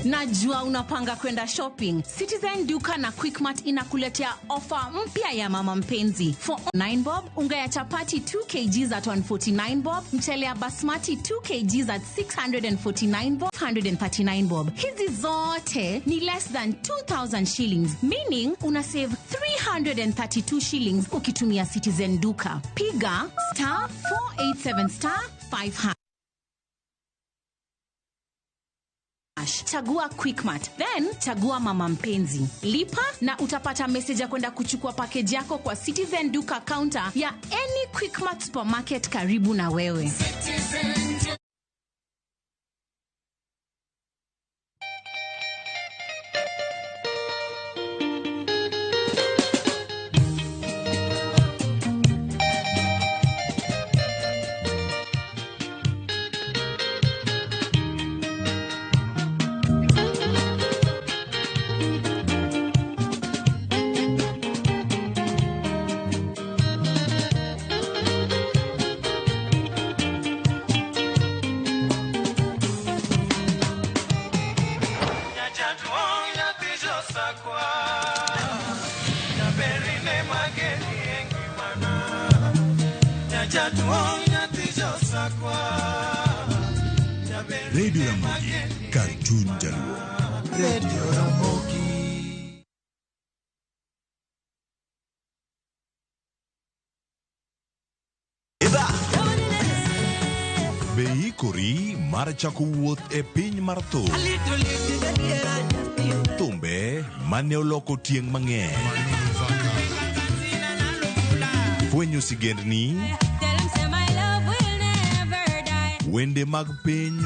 Najua unapanga kwenda shopping. Citizen Duka na Quickmart inakuletea ofa mpya ya mama mpenzi. For 9 bob, unga ya chapati 2 kg at 149 bob, mchele ya basmati 2 kg at 649 bob, 139 bob. Hizi zote ni less than 2000 shillings, meaning una save 332 shillings ukitumia Citizen Duka. Piga star 487 star 5 hash. Chagua Quickmart, then chagua mama mpenzi. Lipa na utapata message ya kwenda kuchukua package yako kwa Citizen Duka counter ya any Quickmart supermarket karibu na wewe. Radio Ramogi, kar chuny jaluo. Radio Ramogi. Be ikori mar chako wuoth e piny mar thum? Thumbe mane oloko tieng' mang'eny. Fwenyo sigendni, wende mag piny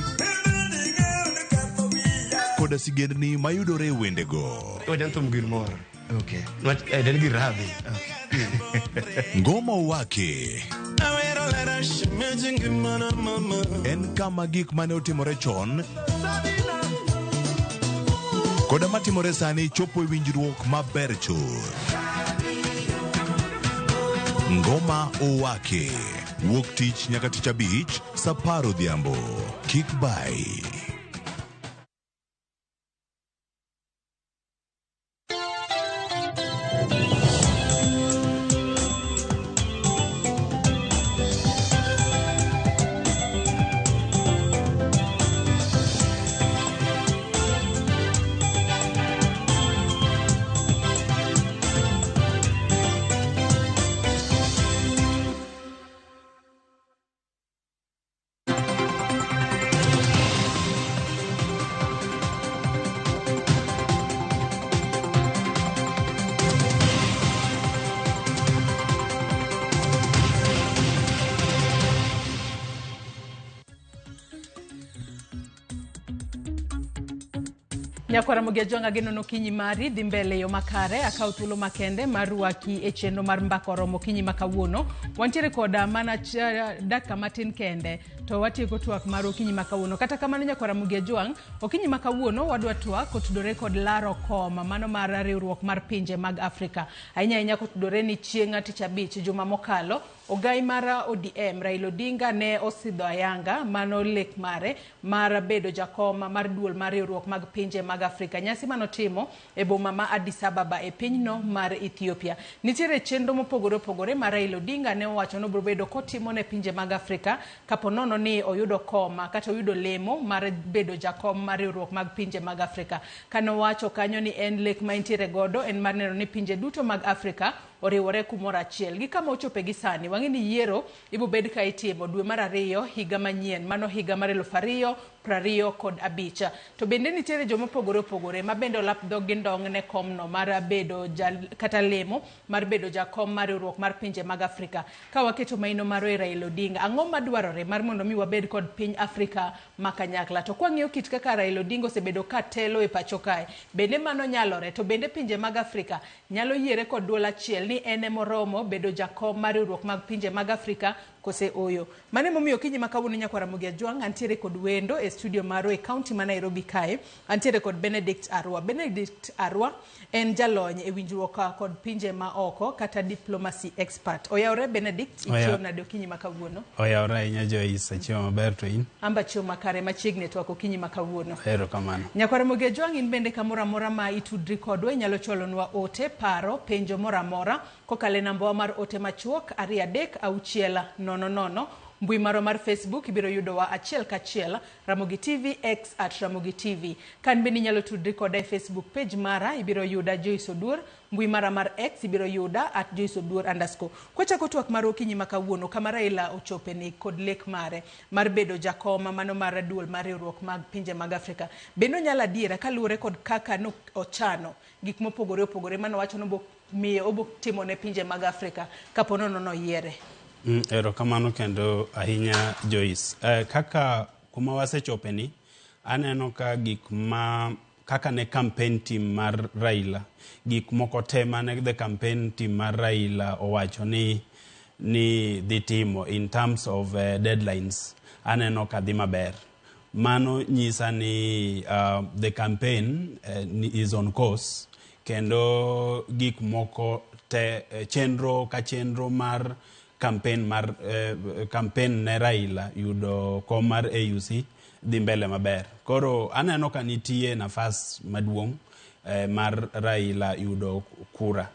koda sigendni mayudore e wendego. Wajan thum gir mor. Okay. Nwach en gir radhi. Ngoma Owake en kama gik mane otimore chon koda matimore sani chopo e winjruok maber chuth. Ngoma Owake wuok tich nyaka tich abich saa apar odhiambo. Kik bai. Nyakwara Ramogi Ajwang' ageno nokinyi mari dhi mbele yo makare. Akaw thuolo makende mar rwaki e chenro mar Mbaka Oromo okinyi ma kawuono. Wantiere koda mana dakika matin kende to watieko twak mar okinyi ma kawuono. Kata kamano Nyakwara Ramogi Ajwang', okinyi ma kawuono wadwa twak kotudore kod laro kom mano mar riwruok mar pinje mag Afrika. Ahinya ahinya kotudore ni chieng' tich abich juma mokalo, ogai mar ODM Raila Odinga ne osidho ayanga mano lek mare mar bedo jakom mar duol mar riwruok mag pinje mag Afrika. Nyasi manotimo e boma ma Addis Ababa e pinyno mar Ethiopia. Nitiere chenro mopogore opogore ma Raila Odinga ne owacho ni obiro bedo kotimo ne pinje mag Afrika kapo nono ni oyudo koma kata oyudo lemo mar bedo jakom mar riwruok mag pinje mag Afrika. Kane owacho kanyo ni en lek ma entiere godo en mar neno ni pinje duto mag Afrika oriwore kumoro achiel. Gi kama ochope gi sani, wang'e ni yiero ibiro bed ka itimo dwe mar ariyo higa manyien, mano higa mar 2025. To bende nitiere joma opogore opogore ma bende olap dhog gi ndong' ne komno mar bedo kata lemo mar bedo jakom mar riwruok mar pinje mag Afrika. Ka waketo maino marwa e Raila Odinga, ang'o madwarore mar mondo mi wabed kod piny Afrika ma kanyakla? To kwang'iyo kit kaka Raila Odinga osebedo ka telo e pacho kae, bende mano nyalore? To bende pinje mag Afrika nyalo yiere kod duol achiel ni en emoromo bedo jakom mar riwruok mag pinje mag Afrika kose oyo? Mano emomiyo okinyi ma kawuono Nyakwara Ramogi Ajwang' antiere kod wendo e studio marwa e county ma Nairobi kae. Antiere kod Benedict Arwa. Benedict Arwa en jalony e winjruok kod pinje ma oko kata diplomacy expert. Oyawore Benedict, ichiewo nade okinyi ma kawuono? Oyawore ahinya Joyce, achiewo maber to in? Amba chiewo makare machiegni e twak okinyi ma kawuono. Erokamano. Nyakwara Ramogi Ajwang' in bende kamoro amora ma itudri kodwa inyalo chwalonwa ote, paro, penjo moro amora kokalo e nambawa mar ote machuok 2 3 6 0 0. Mbui marwa mar Facebook ibiro yudowa achiel kachiel Ramogi TV, X at Ramogi TV. Kan bende inyalo tudri koda e Facebook page mara ibiro yuda Joyce Oduor, mbui mara mar X ibiro yuda at Joyce Oduor _. Kwachako twak mar okinyi ma kawuono kama Raila ochope ni kod lek mare mar bedo jakom mano mar duol mar riwruok mag pinje mag Afrika. Bende onyalo adiera kaluwore kod kaka no ochano gik mopogore opogore mano wacho ni miyo obo timo ne pinje mag Afrika kapo nono noyiere. Erokamano kendo ahinya Joyce. Kaka kuma wasechope ni, aneno ka gik ma kaka ne campaign team mar Raila, gik moko te mane the campaign team mar Raila owacho ni dhi timo in terms of deadlines, aneno ka dhi maber. Mano nyisa ni the campaign is on course, kendo gik moko te chenro ka chenro mar campaign mar campaign ne Raila yudo kom mar AUC dhi mbele maber. Koro aneno ka nitie nafas maduong' mar Raila yudo kura.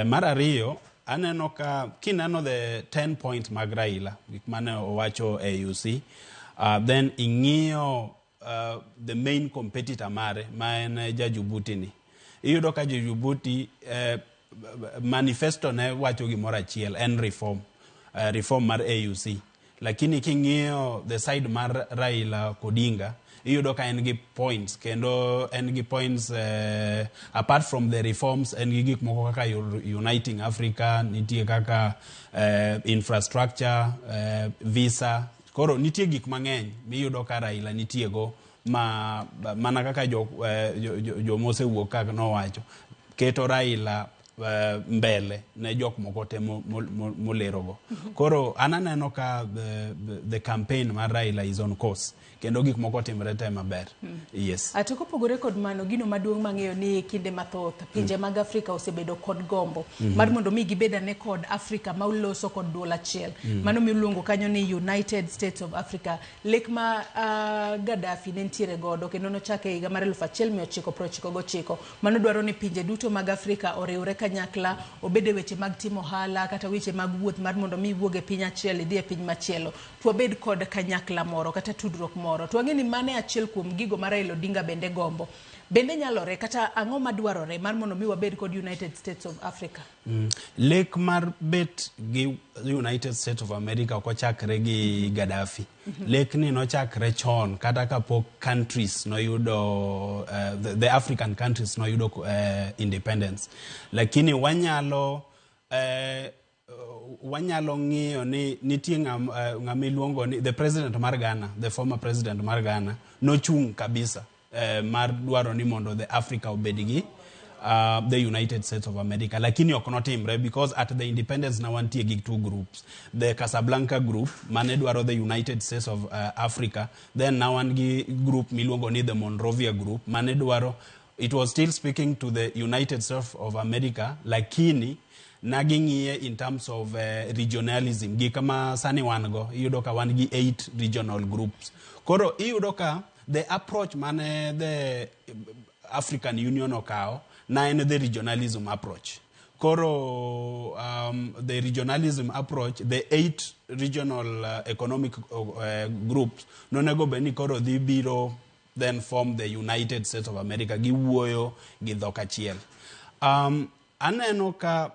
Mar ariyo, Aneno ka kineno the 10 points mag Raila, gik mane owacho AUC, then ing'iyo the main competitor mare ma en ja Djibouti ni. Iyudo ka ja Djibouti manifesto ne wacho gimoro achiel, en reform, reform mar AUC. Lakini king'iyo the side mar Raila Odinga, iyudo ka en gi points, kendo en gi points apart from the reforms, en gi gik moko kaka Uniting Africa, nitie kaka infrastructure, visa. Koro nitie gik mang'eny miyudo ka Raila nitie go ma mana kaka jo, jo, jo, jomosewuok ka nowacho keto Raila mbele ne jok moko te molerogo. Koro an aneno ka the campaign mar Raila is on course kendo gik moko timre te maber. Yes. To kopogore kod mano, gino maduong' mang'eyo ni kinde mathoth pinje mag Afrika osebedo kod gombo mar mondo mi gibed ane kod Afrika ma uloso kod duol achiel. Mano miluongo kanyo ni United States of Africa. Lek ma Gaddafi ne nitiere godo kendo nochake e higa mar 1999. Mano dwaro ni pinje duto mag Afrika oriwre kanyakla, obed e weche mag timo ohala kata weche mag wuoth mar mondo mi iwuog e piny achiel idhi e piny machielo. To wabed kod kanyakla moro kata tudruok moro. To wang'e ni mano e achiel kuom gigo ma Raila Odinga bende gombo. Bende nyalore kata ang'o madwarore mar mondo mi wabed kod United States of Africa? Lek mar bet gi United States of America ok ochakre gi Gaddafi. Lek ni nochakre chon kata kapok countries noyudo the African countries noyudo independence. Lakini wanyalo ng'iyo ni nitie ng'ama iluongo ni the president mar Ghana, the former president mar Ghana nochung' kabisa mar dwaro ni mondo the Africa obed gi the United States of America, lakini ok notimre because at the independence na wantie gi two groups, the Casablanca group mane dwaro the United States of Africa, then na wan gi group miluongo ni the Monrovia group mane dwaro, it was still speaking to the United States of America, lakini na ging'iye in terms of regionalism. Gi kama sani wan go, iyudo ka wan gi 8 regional groups. Koro iyudo ka the approach mane the African Union okawo na en the regionalism approach. Koro the regionalism approach, the 8 regional economic groups nonego bed ni koro dhi biro then form the United States of America, giwuoyo gi dhok achiel. Aneno ka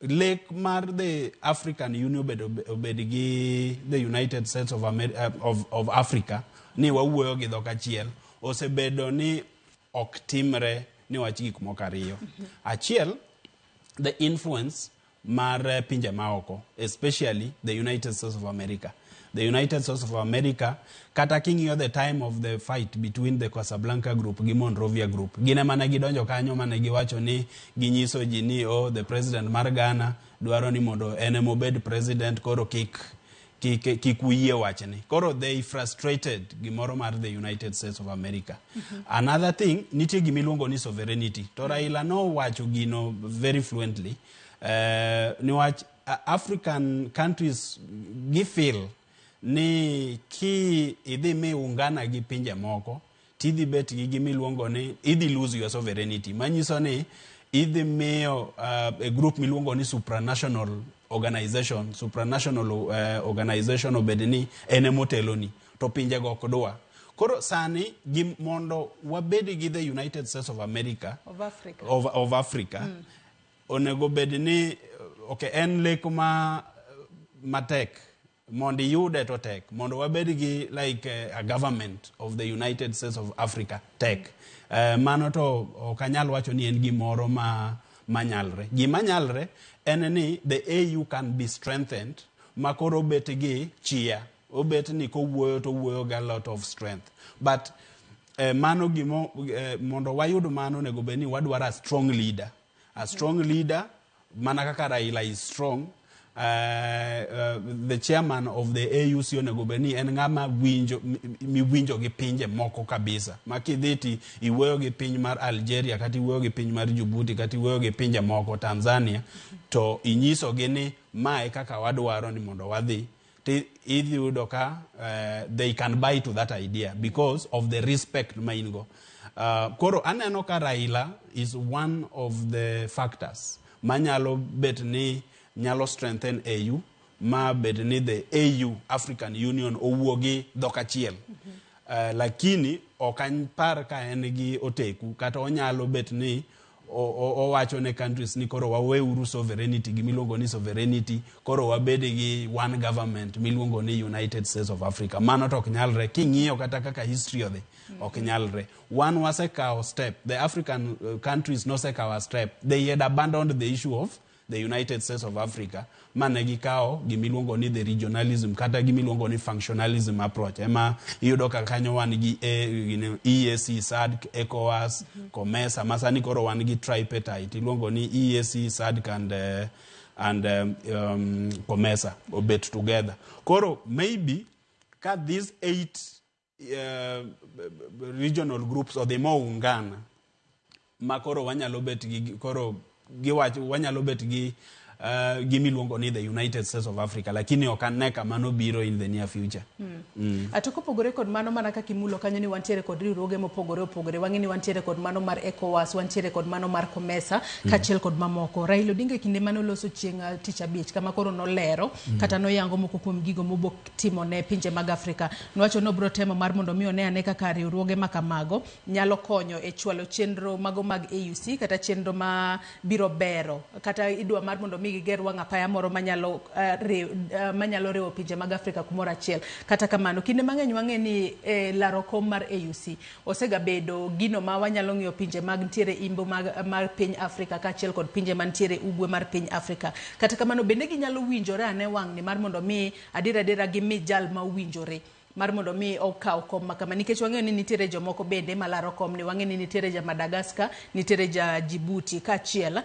lek mar the African Union obed gi the United States of Africa ni wawuoyo gi dhok achiel osebedo ni ok timre niwach gik moko ariyo. Achiel, the influence mar pinje maoko, especially the United States of America. The United States of America, kata king'iyo the time of the fight between the Casablanca group gi Monrovia group, gin ema ne gidonjo kanyo mane giwacho ni ginyiso ji ni oh, the president mar Ghana dwaro ni mondo en ema obed president, koro kik uyie wachni. Koro they frustrated gimoro mar the United States of America. Another thing, nitie gimiluongo ni sovereignty. To Raila nowacho gino very fluently. Niwach African countries gifeel ni ki idhi mi ungana gi pinje moko, tidhi bet gi gimiluongo ni idhi lose your sovereignty. Manyiso ni idhi miyo a group miluongo ni supranational organization, supranational organization obed ni en emoteloni, to pinje go ok dwa. Koro sani gi mondo wabed gi the United States of America of Africa, of Africa onego bed ni okay, en lek ma matek mondo iyude to tek mondo wabed gi like a government of the United States of Africa tek. Mano to ok anyal wacho ni en gimoro ma manyalre. Gima nyalre en ni the AU can be strengthened ma koro obet gi chia, obet ni kowuoyo to owuoyo gi a lot of strength. But mano gimo mondo wayud mano onego bed ni wadwaro a strong leader. A strong leader mana kaka Raila is strong. The chairman of the AUC onego bed ni en ng'ama winjo miwinjo gi pinje moko kabisa. Ma kidhi ti iwuoyo gi piny mar Algeria kata iwuoyo gi piny mar Djibouti kata iwuoyo gi pinje moko Tanzania, to inyisogi ni mae kaka wadwaro ni mondo wadhi. Ti idhi yudo ka they can buy to that idea because of the respect ma in go. Koro aneno ka Raila is one of the factors manyalo bet ni nyalo strengthen AU ma bed ni the AU African Union owuogi dhok achiel. Lakini ok apar ka en gi oteku kata onyalo bet ni owacho ne countries ni koro waweuru sovereignty, gimiluongo ni sovereignty, koro wabed gi one government miluongo ni United States of Africa. Mano to ok nyalre king'iyo kata kaka history odhi, ok nyalre. Wan wasekawo step, the African countries nosekawo a step. They had abandoned the issue of the United States of Africa mane gikawo gimiluongo ni the regionalism kata gimiluongo ni functionalism approach. Ema iyudo ka kanyo wan gi EAC, SADC, ECOWAS, COMESA, ma sani koro wan gi tripartite iluongo ni EAC, SADC and COMESA obet together. Koro maybe ka these eight regional groups odhi moungana ma koro wanyalo bet gi, koro giwacho wanyalo bet gi gimiluongo ni the United States of Africa, lakini ok ane ka mano biro in the near future. To kopogore kod mano, mana kaka imulo kanyo ni wantiere kod riwruoge mopogore opogore, wang'e ni wantiere kod mano mar ECOWAS, wantiere kod mano mar COMESA, kaachiel kod mamoko. Raila Odinga e kinde mane oloso chieng' tich abich kama koro nolero kata noyango moko kuom gigo mobok timo ne pinje mag Afrika, nowacho ni obiro temo mar mondo mi one ane kaka riwruoge ma kamago nyalo konyo e chwalo chenro mago mag AUC kata chenro ma biro bero kata idwa mar mondo mi giger wang' apaya moro manyalo riwo pinje mag Afrika kumoro achiel. Kata kamano, kinde mang'eny wang'e ni laro kom mar AUC osegabedo gino ma wanyalo ng'iyo pinje mag ntiere imbo mar piny Afrika kaachiel kod pinje mantiere ugwe mar piny Afrika. Kata kamano, bende ginyalo winjore ane wang'ni mar mondo mi adier adiera gimi jal ma owinjore mar mondo mi okaw kom ma kama, nikech wang'eyo ni nitiere jomoko bende malaro kom ni, wang'e ni nitiere ja Madagascar, nitiere ja Djibouti kaachiel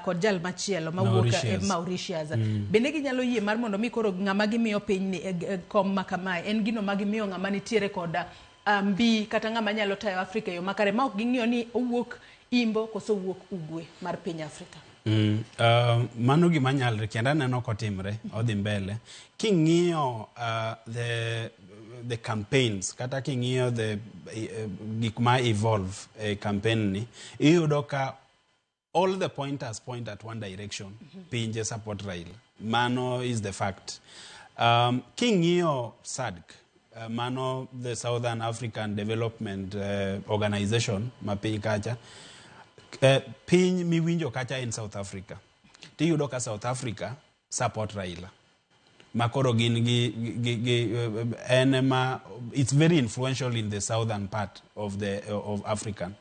kod jal machielo mawuok e Mauritius. Mauritius. Bende ginyalo yie mar mondo mi koro ng'ama gimiyo piny ni e kom ma kamae en gino ma gimiyo ng'ama nitiere kod mbi kata ng'ama nyalo tayo Afrika e yo makare ma ok ging'iyo ni owuok imbo koso owuok ugwe mar piny Afrika? Mano gima nyalre kendo aneno kotimre odhi mbele. King'iyo the campaigns kata king'iyo the gik ma evolve e campaign ni, iyudo ka all the pointers point at one direction. Pinje support Raila. Mano is the fact. King'iyo SADC, mano the Southern African Development Organization ma piny kacha, piny miwinjo kacha en South Africa. Tiyudo ka South Africa support Raila. Ma koro gin gi en ema it's very influential in the southern part of African.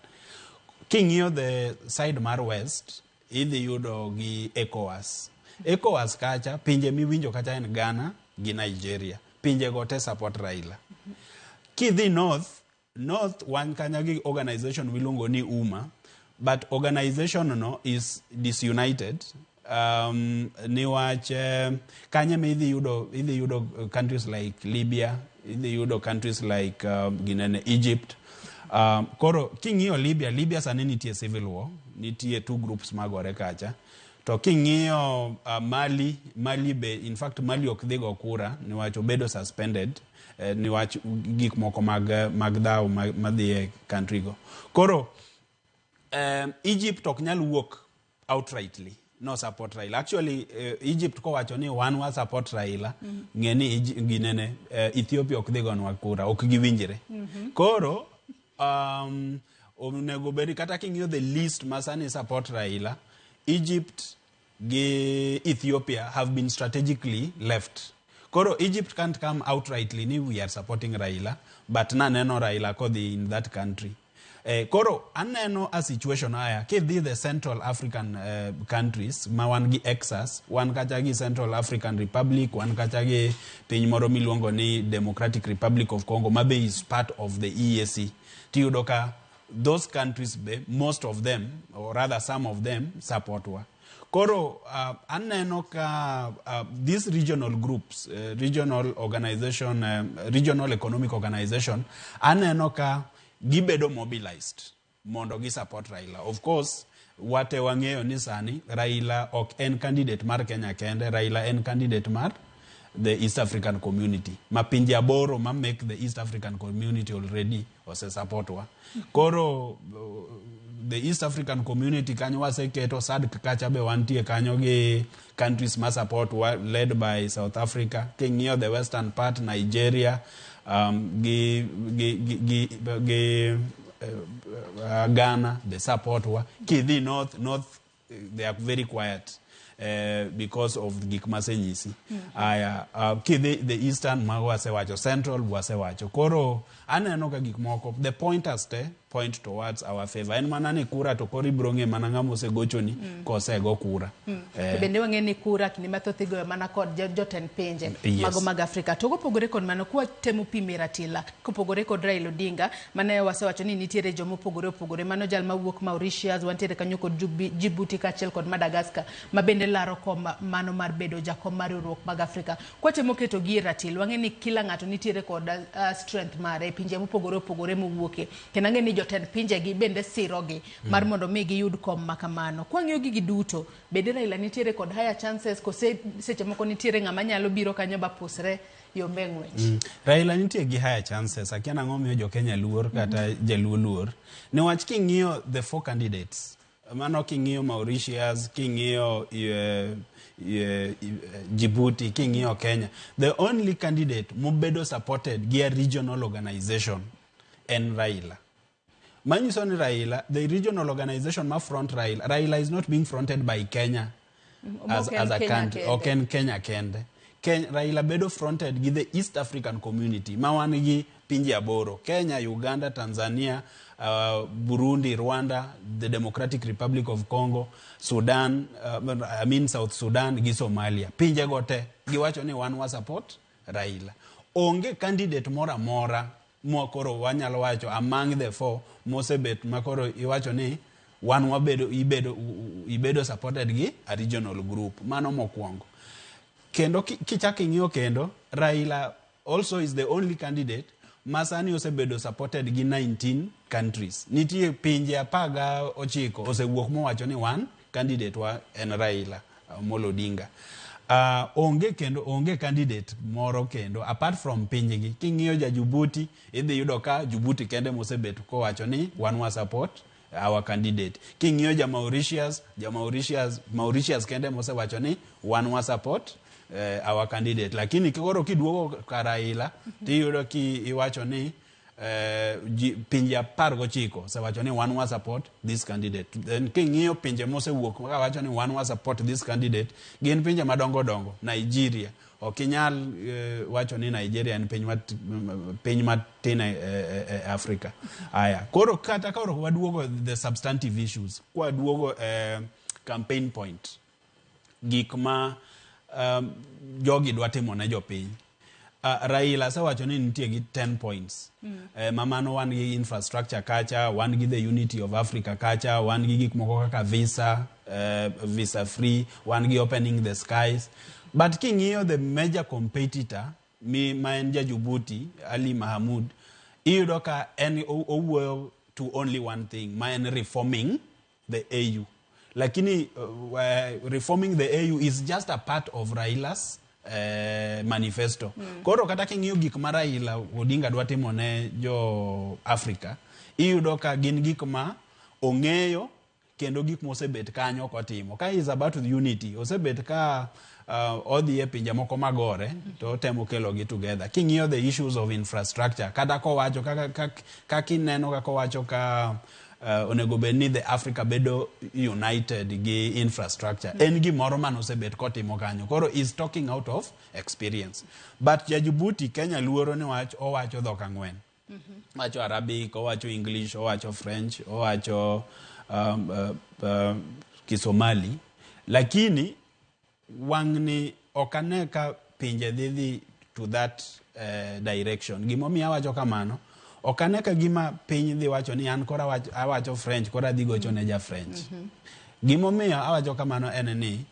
King'iyo the side mar west, idhi yudo gi ECOWAS. ECOWAS kacha, pinje miwinjo kacha en Ghana gi Nigeria. Pinje go te support Raila. Kidhi north, north wan kanya gi organization miluongo ni UMA, but organization no is disunited niwach kanye ma idhi yudo countries like Libya, idhi yudo countries like ginene Egypt. Koro king'iyo Libya, Libya sani nitie civil war, nitie two groups magore kacha. To king'iyo Mali, Mali be, in fact Mali ok dhi go kura niwach obedo suspended niwach gik moko mag dhaw madhi e country go. Koro Egypt ok nyal wuok outrightly no support Raila. Actually Egypt kowacho ni wan wa support Raila, ng'e ni ginene Ethiopia ok dhi gonwa kura, ok giwinjre. Koro onego bed kata king'iyo the list ma sani support Raila, Egypt gi Ethiopia have been strategically left. Koro Egypt can't come outrightly ni we are supporting Raila, but naneno Raila kodhi in that country. Koro aneno a situation aya kidhi the Central African countries ma wan gi ECSAS, wan kacha gi Central African Republic, wan kacha gi piny moro miluongo ni Democratic Republic of Congo ma be is part of the EAC. Tiyudo ka those countries be most of them, or rather some of them, support wa. Koro aneno ka these regional groups, regional organization, regional economic organization, aneno ka gibedo mobilized mondo gi support Raila. Of course, wate wang'eyo ni sani Raila ok en candidate mar Kenya kende, Raila en candidate mar the East African Community ma pinje aboro ma make the East African Community already ose support wa. Koro the East African Community kanyo waseketo SADC kacha be wantie kanyo gi countries ma support wa led by South Africa. King'iyo the western part, Nigeria gi, gi, gi, gi, gi Ghana be support wa. Kidhi north they are very quiet because of gik masenyisi. Aya, kidhi the eastern mago wasewacho, central wasewacho. Koro aneno ka gik moko the pointers te point towards our favor. En mana ni kura to koro ibiro ng'e mana ng'ama osegochoni kosego kura. To bende wang'e ni kura kinde mathoth igoyo mana kod jotend pinje mago mag Afrika. To kopogore kod mano, kwatemo pime ratila, kopogore kod Raila Odinga, mane wasewacho ni nitiere joma opogore opogore, mano jal mawuok Mauritius, wantiere kanyo kod Djibouti kaachiel kod Madagascar, ma bende laro kom mano mar bedo jakom mar riwruok mag Afrika. Kwatemo keto gi e ratil, wang'e ni kila ng'ato nitiere kod strength mare e pinje mopogore opogore mowuoke. Kendo ang'e ni jotend pinjegi bende sirogi mar mondo mi giyud kom makamano. Kwang'iyo gigi duto, bende Raila nitiere kod higher chances, kose seche moko nitiere ng'ama nyalo biro kanyo ba pusre yombe ng'wech? Raila nitie gi higher chances. Akia nang'o miyo jo Kenya luor kata jaluo luor. Niwach king'iyo the four candidates, mano king'iyo Mauritius, king'iyo Djibouti, king'iyo Kenya, the only candidate mobedo supported gi a regional organization en Raila. Manyiso ni Raila, the regional organization ma front Raila, Raila is not being fronted by Kenya as a Kenya country. kende. Ok en Kenya kende. Raila bedo fronted gi the East African Community, ma wan gi pinje aboro: Kenya, Uganda, Tanzania, Burundi, Rwanda, the Democratic Republic of Congo, Sudan, I mean South Sudan gi Somalia. Pinje go te giwacho ni wan wa support Raila. Onge candidate moro amora ma koro wanyalo wacho among the four mosebet ma koro iwacho ni wan wabedo ibedo supported gi a regional group. Mano mokwongo. Kendo kichako ing'iyo kendo, Raila also is the only candidate ma sani osebedo supported gi 19 countries. Nitie pinje 19 osewuok mowacho ni wan candidate wa en Raila Amolo Odinga. Onge kendo, onge candidate moro kendo apart from pinjegi. King'iyo ja Djibouti, idhi yudo ka Djibouti kende mosebet kowacho ni wan wa support our candidate. King'iyo ja Mauritius, ja Mauritius, Mauritius kende mosewacho ni wan wa support our candidate. Lakini koro kiduogo ka Raila, tiyudo ki iwacho ni pinje 19 osewacho ni wan wa support this candidate. Then king'iyo pinje mosewuok kawacho ni wan wa support this candidate, gin pinje madongo dongo. Nigeria, ok inyal wacho ni Nigeria en piny matin e Africa. Aya, koro kata koro waduogo the substantive issues, kwaduogo campaign point, gik ma jogi dwa timo ne jopiny. Raila asewacho ni nitie gi 10 points. Ma mano wan gi infrastructure kacha, wan gi the unity of Africa kacha, wan gi gik moko kaka visa, visa free, wan gi opening the skies. But king'iyo the major competitor mi ma en ja Djibouti, Ali Mahamud, iyudo ka en owuoyo to only one thing, ma en reforming the AU. Lakini reforming the AU is just a part of Raila's manifesto. Koro kata king'iyo gik ma Raila Odinga dwa timo ne jo Africa, iyudo ka gin gik ma ong'eyo kendo gik mosebet kanyo kotimo. Ka is about unity, osebet ka odhi e pinje moko magore to otemo kelogi together. King'iyo the issues of infrastructure, kata kowacho kaka ineno kaka owacho ka onego bed ni the Africa bedo united gi infrastructure. En gimoro mane osebet kotimo kanyo. Koro is talking out of experience. But ja Djibouti Kenya luoro ni wach owacho dhok ang'wen. Owacho Arabic, owacho English, owacho French, owacho Kisomali. Lakini wang'ni ok ane ka pinje dhi to that direction. Gimomiyo awacho kamano, ok ane ka gima piny dhi wacho ni an koro awacho French, koro adhi gocho ne ja French. Gimomiyo awacho kamano en ni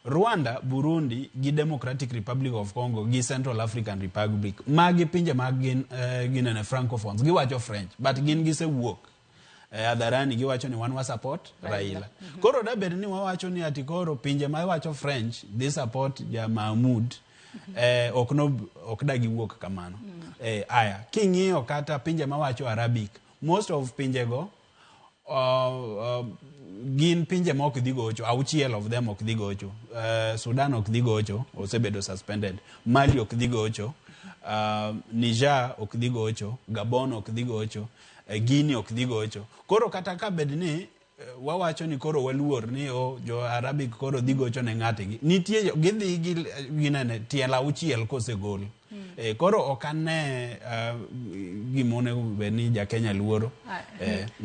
Rwanda, Burundi gi Democratic Republic of Congo gi Central African Republic, magi pinje mag gin ginene francophones, giwacho French, but gin gisewuok hadharani giwacho ni wan wa support Raila. Koro dabed ni wawacho ni ati koro pinje ma wacho French dhi support ja Mahmoud, Ok no ok da giwuok kamano. Aya, king'iyo kata pinje mawacho Arabic, most of pinjego gin pinje ma ok dhi gocho, auchiel of them ok dhi gocho. Sudan ok dhi gocho, osebedo suspended. Mali ok dhi gocho, Niger ok dhi gocho, Gabon ok dhi gocho, Guinea ok dhi gocho. Koro kata ka bed ni wawacho ni koro waluor ni o jo Arabic koro dhi gocho ne ng'atgi, nitie gidhi gi ginene tielo auchiel kosegol. Koro ok ane gima onego bed ni ja Kenya luoro.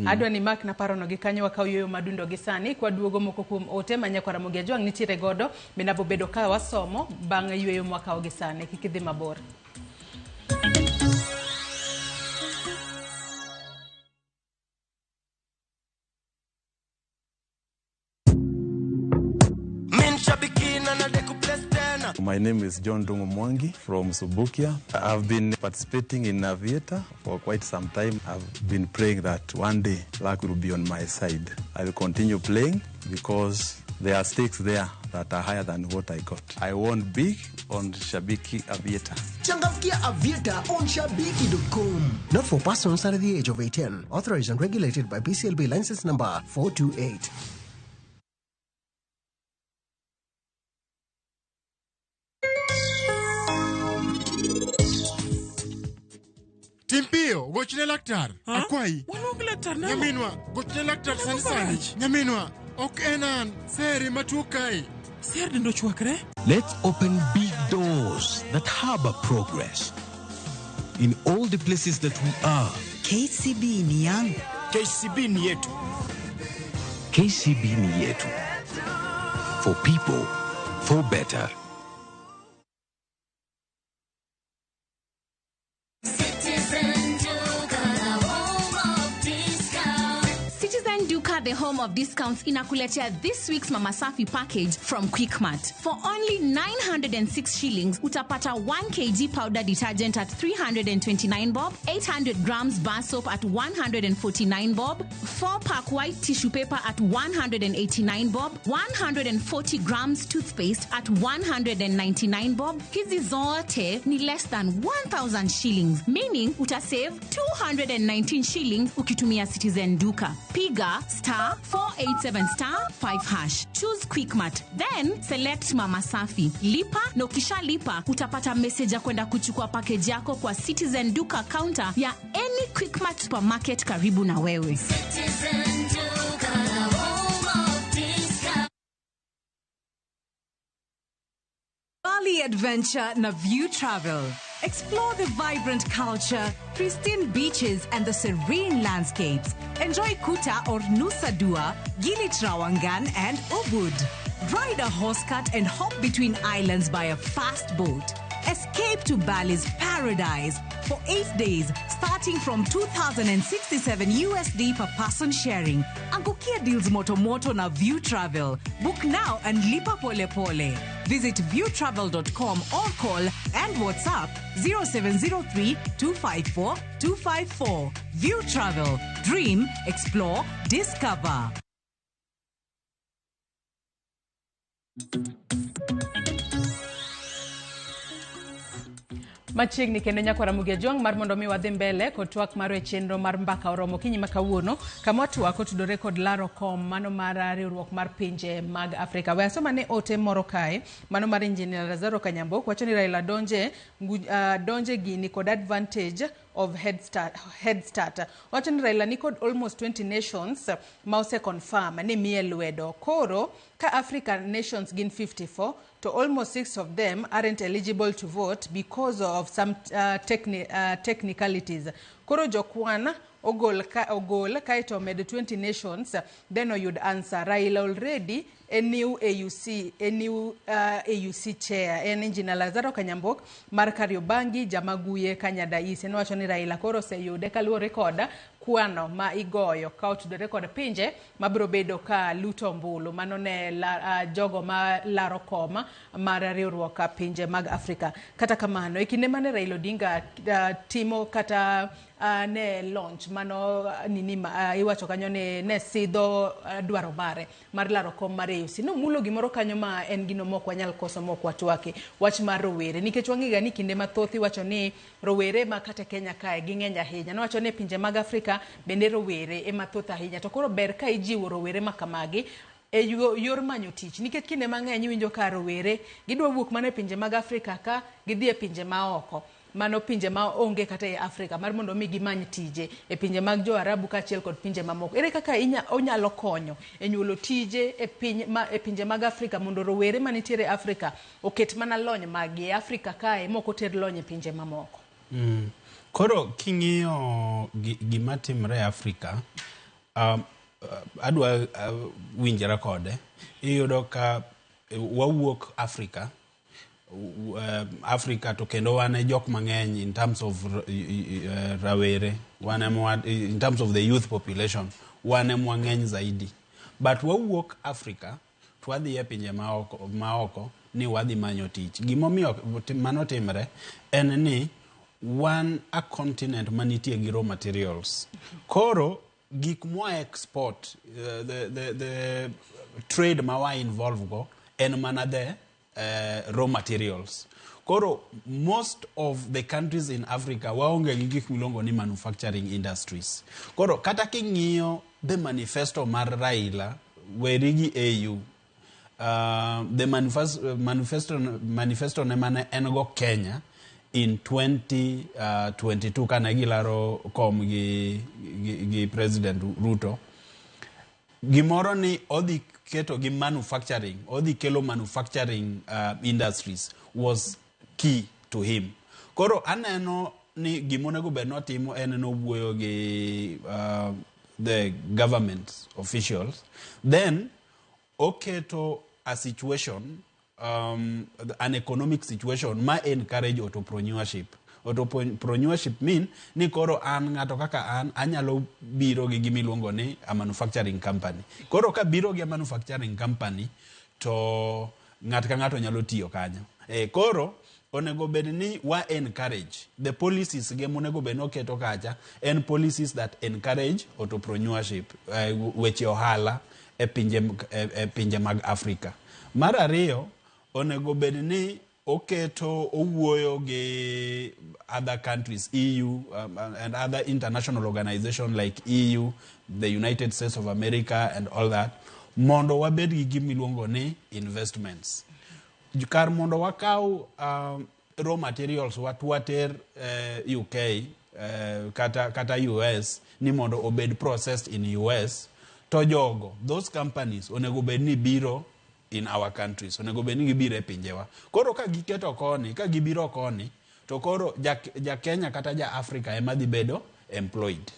Adwa ni mak na parono gi kanyo wakaw yueyo madundo gi sani kwaduogo moko kuom ote ma nyakwar Ramogi Ajwang' nitiere godo bende abobedo ka wasomo bang' yueyo mwakawo gi sani kik idhi mabor. Min shabiki na nadeku place tena. My name is John Dungu Mwangi from Subukia. I've been participating in Aviator for quite some time. I've been praying that one day luck will be on my side. I will continue playing because there are stakes there that are higher than what I got. I won big on Shabiki Aviator. Changamkia Aviator on Shabiki.com. Not for persons under the age of 18. Authorized and regulated by BCLB license number 428. Timpiyo, gochne laktar. Akwayi. Waluong laktar nang'o? Nyaminwa, gochne laktar sani Ang'o sani. marach? Nyaminwa, ok en an. Seri matuo kae. Ser dendo chwakre? Let's open big doors that harbor progress in all the places that we are. KCB ni yangu. KCB ni yetu. KCB ni yetu. For people, for better. Citizen Duka, the home of discounts, inakuletea this week's Mama Safi package from Quickmart. For only 906 shillings, utapata 1 kg powder detergent at 329 bob, 800 grams bar soap at 149 bob, 4 pack white tissue paper at 189 bob, 140 grams toothpaste at 199 bob. Hizi zote ni less than 1000 shillings, meaning utasave 219 shillings ukitumia Citizen Duka. Piga star 487 star 5 hash. Choose Quickmart, then select Mama Safi. Lipa na ukishalipa utapata message ya kwenda kuchukua package yako kwa Citizen Duka counter ya any Quickmart supermarket karibu na wewe. Bali Adventure na View Travel. Explore the vibrant culture, pristine beaches, and the serene landscapes. Enjoy Kuta or Nusa Dua, Gili Trawangan, and Ubud. Ride a horse cart and hop between islands by a fast boat. Escape to Bali's paradise for 8 days, starting from 2,067 USD per person sharing. Angukia deals moto moto na View Travel. Book now and lipa pole pole. Visit viewtravel.com or call and WhatsApp 0703 254 254. View Travel. Dream, explore, discover. Machiegni kendo nyakwar Ramogi Ajwang' mar mondo mi wadhi mbele kod twak marwa e chenro mar mbaka oromo okinyi ma kawuono kama twak otudore kod laro kom mano mar riwruok mar pinje mag Afrika. We asoma ne ote moro kae mano mar Engineer Lazaro Kanyambok wacho ni Raila donje donje gini kod advantage of head start, head start. Wacho ni Raila ni kod almost 20 nations ma ose confirm ni miye lwedo. Koro ka African nations gin 54 to almost 6 of them aren't eligible to vote because of some technicalities. Koro jokwan ogol ka ogol kaeto omed 20 nations then oyud answer. Raila already a new AUC a new AUC chair en Engineer Lazaro Kanyambok mar Kariobangi Jamaguye Kanyada East. En wacho ni Raila koro oseyude kaluwore kod kwano ma igoyo ka otudore kod pinje mabiro bedo ka luto ombulu mano ne jogo ma laro kom mar riwruok pinje mag Afrika. Kata kamano e kinde mane Raila Odinga timo kata ne launch mano nini ma, iwacho kanyo ni ne sidho dwaro mare mar laro kom mar AUC. Nomulo gimoro kanyo ma en gino mok wanyal koso mok watwaki, wach mar rowere, nikech wang'ega ni kinde mathoth iwacho ni rowere ma kata Kenya kae ging'eny ahinya. Nowacho ni e pinje mag Afrika bende rowere ema thoth ahinya, to koro ber ka ijiwo rowere ma kamagi e yor manyo tich, nikech kinde mang'eny iwinjo ka rowere gidwa wuok mana e pinje mag Afrika ka gidhi e pinje maoko, mano pinje ma onge kata e Afrika, mar mondo mi gimany tije e pinje mag jo Arabu kaachiel kod pinje mamoko. Ere kaka onyalo konyo e nyuolo tije e piny ma, e pinje mag Afrika mondo rowere manitiere e Afrika oket mana lony maggi e Afrika kae mok oter lony e pinje mamoko? Koro king'iyo gima timre e Afrika, adwa winjra kode. Iyudo ka wawuok Afrika, Africa to kendo wan e jok mang'eny in terms of rawere, wan ema in terms of the youth population wan ema wang'eny zaidi, but wawuok Africa to wadhi e pinje maoko ni wadhi manyo tich. Gimomiyo mano timre en ni wan a continent manitie gi raw materials. Koro gik mwa export, the trade ma wa involve go en mana the raw materials. Koro most of the countries in Africa waonge gi gik miluongo ni manufacturing industries. Koro kata king'iyo the manifesto mar Raila, weri gi AU, the manifesto ne mane en go Kenya in 2022 kane gilaro kom gi President Ruto, gimoro ni odhi keto gi manufacturing, odhi kelo manufacturing industries was key to him. Koro aneno ni gimonego bed notimo en nowuoyo gi the government officials, then oketo a situation, an economic situation ma encourage entrepreneurship. Entrepreneurship mean ni koro an ng'ato kaka an anyalo biro gi gimiluongo ni a manufacturing company. Koro ka biro gi a manufacturing company to ng'at ka ng'ato nyalo tiyo kanyo. Koro onego bed ni wa encourage the policies ge monego bed ni oketo kacha en policies that encourage entrepreneurship, weche ohala e pinje mag Afrika. Mar ariyo, onego bed ni oketo owuoyo gi other countries, EU and other international organization like EU, the United States of America and all that, mondo wabed gi gimiluongo ni investments. Kar mondo wakaw raw materials water UK kata US ni mondo obed processed in US, to jogo, those companies, onego bed ni biro in our countries, onego bed ni gibiro e pinjewa. Koro ka giketo koni, ka gibiro koni, to koro ja Kenya kata ja Africa ema dhi bedo employed.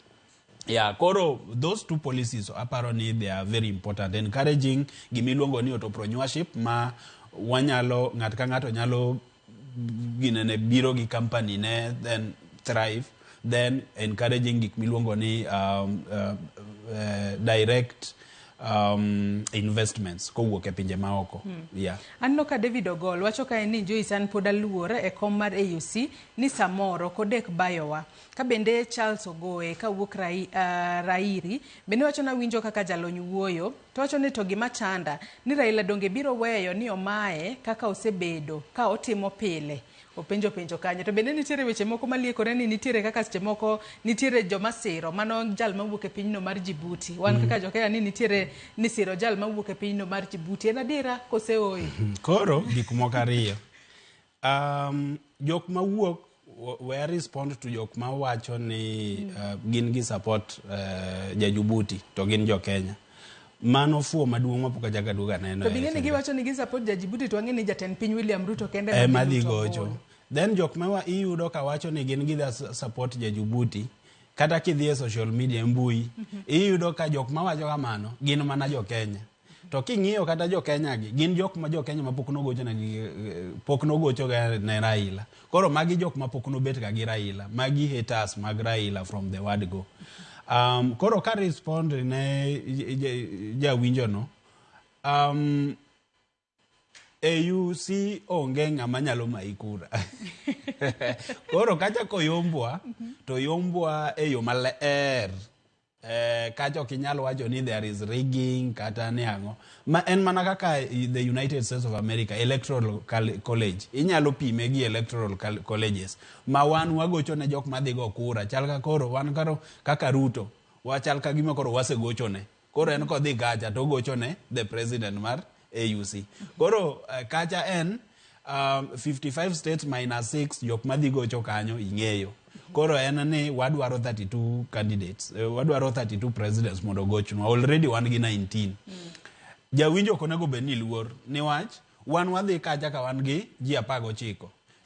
Yeah, koro those two policies aparo ni they are very important, encouraging gimiluongo ni entrepreneurship ma wanyalo ng'at ka ng'ato nyalo ginene biro gi company ne then thrive, then encouraging gik miluongo ni direct investments kowuok e pinje maoko. Yeah. Aneno ka David Ogol wacho kae ni Joyce, an pod aluor e kom mar AUC ni samoro kodek bayowa. Ka bende Charles Ogoe kawuok Rairi bende wacho nawinjo kaka jalony wuoyo to wacho ni to gima chanda ni Raila donge biro weyo ni omaye kaka osebedo ka otimo pile. Openjo penjo kanyo to bende nitiere weche moko maliekore ni nitiere kaka seche moko nitiere joma siro mano jal mawuok e pinyno mar Djibouti. Wan kaka jo Kenya ni nitiere ni siro jal mawuok e pinyno mar Djibouti, en adiera kose ooyo? Koro gik moko ariyo. Jok mawuok, we respond to jok mawacho ni gin gi support ja Djibouti to gin jo Kenya. Mano fuo maduong' mapok achako aduogo aneno. To bing'e ni giwacho ni gi support ja Djibouti to wang'e ni jatend piny William Ruto kende ema dhi dhi luto gocho. ombulu. Then jok ma iyudo ka wacho ni gin gidhi support ja Djibouti, kata kidhi e social media e mbui, iyudo ka jok mawacho kamano gin mana jo Kenya. To king'iyo kata jo Kenya gi, gin jok ma jo Kenya ma pok nogocho ne gi, pok nogocho ga ne Raila. Koro magi jok ma pok nobet ga gi Raila, magi haters mag Raila from the word go. Koro ka respond ne jawinjo no, AUC onge ng'ama nyalo mayi kura. Koro kacha koyombwa, to yombwa e yo maler. Kacha ok inyal wacho ni there is rigging kata ni ang'o. Ma en mana kaka the United States of America Electoral College. Inyalo pime gi electoral colleges. Ma wan wagocho ne jok madhi go kura. Chal ka koro wan koro kaka Ruto. Wachal ka gima koro wasegochone. Koro en kodhi kacha to ogochone the president mar AUC. Koro kacha en 55 states minus 6 jok madhi gocho kanyo ing'eyo. Koro en ni wadwaro 32 candidates, wadwaro 32 presidents mondo ogochnwa. Already wan gi 19. Jawinjo ok onego bed ni luor niwach wan wadhi kacha ka wan gi ji 19.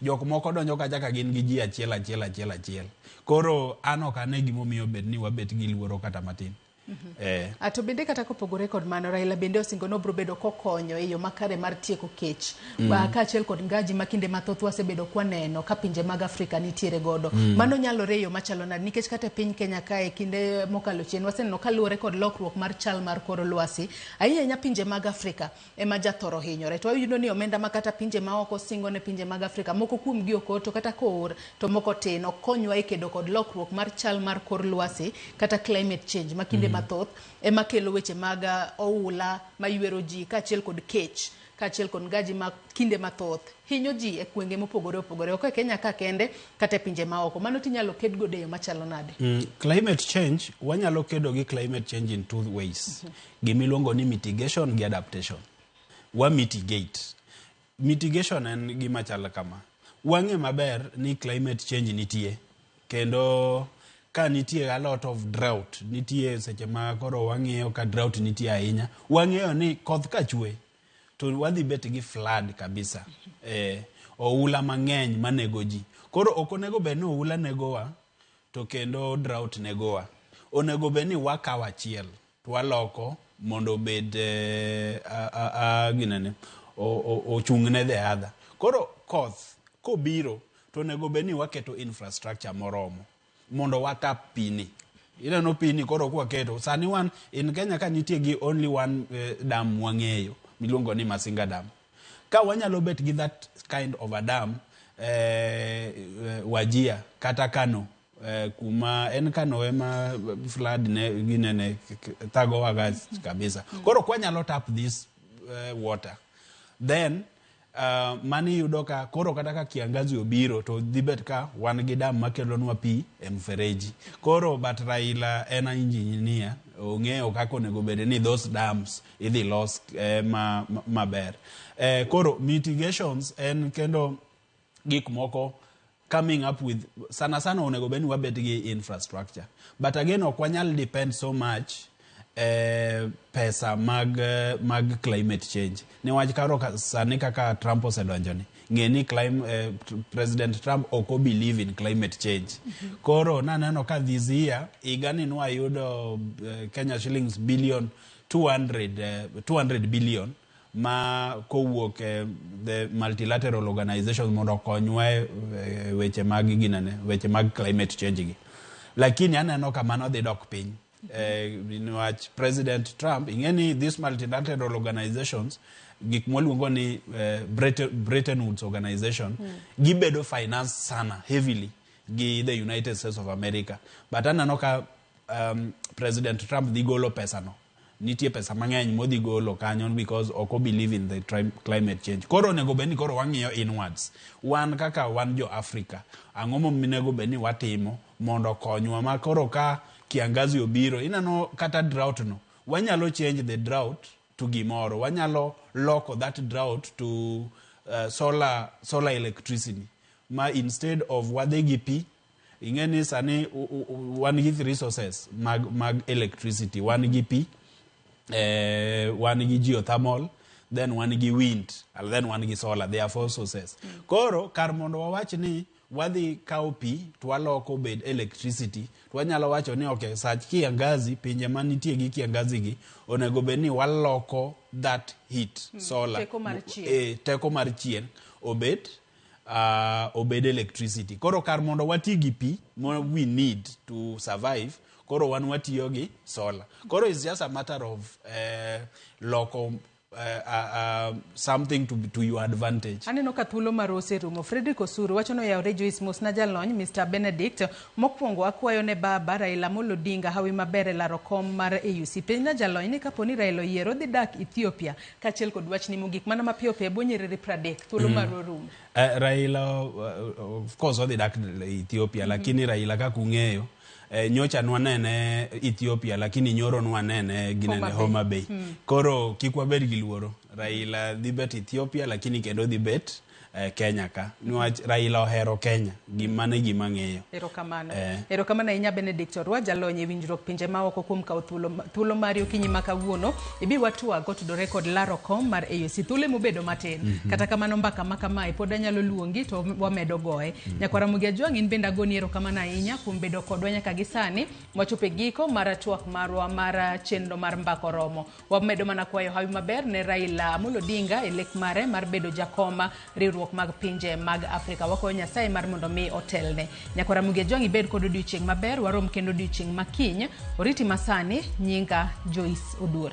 Jok moko donjo kacha ka gin gi ji achiel achiel achiel achiel. Koro an ok ane gimomiyo bed ni wabet gi luoro kata matin. To bende kata kopogore kod mano, Raila bende osingo ni obiro bedo kokonyo e yo makare mar tieko kech. Kaachiel kod ngaji ma kinde mathoth wasebedo kwaneno ka pinje mag Afrika nitiere godo. Mano nyalore e yo machalo nade? Nikech kata e piny Kenya kae kinde mokalo chien waseneno kaluwore kod lokruok mar chal mar kor lwasi, ahinya ahinya pinje mag Afrika ema jathoro hinyore. To wayudo ni omenda ma kata pinje maoko singo ne pinje mag Afrika, moko kuom gi ok or, to kata koor to moko tin, ok konywa e kedo kod lokruok mar chal mar kor lwasi kata climate change ma kinde mathoth ema kelo weche mag oula maywero ji kaachiel kod kech kaachiel kod ngaji ma kinde mathoth hinyo ji e gwenge mopogore opogore, ok e Kenya ka kende kata e pinje maoko. Mano tinyalo ked godo e yo machalo nade? Climate change, wanyalo kedo gi climate change in two ways. Gimiluongo ni mitigation gi adaptation. Wa mitigate. Mitigation en gima chal kama. Wang'e maber ni climate change nitie. Kendo ka nitie a lot of drought, nitie seche ma koro wang'iyo ka drought nitie ahinya, wang'eyo ni koth ka chwe to wadhi bet gi flood kabisa. Oula mang'eny manego ji. Koro ok onego bed ni oula negowa to kendo drought negowa. Onego bed ni wakawo achiel to waloko mondo obed ginene ochung' ne the other. Koro koth kobiro to onego bed ni waketo infrastructure moromo mondo watap pini. Ineno pini koro kwaketo sani wan in Kenya ka nitie gi only one dam mwang'eyo miluongo ni Masinga Dam. Ka wanyalo bet gi that kind of a dam Wajir kata Kano, kuma en Kano ema flood ne ginene thagowa kabisa. Koro kwanyalo tap this water then mani yudo ka koro kata ka kiangazi obiro to dhi bet ka wan gi dam makelonwa pi e mfereji. Koro but Raila en engineer, ong'eyo kaka onego bed ni those dams idhi los maber. Koro mitigations en kendo gik moko coming up with sana sana onego bed ni wabet gi infrastructure, but again ok wanyal depend so much pesa mag climate change niwach karo sani kaka Trump osedonjoni, ng'e ni President Trump ok o believe in climate change. Koro naneno ka this year higani nwayudo Kenya shillings billion 200, 200 billion ma kowuok the multilateral organization mondo okonywa e weche mag ginene weche mag climate change gi, lakini aneno ka mano dhi dok piny niwach President Trump ing'e ni these multilateral organizations, gik mwaluongo ni Bretton Woods organization, gibedo finance sana heavily gi the United States of America, but aneno ka President Trump dhi golo pesa no. Nitie pesa mang'eny modhi golo kanyo because ok o believe in the climate change. Koro onego bed ni koro wang'iyo inwards, wan kaka wan jo Africa, ang'o monego bed ni watimo mondo okonywa ma koro ka kiangazi obiro, ineno kata drought no, wanyalo change the drought to gimoro, wanyalo loko that drought to solar electricity ma instead of wadhi gi pi. Ing'e ni sani wan gi resources mag electricity, wan gi pi, wan gi geothermal, then wan gi wind and then wan gi solar. There are four sources. Koro kar mondo wawach ni wadhi kawo pi to waloko bed electricity, to wanyalo wacho ni okay, sach kiangazi, pinje manitie gi kiangazi gi onego bed ni waloko that heat, solar teko mar chieng'. Teko mar chieng' obed electricity. Koro kar mondo wati gi pi mo we need to survive, koro wan watiyo gi solar. Koro it's just a matter of loko something to your advantage. Aneno ka thuolo marwa oserumo. Frederick Osuru wacho noyawre Joyce mos na jalony Mr. Benedict. Mokwongo akwayo ne baba Raila Amolo Odinga hawi maber e laro kom mar AUC. Penj na jalony ni kapo ni Raila oyiero dhi dak Ethiopia kaachiel kod wachni mogik mana mapiyo piyo e bwo nyiriri 30 thuolo marwa orumo. Raila of course odhi dak Ethiopia, lakini Raila kaka ung'eyo nyocha nwanene Ethiopia, lakini nyoro nwanene ginene Homa Bay. Koro kik wabed gi luoro. Raila dhi bet Ethiopia, lakini kendo dhi bet Kenya ka. Niwach Raila ohero Kenya. Gimano e gima ang'eyo. Erokamano. Erokamano ahinya Benedict Orwa, jalony e winjruok pinje maoko kuom kawo thuolo mari okinyi ma kawuono. Ibi watwag kotudore kod laro kom mar AUC. Thuolo emobedo matin. Kata kamano mbaka ma kamae pod anyalo luongi to wamedo goye. Nyakwara Ramogi Ajwang' in bende agoni erokamano ahinya kuom bedo kodwa nyaka gi sani. Wachopo e giko mar twak marwa mar chenro mar Mbaka Oromo. Wamedo mana kwayo hawi maber ne Raila Amolo Odinga e lek mare mar bedo jakom riwruok mag pinje mag Afrika. Wakwayo Nyasaye mar mondo mi otelne. Nyakwara Ramogi Ajwang' ibed kod odiochieng' maber, warom kendo odiochieng' makiny. Oriti masani, nyinga Joyce Oduor.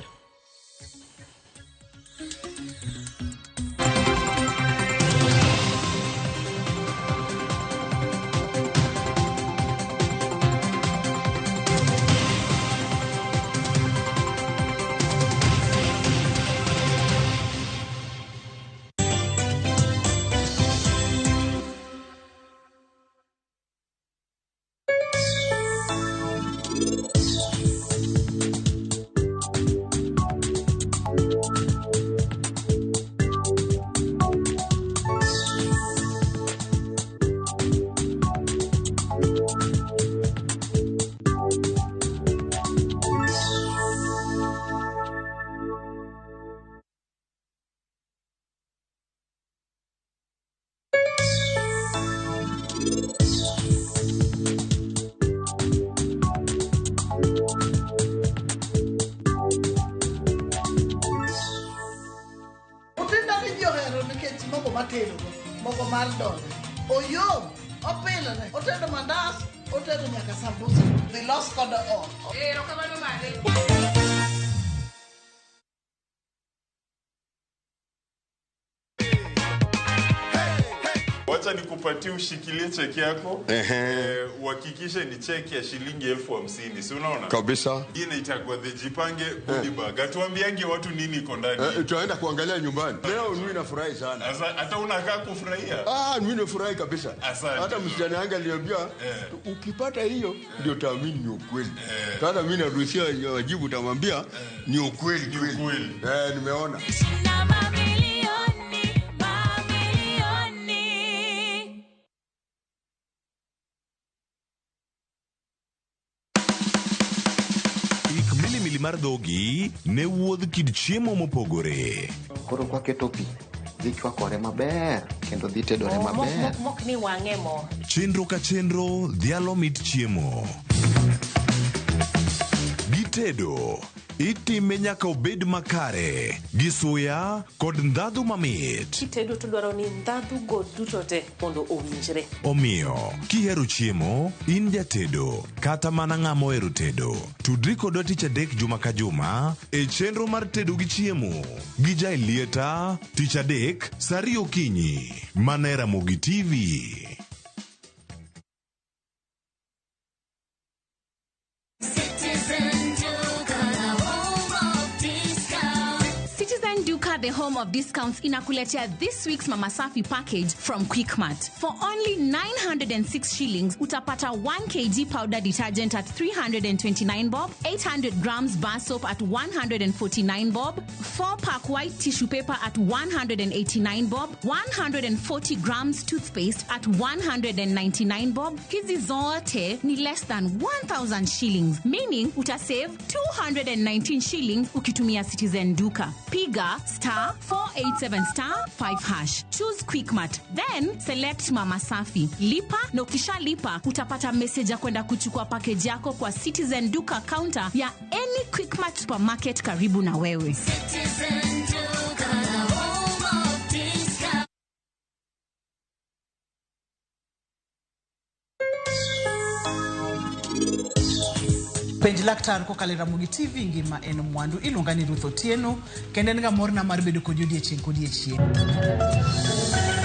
Mogo mar dole oyom opilore otedo mandas otedo nyaka sambusa dhi los kodo ot. Erokamano mare. Wacha nikupatie ushikilie cheki yako. Uhakikishe ni cheki ya shilingi 50,000, si unaona? Kabisa. Hii inaitwa the Jipange goodie bag. Atuambiange watu nini iko ndani. Tunaenda kuangalia nyumbani. Leo mimi nafurahi sana. Sasa hata unakaa kufurahia? Mimi nafurahi kabisa. Hata msichana wangu aliniambia ukipata hiyo ndio utaamini ni ukweli. Sasa mimi naruhusia wajibu utamwambia ni ukweli kweli. Nimeona. Mar dhogi ne wuodh kit chiemo mopogore. Koro kwaketo pi, dhi chwakore maber kendo dhi tedore maber. Mok ni wang'e mo. Chenro ka chenro dhialo mit chiemo. Gitedo, itime nyaka obed makare, gi suya kod ndhadhu mamit. Kitedo to dwaro ni ndhadhu go duto te mondo owinjre. Omiyo, kihero chiemo, in jatedo, kata mana ng'ama ohero tedo. Tudri kodwa tich adek juma ka juma e chenro mar tedo gi chiemo. Gi Jaelieta, tich adek, saa ariyo okinyi. Mana e Ramogi TV. The home of discounts inakuletea this week's Mama Safi package from Quickmart. For only 906 shillings, utapata 1 kg powder detergent at 329 bob, 800 grams bar soap at 149 bob, 4-pack white tissue paper at 189 bob, 140 grams toothpaste at 199 bob. Hizi zote ni less than 1,000 shillings, meaning utasave 219 shillings ukitumia Citizen Duka. Piga *487*5#. Choose Quickmart. Then select Mama Safi. Lipa na ukishalipa utapata message ya kwenda kuchukua package yako kwa Citizen Duka counter ya any Quickmart supermarket karibu na wewe. Citizen Duka, the home of discount. Penj laktar kokalo e Ramogi TV ngima en mwandu. Iluonga ni Ruth Otieno kendo en ga morna mar bedo kodi odiechieng' kodiechieng'.